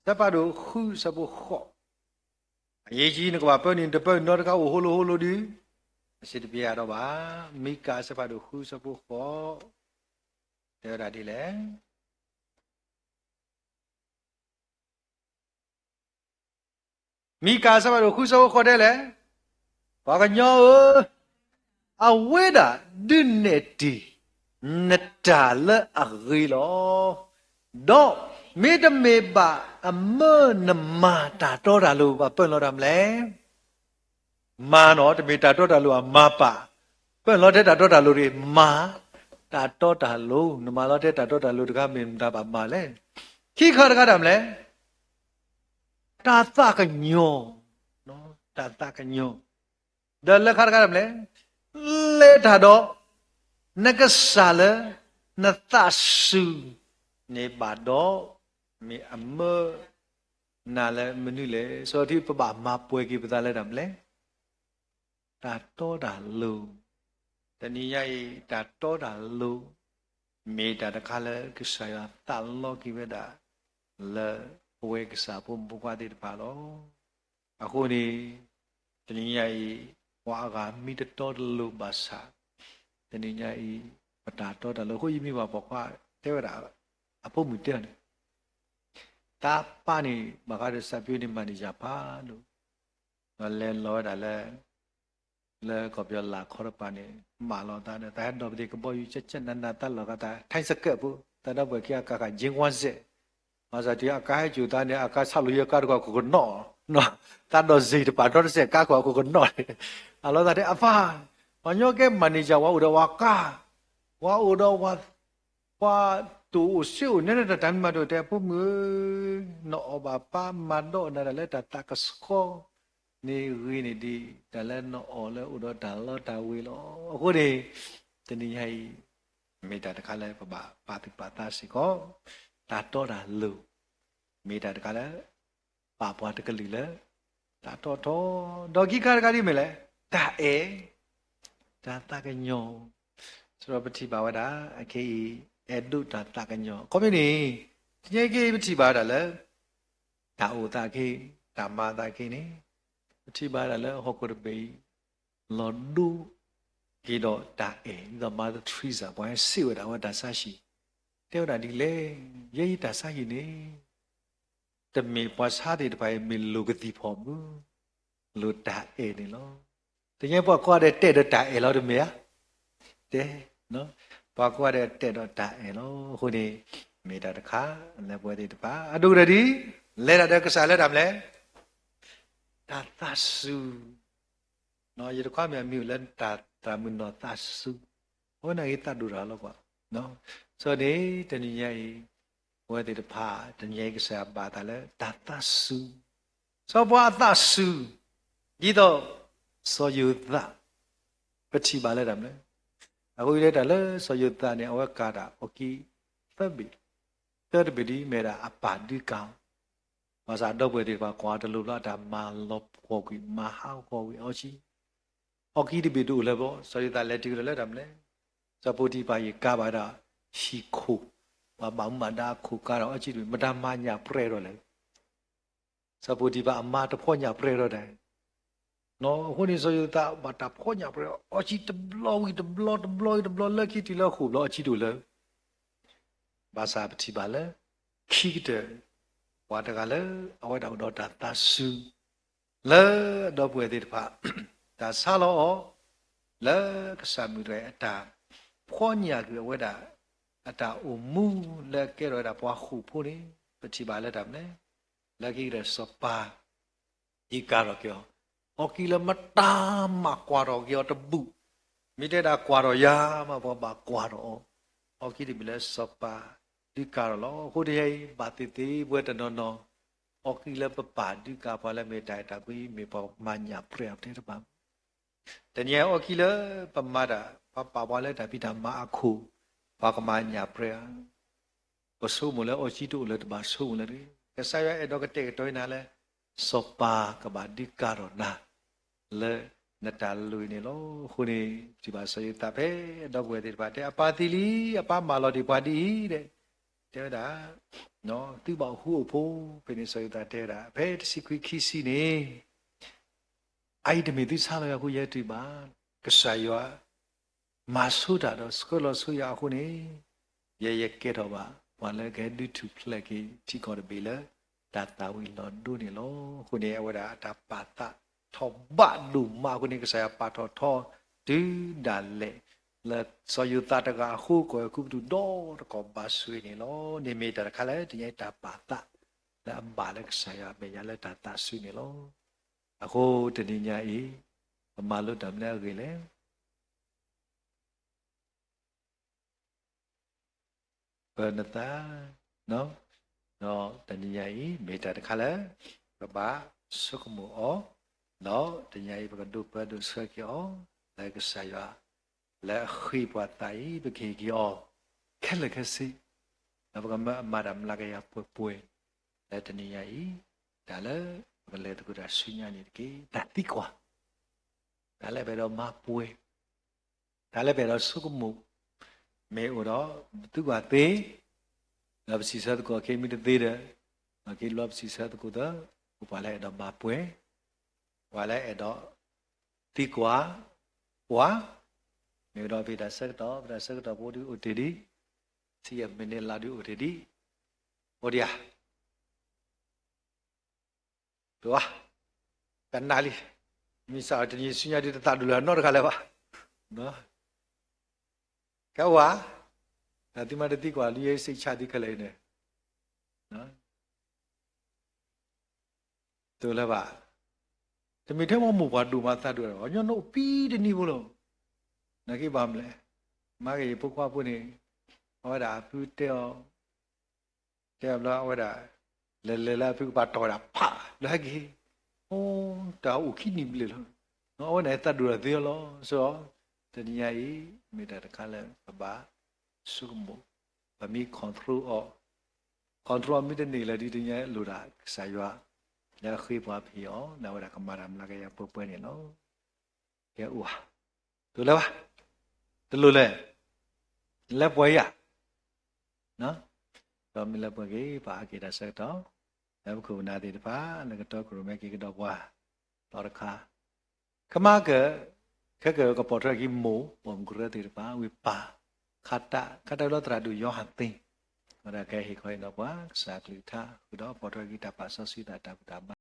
အဆၢဖးဒိၣ်ဃုအဆၢဖိဃိး, အယံၤကံ နကဘၣ်ပၢနုာ် နတပၢနုာ်နီတခါအိၣ်ဟိလိၤဟိလိၤဒီး အစ့တပျဲအါဒီးဘၣ်. မံကၤအဆၢဖးဒိၣ်ဃုအဆၢဖိဃိး, တဲဝဲဒၣ်ဒ်လဲၣ်. မံကၤအဆၢဖးဒိၣ်ဃုအဆၢဖိဃိးတဲလဲၣ်, ပှၤကညီဧၢ, အဝဲဒၣ်ဒုးနဲၣ်တံၢ်နတၢ်လၢအဂ့ၤလီၤ. ဒီးမ့တမ့ၢ်ဘၣ်အမၢနမၤတၢ်တီတၢ်လိၤ ဘၣ်ပၢနုာ်လီၤတၢ်မလဲၣ်. မၤနီၤ တမ့ၢ်တၢ်တီတၢ်လိၤအမၤပာ်, ပၢနုာ်လီၤထဲတၢ်တီတၢ်လိၤတဂ့ၤ, မၤတၢ်တီတၢ်လိၤ, နမၤလီၤထဲတၢ်တီတၢ်လိၤတခါ မ့ၢ်မတၤဘၣ်မၤလဲၣ်. ခံခါတခါတၢ်မလဲၣ်, တၢ်သးကညီၤ, တၢ်သးကညီၤ, ဒီးလၢခါတခါတၢ်မလဲၣ်, လဲၤတၢ်ဒီး နကစၢ်လၢနသးစူၤန့ၣ်ဘၣ်ဒီး မ့ၢ်အမၢနၤလၢမနုၤလဲၣ်. စီၤထံ ပဘၣ်မၤပှဲၤက့ၤပသးလၢတၢ်မလဲၣ်, တၢ်တီတၢ်လိၤ, တနံၤညါအံၤ တၢ်တီတၢ်လိၤ မ့ၢ်တၢ်တခါလၢကစၢ်ယွၤသးလီက့ၤဝဲဒၣ် လၢပဝဲကစၢ်ဖိမုၣ်ဖိခွါသ့ၣ်တဖၣ်လီၤ. အဃိန့ၣ် တနံၤညါအံၤ ပှၤအဂၤမ့ၢ်တတီတလိၤဘၣ်ဆၣ် တနံၤညါအံၤ ပတၢ်တီတၢ်လိၤ အဃိယမ့ၢ်ဘၣ်ပိာ်ခွါတဲဝဲဒၣ် အဖိမုၣ်တဲအီၤန့ၣ် တၢ်ပၢ်န့ၣ် ဘၣ်ဃးဒီး စးဖ့န့ၣ် မၤန့ၢ်ယၤဖးဒိၣ်, ဒီးလဲၤလီၤဝဲဒၣ်လၢ လၢကီၢ်ပယီၤလၢ်ခီတပၤန့ၣ် မၢလီၤသးဒီး သးဟဲဒိးပသ့ၣ်ကဘီယူၤ ကၠဲးကၠဲးနးနး သးလီၤဂာ်သး ထၢၣ်စကၢၣ်ဖိ သးဒီပုၢ်ဝဲၢ်ခံဂၤကးဃာ် ကၠ့ကွၢ်စဲး, ဘၣ်ဆၣ်တုၤအကါဟဲစိာ်သးန့ၣ် အကါဆးလိာ်ယဲကါတကွၢ်ခိၣ်ကနီၣ်, သးဒီးစ့ၢ်တပာ်ဒီတစဲး ကါကွၢ်ခိၣ်ကနီၣ်န့ၣ်, အလီၤသးတဲ အပၢ်, ပှၤညီကဲမၤန့ၢ်ယၤ ဝၤအိၣ်ဒီးဝၤကါ, ဝၤအိၣ်ဒီးဝၤ ပှၤတိၢ်အိၣ်စ့အိၣ် နဲဒၣ်တၢ်မၤဒိၣ် တဲ ဖိမုၣ်ဧၢ, နအီၣ်ဘၣ်ပၢ်မၤဒီးနၤတၢ်လၢတၢ်သးကဆှီန့ၣ်ဂ့ၤန့ၣ်ဒံး တၢ်လၢနအီၣ်လၢအိၣ်ဒီးတၢ်လီတၢ်ဝ့ၤလီၤ. အဃိန့ၣ် တနံၤညါအံၤ မ့ၢ်တၢ်တခါလၢပဘၣ်ပာ်သူၣ်ပာ်သးစ့ၢ်ကီး, တၢ်တီတၢ်လိၤ, မ့ၢ်တၢ်တခါလၢ ပာ်ပှၤတကလုာ်လၢ တၢ်တီထီ, ဒီးခံခါတခါဒ်မ့ၢ်လဲၣ်, တၢ်အဲၣ်, တၢ်သးကညီၤ, စရီပထံၣ်ဘၣ်ဝဲဒၣ် အခဲအံၤ အဲၣ်ဒိးတၢ်သးကညီၤ ခီမ့ၢ်န့ၣ်, တနံၤအံၤခဲအံၤပထံၣ်ဘၣ်ဝဲဒၣ်လၢ တၢ်အိၣ်သးခဲအံၤ, တၢ်မၤသးခဲအံၤန့ၣ်, ပထံၣ်ဘၣ်ဝဲဒၣ်လၢဟီၣ်ခိၣ်တဘ့ၣ်အံၤ လီၤဒိက့ၤဒီးတၢ်အဲၣ်, ဒ်သိး Mother Teresa ပှၤစံးဝဲဒၣ်အဝဲတၢ်ဆါဟံၣ်, တဲဝဲဒၣ်ဒ်လဲၣ်, ယဲယတၢ်ဆါဟံၣ်န့ၣ် တမ့ၢ်ပှၤဆါသ့ၣ်တဖၣ်အံၤမ့ၢ်လိာ်ကသံၣ်ဖီၣ်မုၢ်, လိာ်တၢ်အဲၣ်န့ၣ်လီၤ. တနံၤအံၤပှၤကိးဂၤဒဲးတဲာ်ဒီးတၢ်အဲၣ်လီၤ တမ့ၢ်ဧါ, တဲ, ပှၤကိးဂၤဒဲးတဲာ်ဒီးတၢ်အဲၣ်လီၤ. အဃိန့ၣ် မ့ၢ်တၢ်တခါလၢပဝဲသ့ၣ်တဖၣ် အဒိကတၢၢ်ဒ် လဲၤတၢ်ဒီးကစၢ်လၢတၢ်မနုၤလဲၣ်, တၢ်သးစူၤ, ယတခွါမ့ၢ်အမံၤအိၣ်လၢ တၢ်သးမုာ်နီၢ်သးစူၤ, အဝဲန့ၣ်ဂ့ၤသးဒိၣ်တၢ်လီၤကွၢ်. ဆိန့ၣ် တနံၤညါအံၤ ပဝဲသ့ၣ်တဖၣ် တနံၤညါအံၤကစၢ်ယွၤဘၣ်အသးလၢတၢ်သးစူၤ, စီၤပၤအသးစူၤ, ဒ်သိး စီၤယိၤသး, ပထံၣ်ဘၣ်လၢတၢ်မနုၤလဲၣ်, အဃိတဲတၢ်လၢစီၤယိၤသးန့ၣ် အဝဲကၤတၢ်အီၣ်ကံသၢဘ့ၣ်, သၢတဘ့ၣ်ဒ်မ့ၢ်ဒၣ်အပၢ်ဒုးကၤအီၤ, ဘၣ်ဆၣ်ဒီပုၢ်ဝဲၢ်သ့ၣ်တဖၣ်ကွၢ်တလိၤလၢအတၢ်မၤလီၤဖှီၣ်ကွံာ် မၤဟးဂီၤကွံာ်အီၤကံ အီၣ်ကံတဘ့ၣ်တအိၣ်လၢၤဘၣ်, စီၤယိၤသးလဲၤတုၤဒီးလၢတၢ်မနုၤလဲၣ်, စီၤပိၤတံၤဖၢ်အံၤကၤဘၣ်ဝဲဒၣ်ဟံၣ်ခိၣ်, ပှၤဘၣ်မူဘၣ်ဒါအခိၣ်ကၤဒီးအီၣ်ကံတဘ့ၣ်, မတၤမၤညၣ်ပြဲၣ်ဒီးလဲၣ်, စီၤပိၤတံၤဖၢ်အမါတဖီၣ်ညၣ်ပြဲၣ်ဒီးဒၣ်, အဃိန့ၣ် စီၤယိၤသးဘၣ်တၢ်ဖီၣ်ညၣ်ပြဲၣ် အီၣ်ကံတဘျီဝံၤတဘျီ တဘျီဝံၤတဘျီ လၢခံတုၤလၢဃိာ်ဘျီ အီၣ်ကံတအိၣ်လၢၤ ဘၣ်ဆၣ်ပထံၣ်ဘၣ်လၢ ခံကတၢၢ် ပှၤတဂၤလၢ အဝဲဒၣ်အိၣ်ဒီးတၢ်သးစူၤ လၢအဒီပုၢ်ဝဲၢ်သ့ၣ်တဖၣ် တၢ်ဆါလီၤအီၤ လၢကစၢ်မုၢ်တဂၤအံၤ အတၢ်ဖီၣ်ညၣ်ကွံာ်အဝဲဒၣ် အတၢ်အိၣ်မူလၢအကဲထီၣ်ဝဲဒၣ်ပှၤဃိာ်ဖိန့ၣ် ပထံၣ်ဘၣ်လၢတၢ်မနုၤလဲၣ်, လၢခံကတၢၢ်စီၤပၤ ဒုးကၤထီၣ်က့ၤအီၤ, အီၣ်ကံလၢမတၤမးကွၢ်ထီၣ်က့ၤအီၤတဘူၣ်, မ့ၢ်တဲဒၣ်ကွၢ်ထီၣ်ယၤမး ပှၤဘၣ်ကွၢ်ထီၣ်အီၤ, အီၣ်ကံတဘ့ၣ်လၢစီၤပၤဒုးကၤထီၣ်လီၤ. အဃိတနံၤအံၤ ဘၣ်သ့ၣ်သ့ၣ်ပဝဲတနီၤနီၤ အီၣ်ကံလၢပပၢ်ဒုးကၤပှၤလၢမ့ၢ်တၢ်အဲၣ်တၢ်ကွံ မ့ၢ်ပှၤမၤညၣ်ပြဲၣ်အီၤပတဲတဘၣ် တနံၤအံၤအီၣ်ကံလၢပမၤတၢ် ပှၤပာ်ပှၤလၢတၢ်ဖံးတၢ်မၤအခိၣ် ပှၤကမၤညၣ်ပြဲၣ်အီၤ, ပဆိကမိၣ်လၢအီၣ်ကံတအိၣ်လၢၤ တဘၣ်ဆိကမိၣ်လၢၤတဂ့ၤ. ကစၢ်ယွၤအဲၣ်ဒိးကတဲာ်ကတီၤနၤလၢ စီၤပၤကဘၣ်ဒုးကၤထီၣ်နၤ လၢနတၢ်လိၤအံၤန့ၣ်လီၤ. အဃိန့ၣ် ပထံၣ်ဘၣ်စီၤယိၤသးဖဲ ဒီပုၢ်ဝဲၢ်သ့ၣ်တဖၣ်တဲ အပၢ်သံလံ အပၢ်မၢလီၤတ့ၢ်ပှၤဒ်အံၤ တဲဝဲဒၣ် သုဘၣ်အိၣ်ဃူအိၣ်ဖိး ဖဲန့ၣ်စီၤယိၤသးတဲဝဲဒၣ် ဖဲတဆံခွံခံဆံန့ၣ် အအံၤတမ့ၢ်သုဆါလီၤယၤအဃိ ယဲတုၤဘၣ်, ကစၢ်ယွၤ မၤဆိတၢ်ဒီးဆှၢလီၤဆိယၤအဃိန့ၣ်, ယဲယကဲထီၣ်ဘၣ် ပှၤလၢကဟဲဒုးထူၣ်ဖျဲးက့ၤထံကီၢ်တဘ့ၣ်လၢ တၢ်သၣ်ဝံၤလီၤဒိန့ၣ်လီၤ. အဃိန့ၣ် အဝဲဒၣ်အတၢ်ပာ်သးထီၣ်ဘၣ်ဒိၣ်မးအဃိန့ၣ် ကစၢ်ယွၤပာ်ထီၣ်ထီတုၤဒၣ်လဲာ် လၢစီၤယိၤသးတဂၤအဃိ ကီၢ်အဲၤကူပတူးဒီတကီၢ်ဘၣ်ဆိၣ်ဂ့ၤန့ၣ်လီၤ. န့ၣ်မ့ၢ်တၢ်တခါလၢ တနံၤအံၤတၢ်ပာ်သး လၢအဘၣ်လၢကစၢ်ယွၤအမဲာ်ညါလၢတၢ်သးစူၤန့ၣ်လီၤ. အဃိတနံၤညါအံၤ ပမၤလိတၢ်မနုၤအဂ့ၢ်လဲၣ်. ပနသး, ဒီးတနံၤညါအံၤ မ့ၢ်တၢ်တခါလၢ ပဘၣ်ဆိကမိၣ်အီၤ, ဒီးတနံၤညါအံၤ ပကဒိးပၢဒိးဆှၢက့ၤအီၤ လၢကစၢ်ယွၤ လၢအဃ့ပှၤသးအံၤ ပကဟ့ၣ်က့ၤအီၤ ခဲလၢာ်ခဲဆ့, ဒီးပကမၢအမၤတၢ်မျးကယၤပှဲၤပှဲၤ လၢတနံၤညါအံၤ, တၢ်လၢပကလဲၤသကိးတၢ်ဆူညါန့ၣ်တက့ၢ်. တၢ်သံကွၢ်, တၢ်လၢပအဲၣ်ဒိးမၤပှဲၤ, တၢ်လၢပအဲၣ်ဒိးဆိကမိၣ်, မ့ၢ်အိၣ်ဒီး ပသံကွၢ်သ့, ဒီးပစံးဆၢသကိးခဲမုၢ်တသ့ဒီး, ဒီးက့ၤဘျီပစံးဆၢသကိးသၢ, အိၣ်ပှၤလၢအဲၣ်ဒိးမၤပှဲၤ, ပှၤလၢအဲၣ်ဒိးသံကွၢ်, ပှၤ, မ့ၢ်အိၣ်ဒီးပတၢ်ဆၢကတီၢ်, ပတၢ်ဆၢကတီၢ်ဖိဒုးအိၣ်တ့ၢ်ဒံး, ဆံယဲၢ်မံးနံးလါဒုးအိၣ်တ့ၢ်ဒံး, အိၣ်ဒံးဧါ. ပဝါ, ကနၣ်လံ, မ့ၢ်စးအီၤတနံၤဆူညါဒုးတသးဒိၣ်လၢအနီတဂၤလၢၤဘၣ်. ကဝါ, တၢ်သုမၤတသံကွၢ် လူယဲစိတ်ချသုခဲလၢာ်အံၤန့ၣ်, တလၢၤဘၣ်. တမ့ၢ်ထဲမိၢ်ပှၢ်ဒိၣ်မးသးဒိၣ်ဒီး ညီနုၢ်အိၣ်ပံတနံၤဖိလီၤ. နာ်က့ဘၣ်မနုၤလဲၣ်, မၤက့ၤယဖိခွါဖိန့ၣ်, အဝဲဒၣ်အဖုတဲအီၤ တဲဘျီအဝဲဒၣ်, လဲၤလဲၤလၢအဖုကပၤတီၢ်ဝဲဒၣ်ဖး, ဘျီဟဲက့ၤ, အိၣ်တၢ်အိၣ်ခံနံၤဘျဲၣ်လီၤ. အဝဲန့ၣ်သးဒိၣ်ဒီးသ့လီၤ. ဆိ, တနံၤညါအံၤ, မ့ၢ်တၢ်တခါလၢပဘၣ်ဆိကမိၣ်, ပမ့ၢ် control အီၤ, control မ့ၢ်တန့ၢ်လၢၤဒ်တညါ လိၣ်ဒၣ်ကစၢ်ယွၤ လၢအဃ့ပှၤဖံးအီၤ လၢအဝဲဒၣ်ကမၤတၢ်မျးကယၤပှဲၤပှဲၤန့ၣ်လီၤ. ကဲအိၣ်ဧါ, တလိၣ်လၢၤဘၣ်, တလိၣ်လၢၤ, လဲၤပှဲၤယၤ, ဒီးမ့ၢ်လဲၤပှဲၤက့ၤ ပှၤဟးက့ၤတၢ်ဆၢကတီၢ်, လၢပခိၣ်ပနၢ်သ့ၣ်တဖၣ် လၢကတီၢ်ကရူၢ်မဲက့ၤကဒီးပှၤ ဒီးတခါ ကမၤက, ခဲကကပိာ်ထွဲက့ၤမိၢ် ပိာ်မုၣ်ကရၢသ့ၣ်တဖၣ် ဝံၤပၢ်, ခးတၢ်, ခးတၢ်လၢသရၣ်ဒိၣ်ယီၤဟၣ်သ့, ဝဲဒၣ်ကဟ့ၣ်ခီဟ့ၣ်နီၤပှၤ ကစၢ်အကလုၢ်ကထါ ဃုာ်ဒီးပိာ်ထွဲက့ၤတၢ်ပာ်စီဆှံသးတၢ်ဘူၣ်တၢ်ဘါ